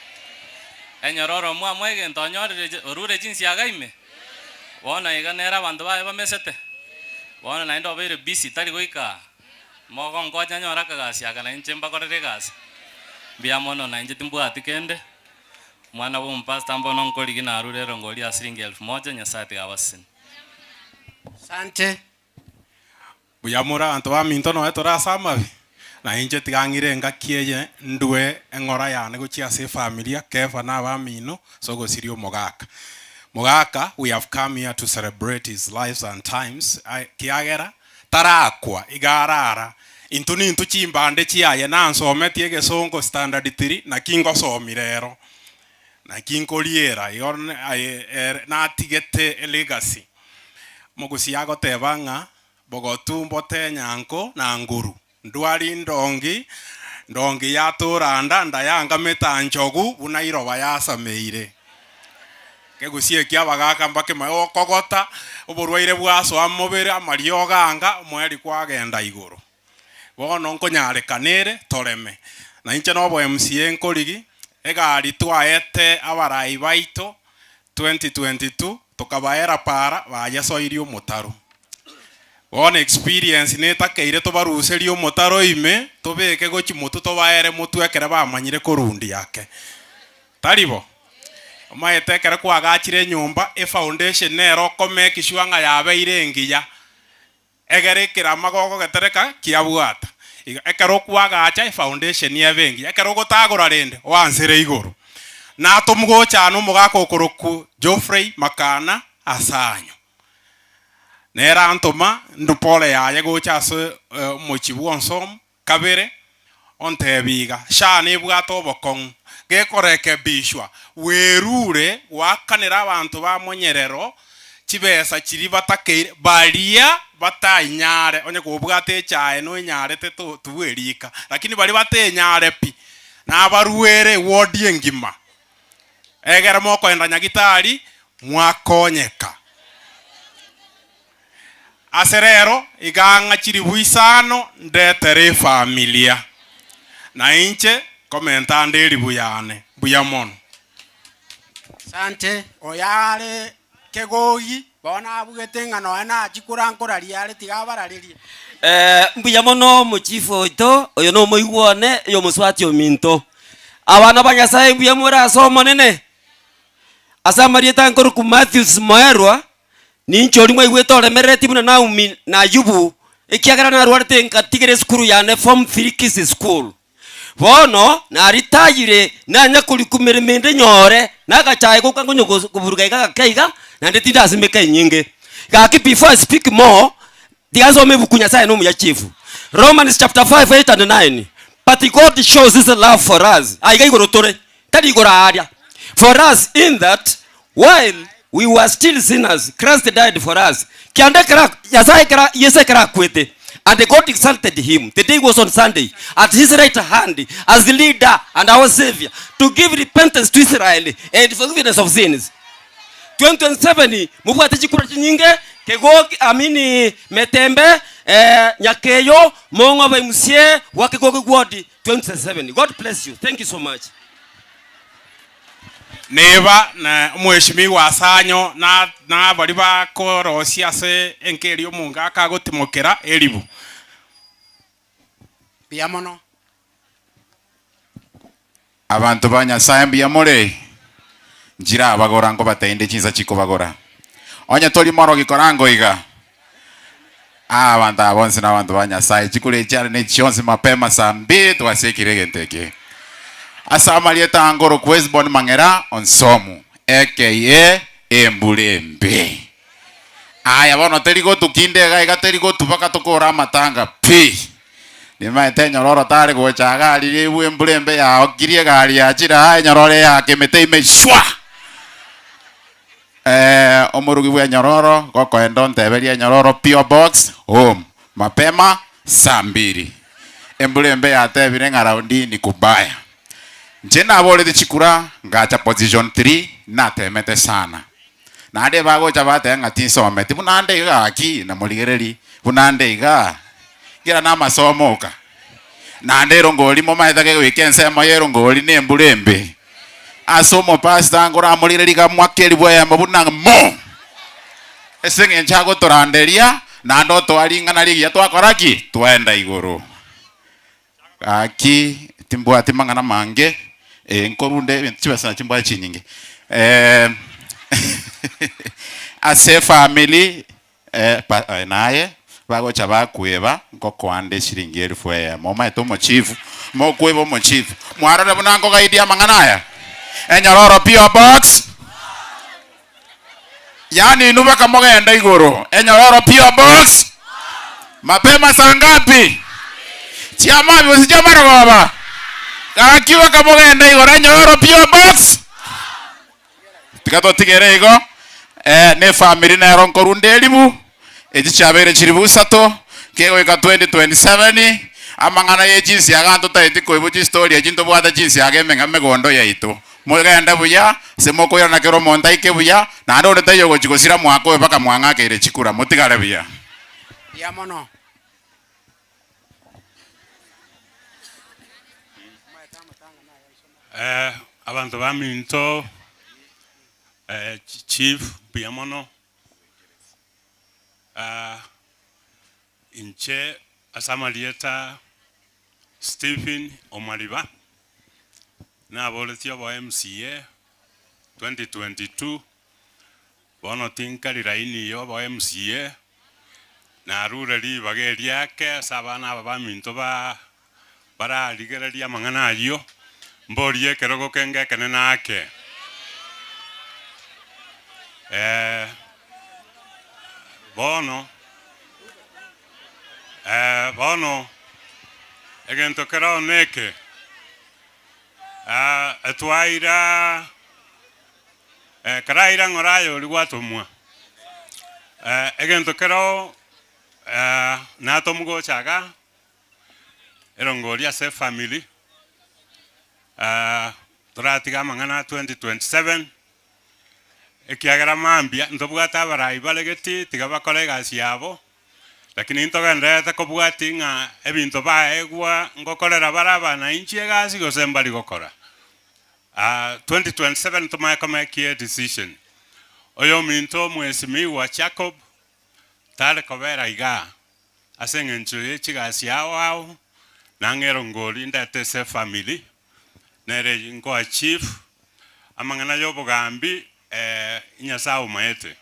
Speaker 25: enyororo mwamoa egento onyorire chi orure chinsiaga ime, bono iga nere abanto baye bamesete, bono naende obeire busy tari goika aa, mogonkonya nyore akagasi aka na inche mbakorere egasi, mbuya mono na inche timbwati kende, omwana bwa omopastor mbono nkorigia narure erongori ya siringi elfu moja, Nyasaye tiga abasesenie.
Speaker 26: Asante. Buya more abanto baminto nonya tore ase amabe, na inche tiga ng'ire engaki eye ndue eng'ora yane gochia ase efamilia, Kefa na abamino, ase ogosiria omogaka. Mogaka, we have come here to celebrate his lives and times, kiagera tarakwa, iga arara, intwe nintwe chimbande chiaye, nansometie egesongo standard three, naki ngosomia rero, naki nkoriera, igo aye natigete elegacy. Mogusia agoteba ng'a bogotu mbote nyanko na nguru, ndwari ndongi, ndongi yatura nda, nda yangamete anchogu buna iroba yasameire. Kegusia eki abagaka mbakemaye okogota, oborwaire bwasoa mobere, amariogo anga, omoerio kwagenda igoro. Bono nkonyarekana ere toreme. Na inche nobo MCA nkorigi, egari twaete abarai baito 2022 tokabaera para bayesoirie omotaro. Bono experience netakeire tobaruserie omotaro ime tobeke gochia motwe tobaere motwe ekere bamanyire korundia ake. Tari bo? Omanyete ekero kwagachire enyomba, efoundation nere oko make sure ng'a yabeire engiya. Egere ekerama gogogetereka kiabwata. Iga ekero okwagacha efoundation ebe engiya, ekero ogotagora rende oansere igoro. Natomgocha nomogaka okorokwa Geoffrey Makana Asanyo. Nere antoma ndwe pole yaye gocha ase omochie bw'Onsomu kabere, ontebia iga, Sha nebwate obokong'u, gekorekebishwa, bwerure goakanera abanto ba monyerero chibesa chiria batakeire, baria batainyare, onye kobwate echae noenyarete tobwerika, lakini baria batenyare pi, nabaruere ewodi engima, egere mokoenda nyagitari mwakonyeka. Ase rero iga ng'a chilifu isano ndetere efamilia, na inche nkomenta ande elifu yane. Mbuya mono. Asante. Oyo are kegogi, bono abugete ng'a nonya nachia korankoraria are tiga abararerie.
Speaker 2: Eh, mbuya mono omochifu oito, oyo nomoigwa one, oyo omoswati ominto. Abana ba Nyasaye mbuya more ase Omonene. Ase amarieta nkorokwa Matthews Moerwa, Ninche oria mwaigwete oremereretie buna Naomi na Ayubu, ekiagera narwarete ngatigera esukuru yane Form Three Kisii School. Bono naritayire nanya korikwa meremo ende nyore, nagachaye goka nkonya koburuga iga gake iga, naende tindasimeka enyinge. Gaki before I speak more, tiga nsome ebuku Nyasaye nomuya chief. Romans chapter 5 8 and 9, But God shows his love for us, aiga igoro tore, tari igoro aaria, for us in that while we were still sinners, Christ died for us. Kianda ekero Nyasaye ekero Yeso ekero akwete, and God exalted him, the day was on Sunday, at his right hand as the leader and our savior, to give repentance to Israel and forgiveness of sins. 2027 mobwate chikura chinyinge.
Speaker 4: Kegogi amini Metembe eh, Nyakeyo Mong'obe MCA wa Kegogi Ward 2027 God bless you thank you so much.
Speaker 26: Neba na omweshimiwa Asanyo na nabaria bakorosia ase enka eria omongaka agotimokera eribu.
Speaker 2: Mbuya mono.
Speaker 5: Abanto ba Nyasae mbuya more? Nchirabagora nkobateinde chinsa chikobagora. Onye tori morogi korango iga. Aa abanto aba bonsi nabanto ba Nyasae, chikura echi are ne chionsi mapema saa mbiri twasiekire egento eke. Ase amarieta aa nkorokwa Hesbon Mang'era Onsomu, aka Embura Embe. Aya bono teri gotukia inde iga iga teri gotu mpaka tokore amatanga pi. Nimaete enyororo tare gocha iga riria ebwe embura embe yaokirie egari yachire aa enyororo eyaka emete ime shwa! Eh, omorugi bwa enyororo gokoenda onteberie enyororo PO Box home mapema saa mbiri. Embura embe yatebire ng'a raundi hii ni kubaya. Inche naborete chikura ngacha position three natemete sana. Naende bagocha bateba ng'a tinsometi buna nde iga gaki, namorigereria buna nde iga, ekiagera namasomo oka. Naende erongori momaete kegoika ensemo y'erongori nembura embe. Ase omopastor nkoramorigereria iga mwake elifu eyemo buna mo! Ase eng'encho agotoranderia, naende otoa ring'ana rigiya twakora ki? Twaenda igoro. Gaki timbwati mang'ana mange, eh, nkorunde ebinto chibesa nachio mbwate chinyinge. Eh, ase efamiri eh, pa eh, naye bagocha bakweba nkokoa nde eshiringi elfu eyemo, omanyete omochifu, mokweba omochifu, mwarora buna nkogaidia amang'ana aya? Enyororo PO Box, yaani inwe baka mogende igoro, enyororo PO Box, mapema saa ngapi? Chiamabi gose chiamarogoba? Gaki baka mogende igoro, enyororo PO Box. Tiga totigere igo, eh, ne efamiri nero nkorunda eribu, echi chiabeire chiribu isato, kegoika 2027, amang'ana ye chinsiaga ntotaeti koigwa chistori echi ntobwate chinsiaga emeng'a emegondo yaito. Mogende buya, ase mokoirana kera omonto aike buya, naende onde taiyo ogochia gosira mwaka oyo mpaka mwang'akeire chikura. Motigare buya.
Speaker 2: Mbuya mono.
Speaker 26: Eh, abanto baminto, eh, chief mbuya mono, Ah, inche ase amarieta Stephen Omariba, naboretie obo MCA 2022, bono tinkari laini ya obo MCA, narure ribaga eriake ase abana aba baminto ba bararigererie amang'ana ayio, mborie ekerogo kenge ekenene ake. Eh, bono, eh, bono egento keroo neke, ah, etwaira eh, karaira ng'ora aye oria gwatomwa, eh, egento keroo eh, natomwa gocha igaa. Erongori ase efamiri, toratiga amang'ana a 2027, ekiagera mambia ntobwate abarai bare geti tiga bakore egasi yabo, lakini ntogendererete kobwatia ng'a ebinto baegwa ngokorera bare abananchi egasi gose mbari gokora. 2027 tomanye komake edecision. Oyominto omwesimigwa Jacob tare kobera igaa. Ase engencho ye chigasi ao ao, nang'e erongori ndete ase efamiri, nere nkoa chief, amang'ana ya obogambi Nyasaye omaete.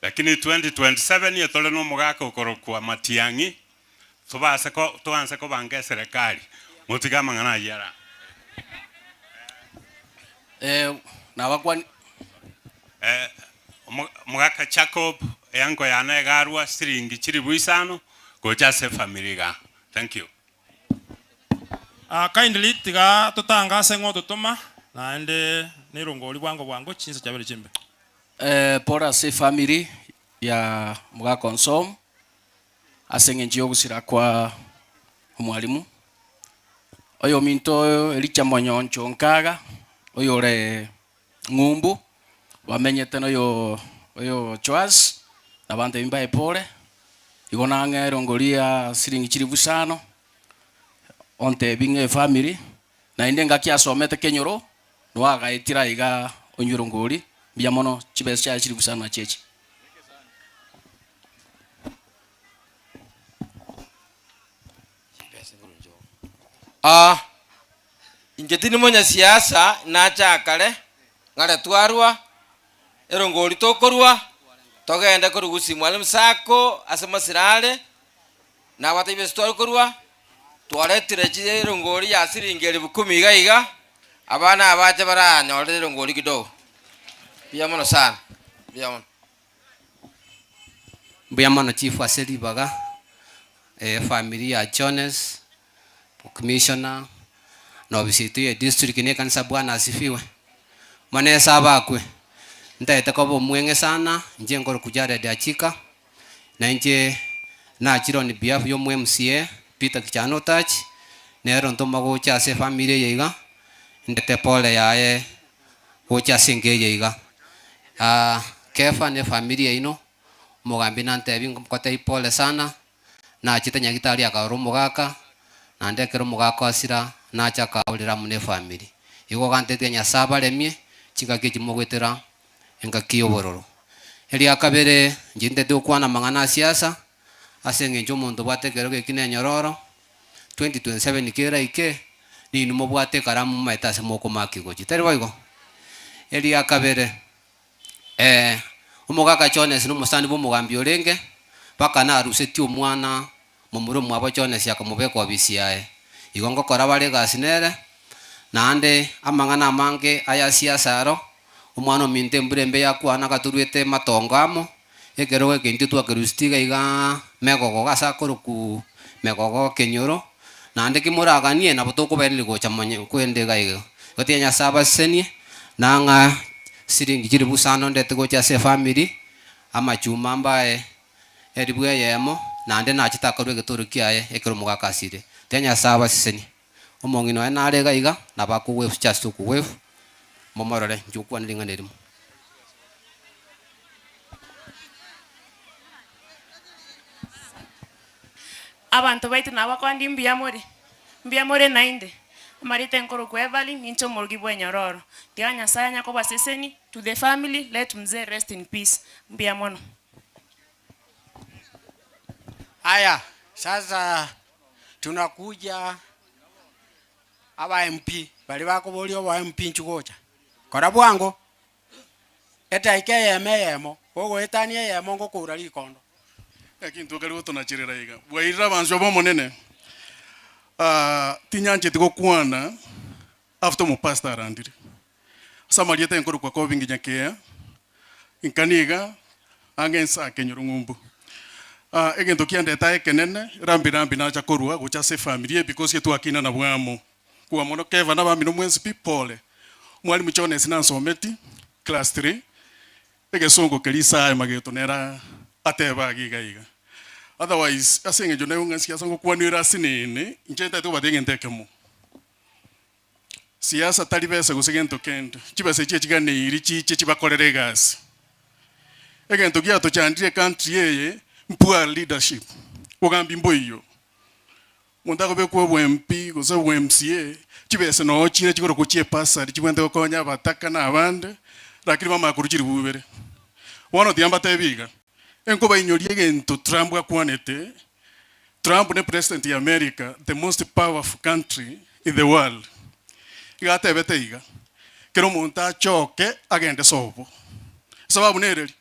Speaker 26: Lakini 2027 etore na omogaka okorokwa Matiang'i, tobase ko toanse kobanga eserekari, motige amang'ana ayio ara.
Speaker 4: Nabakwani.
Speaker 26: Omogaka Jacob, eanko yane egarwa siringi chilifu isano gocha ase efamiri igaa. Thank you.
Speaker 3: Ah, kindly tiga totangase ng'a ototoma naende nerongori bwango bwango chinsa chiabere chimbe.
Speaker 15: Eh, pole ase efamiri ya omogaka Onsomu ase eng'encho y'ogosira kwa omwalimu. Oyominto Elijah Monyoncho Nkaga, oyore ng'umbu, bamenyete noyo oyo Joash, Nabanto mbae pole, igo nang'e erongori ya siringi chilifu isano, ontebi ng'a efamiri, naende engaki asomete kenyoro, nigo agaetire aiga onywe erongori, mbuya mono chibesa chiaye chilifu isano nachio echi.
Speaker 14: Ah, inche tindi monyasiasa, nacha kare, ng'are twarwa, erongori tokorwa, togende korwa Gusii Mwalimu Sacco ase masira are, nabwate chibesa tware korwa, twaretire chi erongori ya siringi elifu kumi iga iga, abana aba bache baranyore erongori kidogo. Mbuya mono sana, mbuya mono.
Speaker 4: Mbuya mono chief ase ribaga, efamiri ya Jones, commissioner, na ofisi yaito ya district na ekanisa bwana asifiwe. Mono ase abakwe, ntagete koba omweng'e sana, inche nkorokwa Jared Achika, na inche nachire on behalf ya omo MCA Peter Kichana Otach, nere ontoma gocha ase efamiri eye iga, ndete pole yaye gocha ase enka eye iga. Kefa na efamiri yaino, omogambi nantebie ngotebi pole sana, nachete nyagitari akarora omogaka, naende ekero omogaka asira, nacha akaurera amo na efamiri. Igo gantebia Nyasae abaremie, chingaki echi mogoetera engaki y'obororo. Eria kabere, inche ntete gokwana amang'ana a siasa, ase eng'encho omonto obwate ekerogo eki na enyororo, 2027 keraike, ninwe mobwate ekaramu momaete ase mokomaki gochia, tari boigo? Eria kabere, omogaka Jones na omosani bwa omogambi orenge, mpaka narusetie omwana momura omwabo Jones akamobeka obisi yaye. Igo ngokora bare egasi nere, naende amang'ana amange aya siasa aro, omwana ominto embura embe yakwana agatorwete matongo amo, Ekerogo eke intwe twakerusetie iga iga megogo ase akorokwa megogo kenyoro, naende ki moraganie nabo tokobairaneria gocha monye kwende iga iga. Igo tiga Nyasae abasesenie, na ng'a siringi chilifu isano ndete gocha ase efamiri, amachuma mbae elifu eyemo, naende nachete akarua egetoro kiaye ekero omogaka asire. Tiga Nyasae abasesenie. Omong'ina oye nare iga iga, nabo akogwefu just okogwefu, momorore, inche gokwana ring'ana erimo.
Speaker 1: Abanto baito nabakondi mbuya more? Mbuya more naende? Amarieta nkorokwa Evelyn, ninche omorogi bw'enyororo. Tiga Nyasaye anya kobaseseni, to the family, let mzee rest in peace. Mbuya mono.
Speaker 16: Haya, sasa tunakuja aba MP baria bakoboria obo MP inchuo gocha, kora bwango, edaika eyemo eyemo, gogoetania eyemo ngokoura rikondo.
Speaker 21: Gaki intwe kare gotonacherera iga. Bwairire abanchwa b'Omonene, tinyancheti gokwana after omopastor arandire. Ase amarieta enkorokwa Kobi nginya Keya, inka niga ange inse akenyoro ng'umbu. Egento kiandete aye ekenene, rambi rambi nacha korwa gocha ase efamiri eye because etwakina nabwo amo. Kobua mono Keva na abamino mwensi pi pole. Mwalimu Jones nansometi class three, egesongo keria Isaya mageto nere ateba iga iga iga. Otherwise ase eng'encho naigwe ng'a siasa ngokwanera ase nene, inche ntagete kobatebi egento ekemo. Siasa tari besa gose gento kende, chibesa echio echiganeiri chiche chibakorere egasi. Egento giatochandire ecountry eye mpoor leadership, bogambi mboiyo. Omonto akobekwa obo MP gose obo MCA, chibesa noo chire chikorokwa chie bursary chibwenerete gokonya abataka na abande, lakini bamanya korwa chiribu ibere. Bono tiga mbatebi iga, enkobainyoria egento Trump akwanete, Trump ne president ya America, the most powerful country in the world, iga atebete iga, kera omonto achoke agende sobo. Esababu nereri,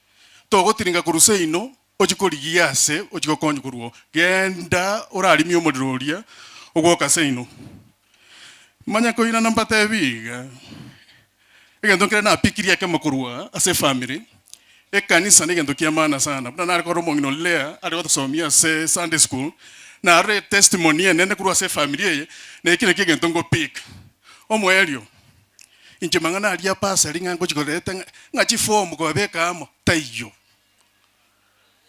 Speaker 21: togotiringa korwa seino ochie korigia ase ochie gokonywa korwa oo, genda orarimie omorero oria ogwoka seino. Manya koirana mbatebi iga, egento nkere napikirie ekemo korwa ase efamiri, ekanisa negento kia maana sana. Buna nare korora omong'ina oria Leah are gotosomia ase Sunday school, narore etestimony enene korwa ase efamiri eye, na eki nakio egento ngopika. Omoerio, inche mang'ana aria pasari ng'a ngochi koreta ng'a ng'a chiform kobabeka amo, taiyo.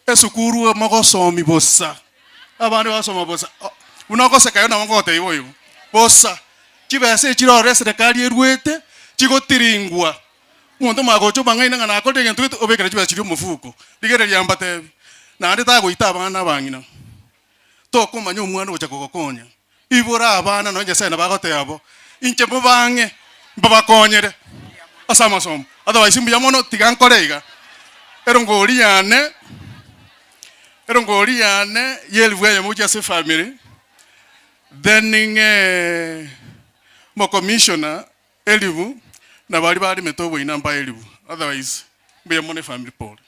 Speaker 21: Esukuru mogosomi bosa, abande basoma bosa, buna ogoseka igo nabo ngogotebia boigo, bosa. Chibesa echi chire ororo eserekari eruete, chigotiringwa. Omonto omanye gocha obang'aine ng'a nakorire egento gete, obekere chibesa chiria omofuko. Rigereria mbatebi, naende tagoita abana abang'ina. Tokomanya omwana ogocha kogokonya. Ibora abana nonye Nyasaye nabo agoteba bo, inche mobang'e, mbabakonyere ase amasomo. Otherwise mbuya mono tiga nkore iga, erongori yane, erongori yane ya elifu eyemo gochia ase efamiri, then ng'ee omocommissioner elifu, na baria baremete oboina mbae elifu, otherwise mbuya mono efamiri pole.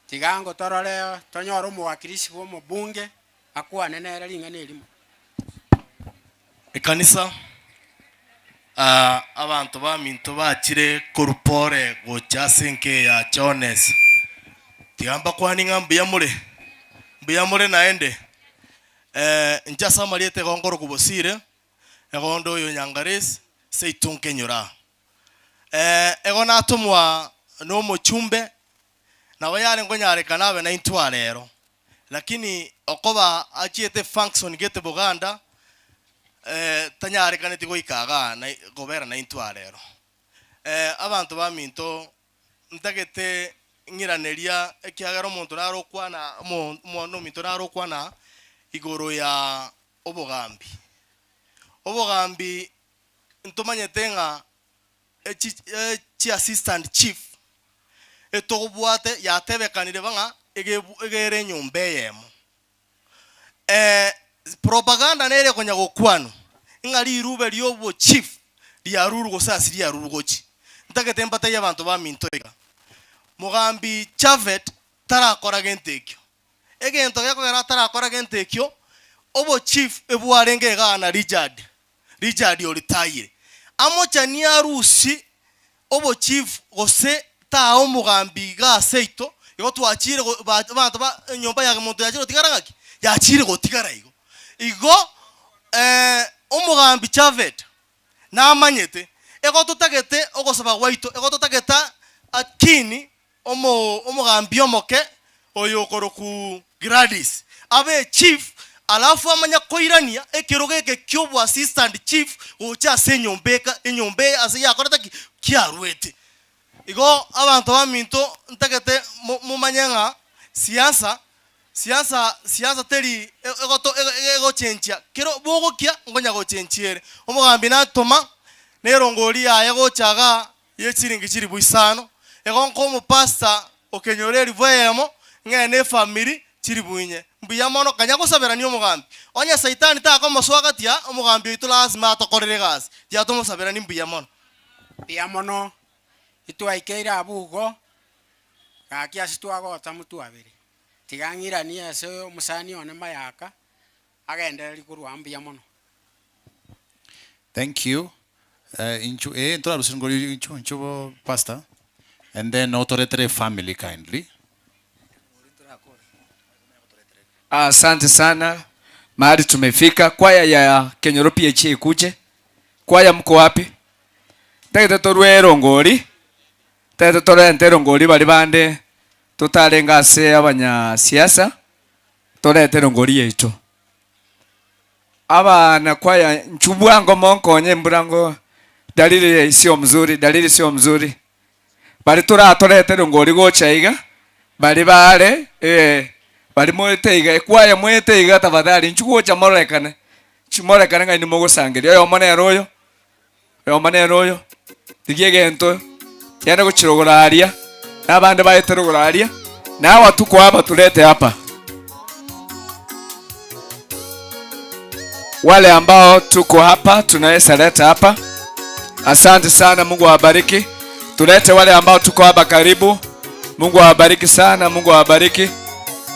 Speaker 16: Tiga ngotorore tonyore omowakilishi bwa omobunge akwane nere ring'ana erimo.
Speaker 9: Ekanisa, aa abanto baminto bachire korwa pore gocha ase enka eye ya Jones. Tiga mbakwanie ng'a mbuya more, mbuya more naende. Inche ase amarieta igo nkorokwa Bosire, egondo oyo Nyangaresi, seito nkenyora aa. Igo natomwa na omochumbe, nabo yare nkonyarekana abe naintwe aa rero, lakini okoba achiete efunction gete Buganda, tanyarekaneti goika igaa na kobera naintwe aa rero. Abanto baminto ntagete ng'iraneria ekiagera omonto nare okwana omo omwana ominto nare okwana igoro ya obogambi. Obogambi ntomanyete ng'a echi chi assistant chief etobwate yatebekanire ng'a ege egere enyomba eyemo. Propaganda nere ekonya gokwanwa ng'a rirube ria obochief riarurwe gose ase riarurwe gochia. Ntagete mbatebie abanto baminto iga, Mogambi Japhet tarakora gento ekio. Egento gekogera atarakora gento ekio, obochief ebwarenge igaa na Richard, Richard oritayire. Amochanie arusie obochief gose taa omogambi iga seito, igo twachire go ba abanto ba enyomba ya monto yachire gotigara ng'aki? Yachire gotigara igo. Igo omogambi Japhet namanyete, igo totagete ogosaba gwaito, igo totagete akini omo omogambi omoke oyo okorokwa Gladys abe echief alafu amanye koirania ekerogo eke kia obo assistant chief gocha ase enyomba eka enyomba eye ase yakorete ki? Kiarwete. Igo abanto baminto ntagete mo momanye ng'a siasa siasa siasa teri egoto egochenchia kero bogokia nkonya gochenchia ere. Omogambi natoma na erongori yaye gocha igaa ye chiringi chilifu isano, igo nkomopastor okenyora elifu eyemo, ng'ee ne efamiri chilifu inye. Mbuya mono, kanya gosaberania omogambi. Onye saitani takomoswagatia, omogambi oito lasima atokorere egasi, tiga tomosaberanie mbuya mono.
Speaker 16: Mbuya mono, itwaikeire abwo igo, gaki ase twagota motwabere. Tiga ng'iranie ase omosani one Mayaka, agendererie korwa mbuya mono.
Speaker 10: Thank you. Inchu eh ntorarusie ngori inchu inchu bo pastor and then otoretere family kindly.
Speaker 11: Asante sana, mahali tumefika. Kwaya ya Kenyoro PHA ikuje. Kwaya mko wapi? Ntagete torue erongori, ntagete torente erongori bari bande totarenge ase abanyasiasa, torete erongori yaito. Abana kwaya nchu bwango monkonye mbura ngo dalili sio mzuri, dalili sio mzuri. Bari toratorete erongori gocha iga, bari bare eh, bari moete iga, ekwaya moete iga tafadhali nchu gocha morekane, nchu morekane ng'a inwe mogosangeria. Oyomo nere oyo, oyomo nere oyo, rigia egento kiane gochia rogoro aria, na abande baete rogoro aria, na hawa tuko hapa tulete hapa. Wale ambao tuko hapa tunaweza leta hapa. Asante sana, Mungu awabariki. Tulete wale ambao tuko hapa karibu. Mungu awabariki sana, Mungu awabariki.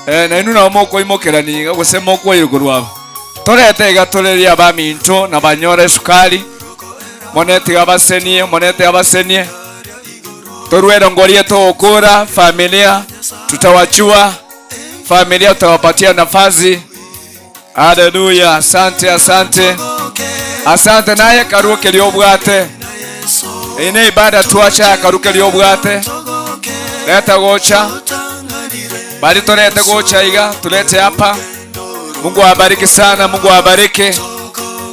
Speaker 11: Eh, na inu nao mokoimokerani iga gose mokoirugurwa abo. Torete iga torerie abaminto na banyore esukari. Monete iga abasenie, monete abasenie. Torue erongoria togokora familia tutawachua familia tutawapatia nafasi. Haleluya, asante asante asante naye karue keria obwate eye ne ibada twacha karue keria obwate leta gocha bari torete gocha iga tulete hapa mungu awabariki sana mungu awabariki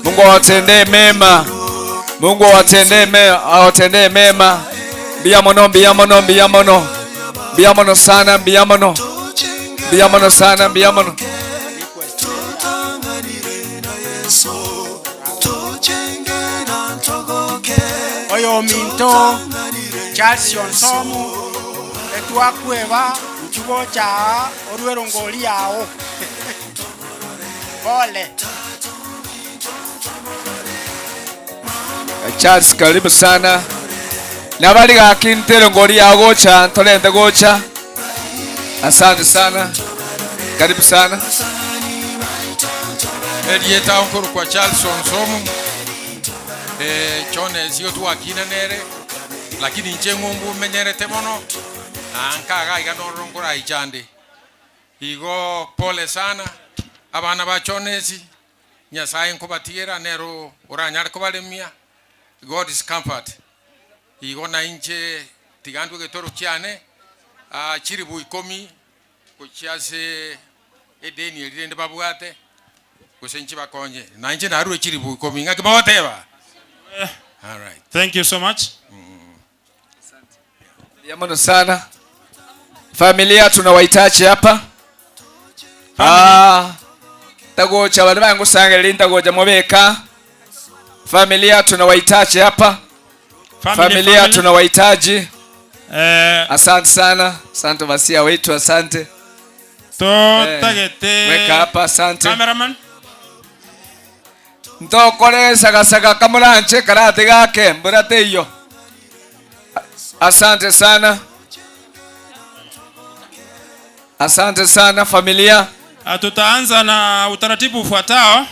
Speaker 11: mungu awatendee mema Mungu awatendee mema, awatendee mema. Mbuya mono, mbuya mono, mbuya mono. Mbuya mono sana, mbuya mono. Mbuya mono sana, mbuya mono.
Speaker 16: Oyominto Charles Onsomu, etwakweba inchuo gocha aa orue erongori yao. Pole.
Speaker 11: Charles karibu sana. Nabari gaki ntere ngori yao gocha ntorente gocha. Asante sana. Karibu sana.
Speaker 6: Erieta nkorokwa Charles Onsomu, eh, Jones igo twakina nere, lakini inche ng'umbu menyerete mono, na nkaga iga nororo nkoraichande. Igo pole sana, abana ba Jones, Nyasaye nkobatigera nere oranyare kobaremia, God is comfort. Igo nainche tiga ndwe egetoro kiane, ah, chilifu ikomi gochia ase edeni eria rende babwate, gose nchibakonye. Nainche narure chilifu ikomi, ng'aki mogoteba? Alright.
Speaker 3: Thank you so much.
Speaker 11: Mbuya mono sana. Familia tunawahitaji hapa. Ah, tagocha bari bangusangereria ntagocha mobeka. Familia tunawahitaji hapa.
Speaker 3: Family,
Speaker 11: Familia
Speaker 3: family.
Speaker 11: tunawahitaji.
Speaker 3: Eh,
Speaker 11: Asante sana. Asante masia wetu, asante.
Speaker 3: Totagete
Speaker 11: Weka hapa, asante.
Speaker 3: Cameraman.
Speaker 11: Ntokore sagasaga kamoranche karate gake mbura teiyo. Asante sana. Asante sana familia.
Speaker 3: Ah, Tutaanza na utaratibu ufuatao.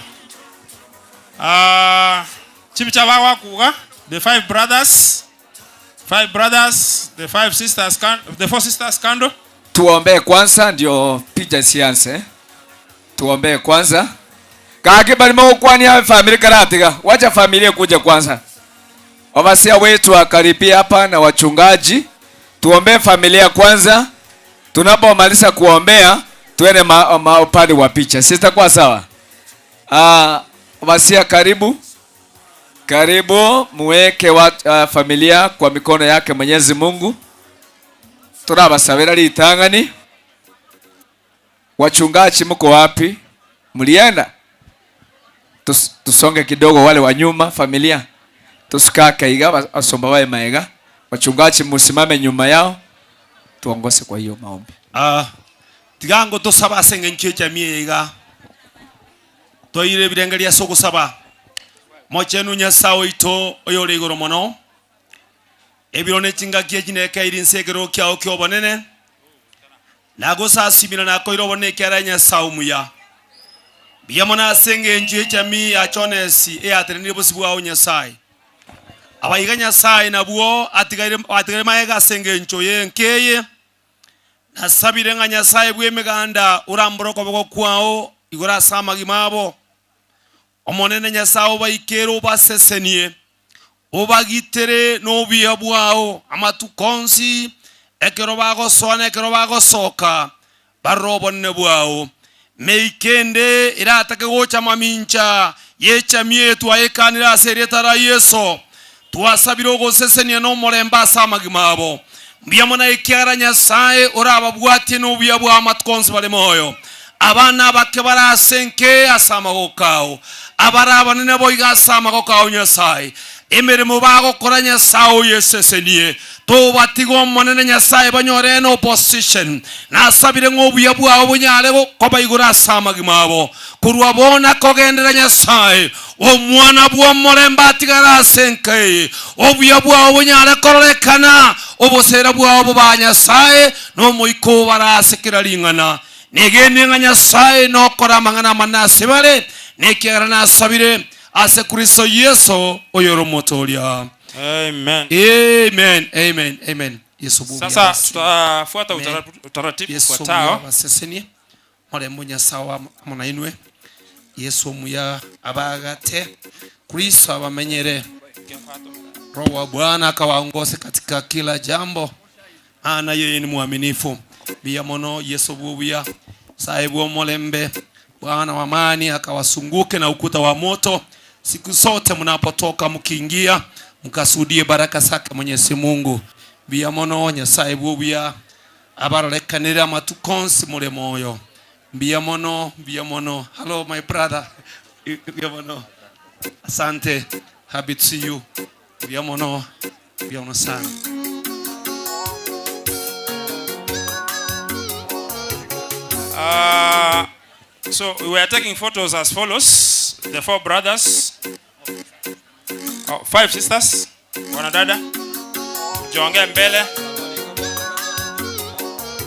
Speaker 3: Ah, chibicha bawakuga the five brothers, five brothers, the five sisters, can, the four sisters kando.
Speaker 11: Tuombee kwanza ndio picha isianze. Tuombee kwanza. Gaki barimo gokwania family karatiga. Wacha familia kuja kwanza. Wabasia wetu wakaribia hapa na wachungaji. Tuombee familia kwanza. Tunapomaliza kuombea tuende ma, ma upande wa picha. Sitakuwa sawa? Ah, wabasia karibu. Karibu muweke wa, uh, familia kwa mikono yake Mwenyezi Mungu. Turabasabira ritang'ani. Wachungaji mko wapi? Mlienda? Tus, tusonge kidogo wale wa nyuma familia. Tusikake iga basomba wae maega. Wachungaji musimame nyuma yao. Tuongoze kwa hiyo maombi.
Speaker 2: Ah, tiga ngo tosaba ase eng'encho echamia eye iga toire ebirengererio ase ogosaba mochenu Nyasaye oito oyore igoro mono ebiro ne chingaki echi nekeire inse ekerogo kiao kia obonene nagosasimire nakoire obonene ekiagera Nyasaye omuya mbuya mono ase eng'encho y'echamii ya Jonesi eyatenenire bosio bwao Nyasaye Abaiga Nyasae nabwo atigaire atigaire magega ase engencho y'enka eye. Nasabire ng'a Nyasae bw'emeganda orambore okoboko kwao igoro ase amagima abo. Omonene Nyasae obaikere obasesenie, obagitere nobuya bwao amatuko onsi, ekero bagosoa na ekero bagosoka, Barore obonene bwao. Meika ende eratake gocha mamincha y'echamia eye twayekanire ase erieta ria Yeso. Twasabire ogosesenia na omorembe ase amagima abo. Mbuya mono ekiagera Nyasae orababwatie nobuya bwao amatuko onsi bare moyo. Abana abake bare ase enka eye ase amagoko ao, abare abanene boigo ase amagoko ao Nyasae. Emeremo bagokora Nyasae oyesesenie. Tobatiga Omonene Nyasae banyore en opposition. Nasabire ng'a obuya bwao bonyare koba igoro ase amagima abo. Korwa bono akogenderera Nyasae, Omwana bw'omorembe atigare ase enka eye. Obuya bwao bonyare kororekana, obosera bwao boba Nyasae, na Omoika obare ase kera ring'ana. Negenire ng'a Nyasae nokore amang'ana amanene ase bare, na ekiagera nasabire ase Kristo Yeso oyore Omotooria.
Speaker 3: Amen.
Speaker 2: Amen, amen, amen. Yesu buya
Speaker 3: Sasa
Speaker 2: abasesenie.
Speaker 3: tutafuata
Speaker 2: Amen.
Speaker 3: utaratibu
Speaker 2: Yesu omuya
Speaker 3: ufuatao.
Speaker 2: abasesenie. Morembe o Nyasae amo nainwe. Yesu omuya abagate. Kristo abamenyere. Roho wa Bwana akawaongoze katika kila jambo. Maana yeye ni mwaminifu. Mbuya mono Yesu bw'obuya, Nyasae bw'omorembe, Bwana wa amani akawasunguke na ukuta wa moto.
Speaker 8: Siku zote mnapotoka mkiingia, mkashuhudie baraka zake Mwenyezi Mungu. Mbuya mono Nyasaye bw'obuya abarorekanere amatuko onsi more moyo. Mbuya mono, mbuya mono. Hello my brother. Mbuya mono. Asante. Happy to see you. Mbuya mono, mbuya mono sana.
Speaker 3: Uh, so we were taking photos as follows. The four brothers, oh, five sisters, wanadada. Jonge mbele.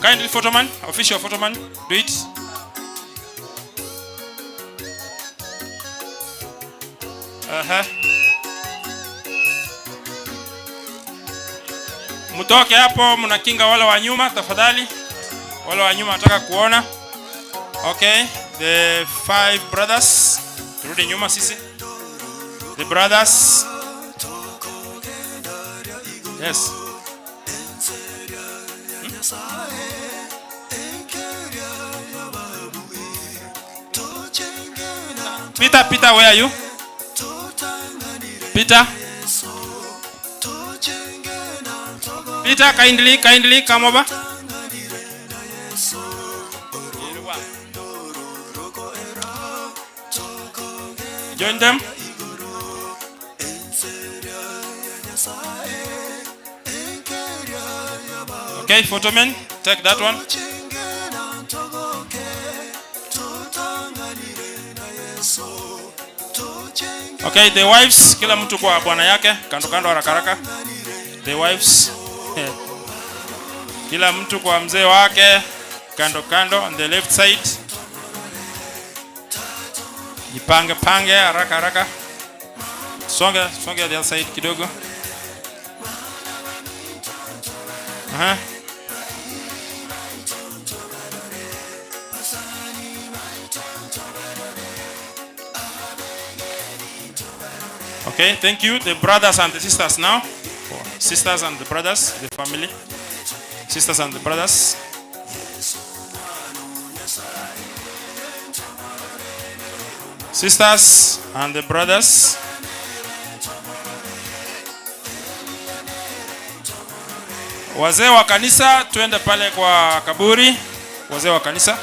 Speaker 3: Kindly photoman, official photoman, do it. Uh-huh. Mtoke hapo, mnakinga wale wa nyuma tafadhali. Wale wa nyuma nataka kuona. Okay, the five brothers. Turudi nyuma sisi. The brothers. Yes. Peter, Peter, where are you? Peter? Peter, kindly, kindly come over. Join them. Okay, photoman, take that one. Okay, the wives, kila mtu kwa bwana yake, kando kando haraka haraka. The wives. Kila mtu kwa mzee wake, kando kando on the left side. Jipange pange haraka haraka. Songe songe the other side kidogo. Aha. Okay, thank you. The brothers and the sisters now. Sisters and the brothers, the family. Sisters and the brothers. Sisters and the brothers. Wazee wa kanisa twende pale kwa kaburi. Wazee wa kanisa.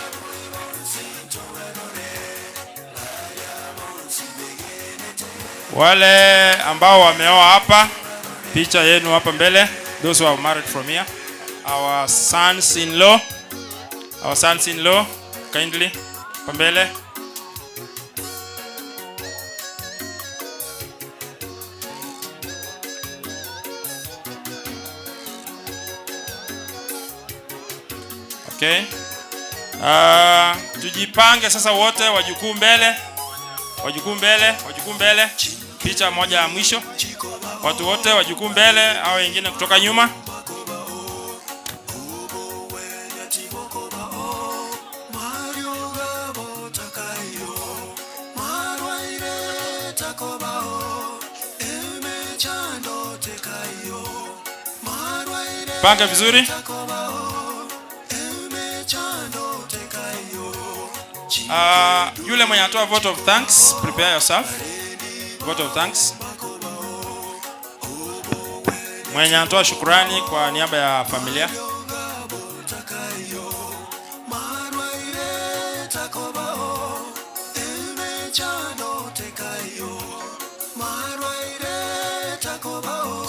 Speaker 3: Wale ambao wameoa hapa, picha yenu hapa mbele. Those who are married from here. Our sons in law. Our sons in law, kindly hapa mbele. Okay. Tujipange sasa wote, wajukuu mbele, wajukuu mbele, wajukuu mbele. Picha moja ya mwisho. Watu wote wajukuu mbele au wengine kutoka nyuma. Panga vizuri. Yule mwenye atoa vote of thanks, prepare yourself. Vote of thanks. Mwenye anatoa shukrani kwa niaba ya familia.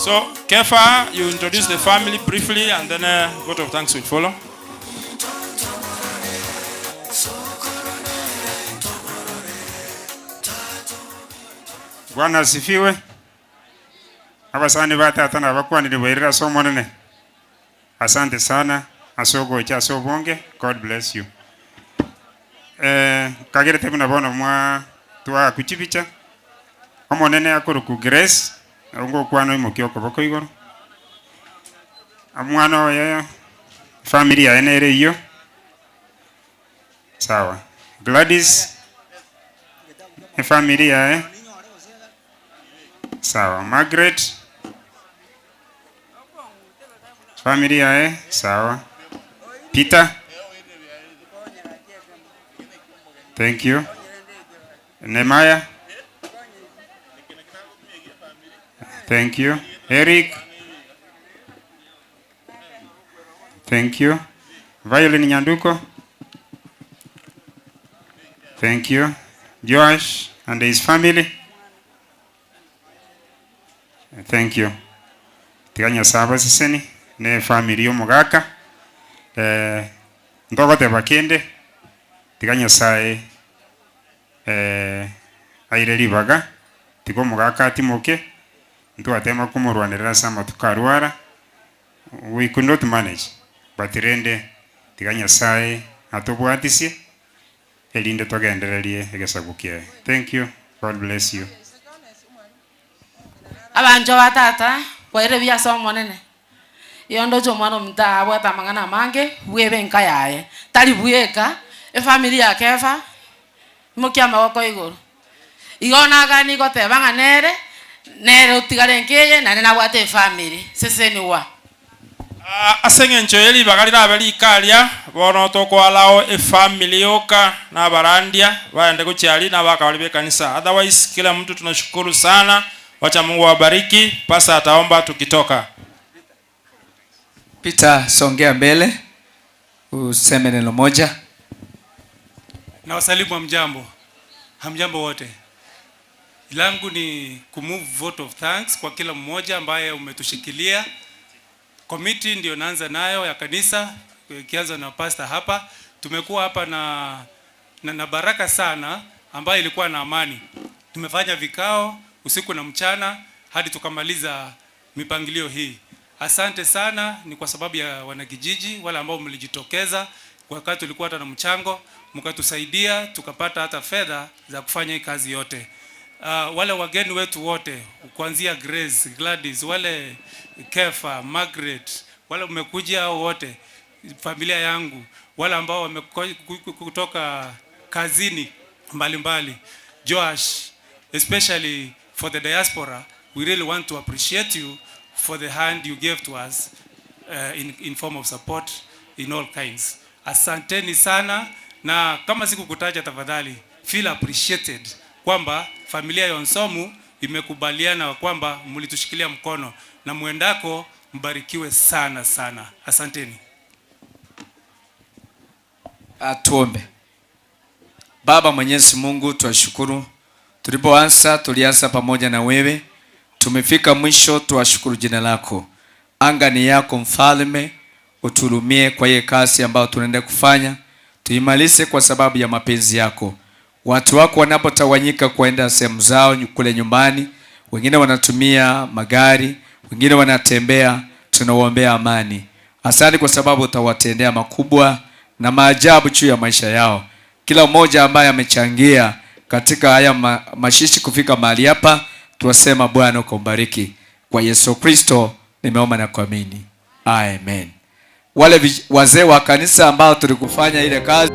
Speaker 3: So, Kefa, you introduce the family briefly and then a vote of thanks will follow.
Speaker 12: Bwana asifiwe. Abasani ba tata na bakwanire bwairira ase omonene. Asante sana ase ogocha ase obonge. God bless you. Eh, kagerete buna bono mwa twakuchibicha omonene akoroku Grace ngokwana oimokia okoboko igoro omwana oye family yaye nere eyio sawa Gladys efamily yaye sawa Margaret family yaye sawa Peter thank you Nehemiah. Thank you. Eric. Thank you. Violin Nyanduko. Thank you. Joash and his family. Thank you. Tiga Nyasaye abaseseni ne family y'omogaka. Eh, ntogoteba kende tiga Nyasaye eh, aire ribaga tiga omogaka atimoke ntwatema komorwanerera ase amatuko arwara we could not manage but rende tiga Nyasaye atobwatisie erinde togendererie egesaku kiaye. Thank you. God bless you.
Speaker 13: Abanchwa ba tata, kwaire buya ase Omonene. Igo ndoche omwana ominto aa abwate amang'ana amange, bwebe enka yaye. Tari bweka, efamiri ya Kefa, imokia amagoko igoro. Igo nagani goteba ng'a nere, nere otigare enka eye, naende nabwate efamiri. Seseniwa.
Speaker 3: Ase engencho ye ribaga rirabe rika aria, bono tokoalao efamily yoka na abarandia baende gochia aria na abakabari b'ekanisa. Otherwise kila mtu tunashukuru sana, wacha Mungu awabariki, pastor ataomba tukitoka.
Speaker 11: Peter, songea mbele useme neno moja.
Speaker 17: Na wasalimu hamjambo, hamjambo wote. Langu ni kumove vote of thanks kwa kila mmoja ambaye umetushikilia. Committee ndio naanza nayo ya kanisa, ikianza na pastor hapa. Tumekuwa hapa na, na, na baraka sana ambayo ilikuwa na amani. Tumefanya vikao usiku na mchana hadi tukamaliza mipangilio hii. Asante sana, ni kwa sababu ya wanakijiji wale ambao mlijitokeza wakati tulikuwa hata na mchango, mkatusaidia tukapata hata fedha za kufanya hii kazi yote. Wale wageni wetu wote kuanzia Grace, Gladys, wale Kefa, Margaret, wale mmekuja hao wote, familia yangu, wale ambao kutoka kazini mbalimbali, Joash, especially for the diaspora, we really want to appreciate you for the hand you gave to us in form of support in all kinds. Asanteni sana, na kama sikukutaja tafadhali feel appreciated kwamba familia ya Onsomu imekubaliana kwamba mlitushikilia mkono na mwendako mbarikiwe sana sana. Asanteni.
Speaker 11: Tuombe. Baba Mwenyezi Mungu, twashukuru. Tulipoanza tulianza pamoja na wewe, tumefika mwisho, twashukuru jina lako. Anga ni yako Mfalme, uturumie kwa hiyo kazi ambayo tunaenda kufanya, tuimalize kwa sababu ya mapenzi yako. Watu wako wanapotawanyika kwenda sehemu zao kule nyumbani, wengine wanatumia magari, wengine wanatembea, tunawaombea amani. Asante kwa sababu utawatendea makubwa na maajabu juu ya maisha yao. Kila mmoja ambaye amechangia katika haya mashishi kufika mahali hapa, tuwasema Bwana ukambariki. Kwa Yesu Kristo nimeomba na kuamini, amen. Wale wazee wa kanisa ambao tulikufanya ile kazi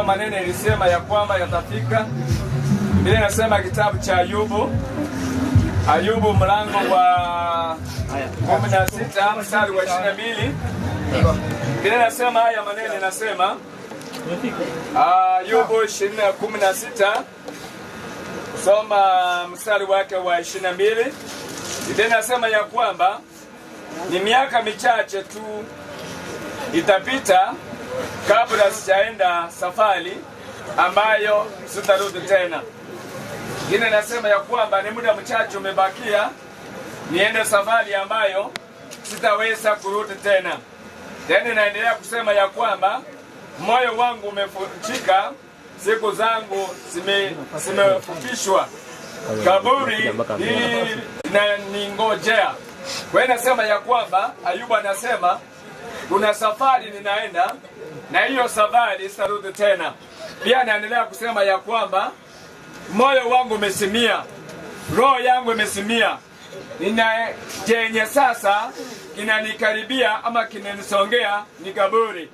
Speaker 11: Hayo maneno ilisema ya kwamba yatafika. Biblia inasema kitabu cha Ayubu, Ayubu mlango wa 16 mstari wa 22. Biblia inasema haya maneno, inasema Ayubu 16 soma mstari wake wa 22. Biblia inasema ya kwamba ni miaka michache tu itapita kabla sijaenda safari ambayo sitarudi tena. Ingine nasema ya kwamba ni muda mchache umebakia niende safari ambayo sitaweza kurudi tena. Tena inaendelea kusema ya kwamba moyo wangu umevunjika, siku zangu zimefupishwa, kaburi hii inaningojea. Kwa hiyo nasema ya kwamba Ayubu anasema kuna safari ninaenda, na hiyo safari sitarudi tena. Pia anaendelea kusema ya kwamba moyo wangu umesimia, roho yangu imesimia, nina chenye sasa kinanikaribia ama kinanisongea ni kaburi.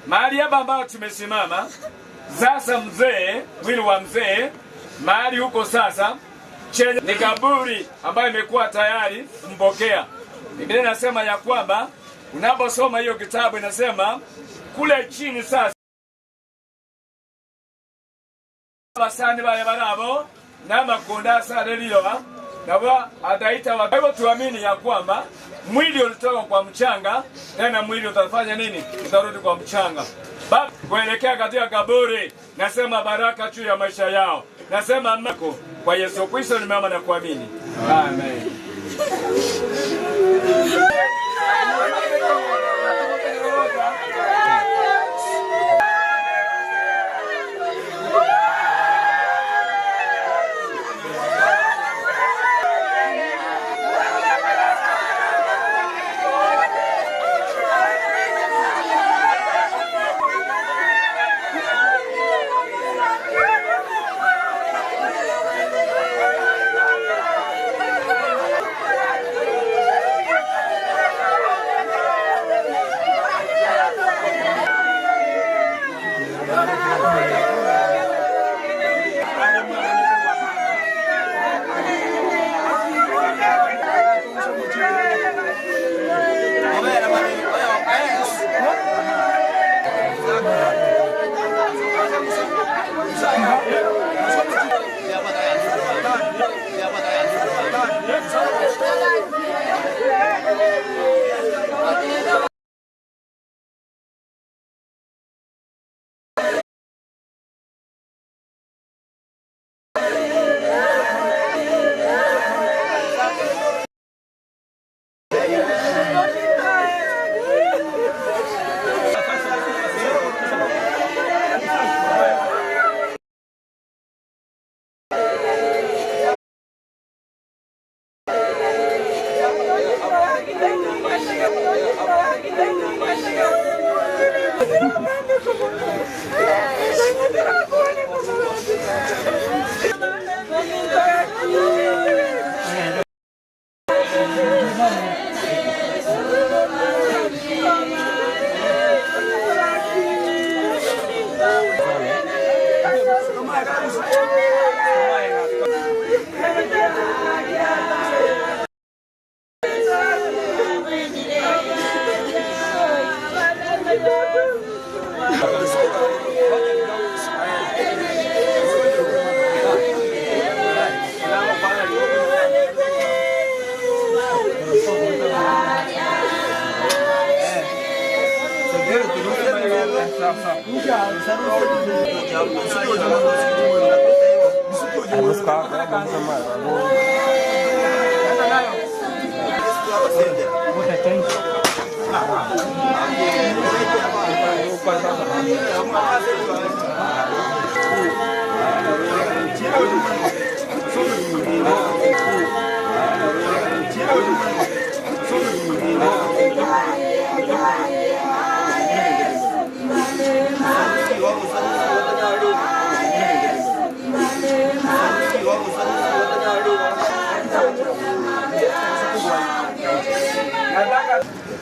Speaker 11: Mahali hapa ambayo tumesimama sasa, mzee, mwili wa mzee mahali huko sasa, chenye ni kaburi ambayo imekuwa tayari kumpokea. Biblia inasema ya kwamba unaposoma hiyo kitabu inasema kule chini sasa abasani bale barabo n'amakunda asareliyoba nabo ataita. Kwa hivyo tuamini ya kwamba mwili ulitoka kwa mchanga, tena mwili utafanya nini? Utarudi kwa mchanga. Baba, kuelekea katika kaburi, nasema baraka juu ya maisha yao, nasema mako kwa Yesu Kristo nimeomba na kuamini, amen.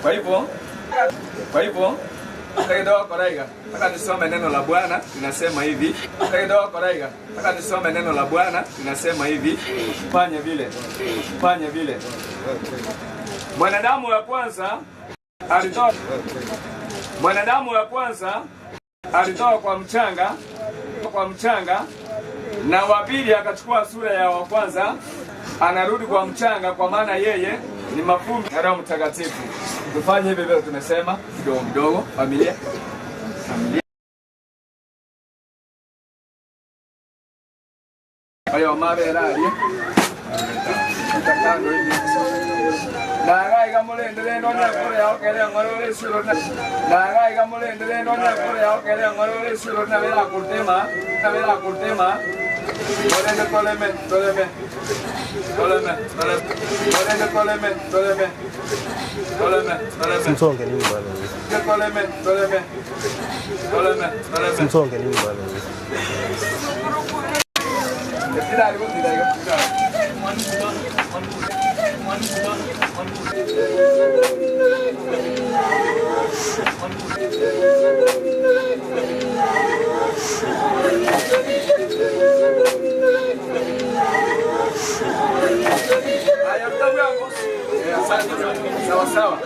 Speaker 11: Kwa hivyo, kwa hivyo Tagete iga. Nataka nisome neno la Bwana linasema hivi. Tagete iga. Nataka nisome neno la Bwana linasema hivi. Fanye vile. Fanye vile. Mwanadamu wa kwanza alitoa Mwanadamu wa kwanza alitoka kwa mchanga, kwa mchanga na wa pili akachukua sura ya wa kwanza, anarudi kwa mchanga, kwa maana yeye ni mavumbi na Roho Mtakatifu. Tufanye hivi vile tumesema, kidogo kidogo, familia familia. Ayo mabera ali takando hivi nagaiga mulendere ndonya kore yao kere ngoro suro na nagaiga mulendere ndonya kore yao kere ngoro suro na bera kurtema na bera kurtema toleme toleme toleme toleme toleme toleme toleme toleme toleme
Speaker 7: Simsonge nini bwana?
Speaker 11: toleme toleme toleme toleme
Speaker 7: Simsonge nini bwana?
Speaker 11: Haya, mtabu yangu. Asante. Sawa sawa.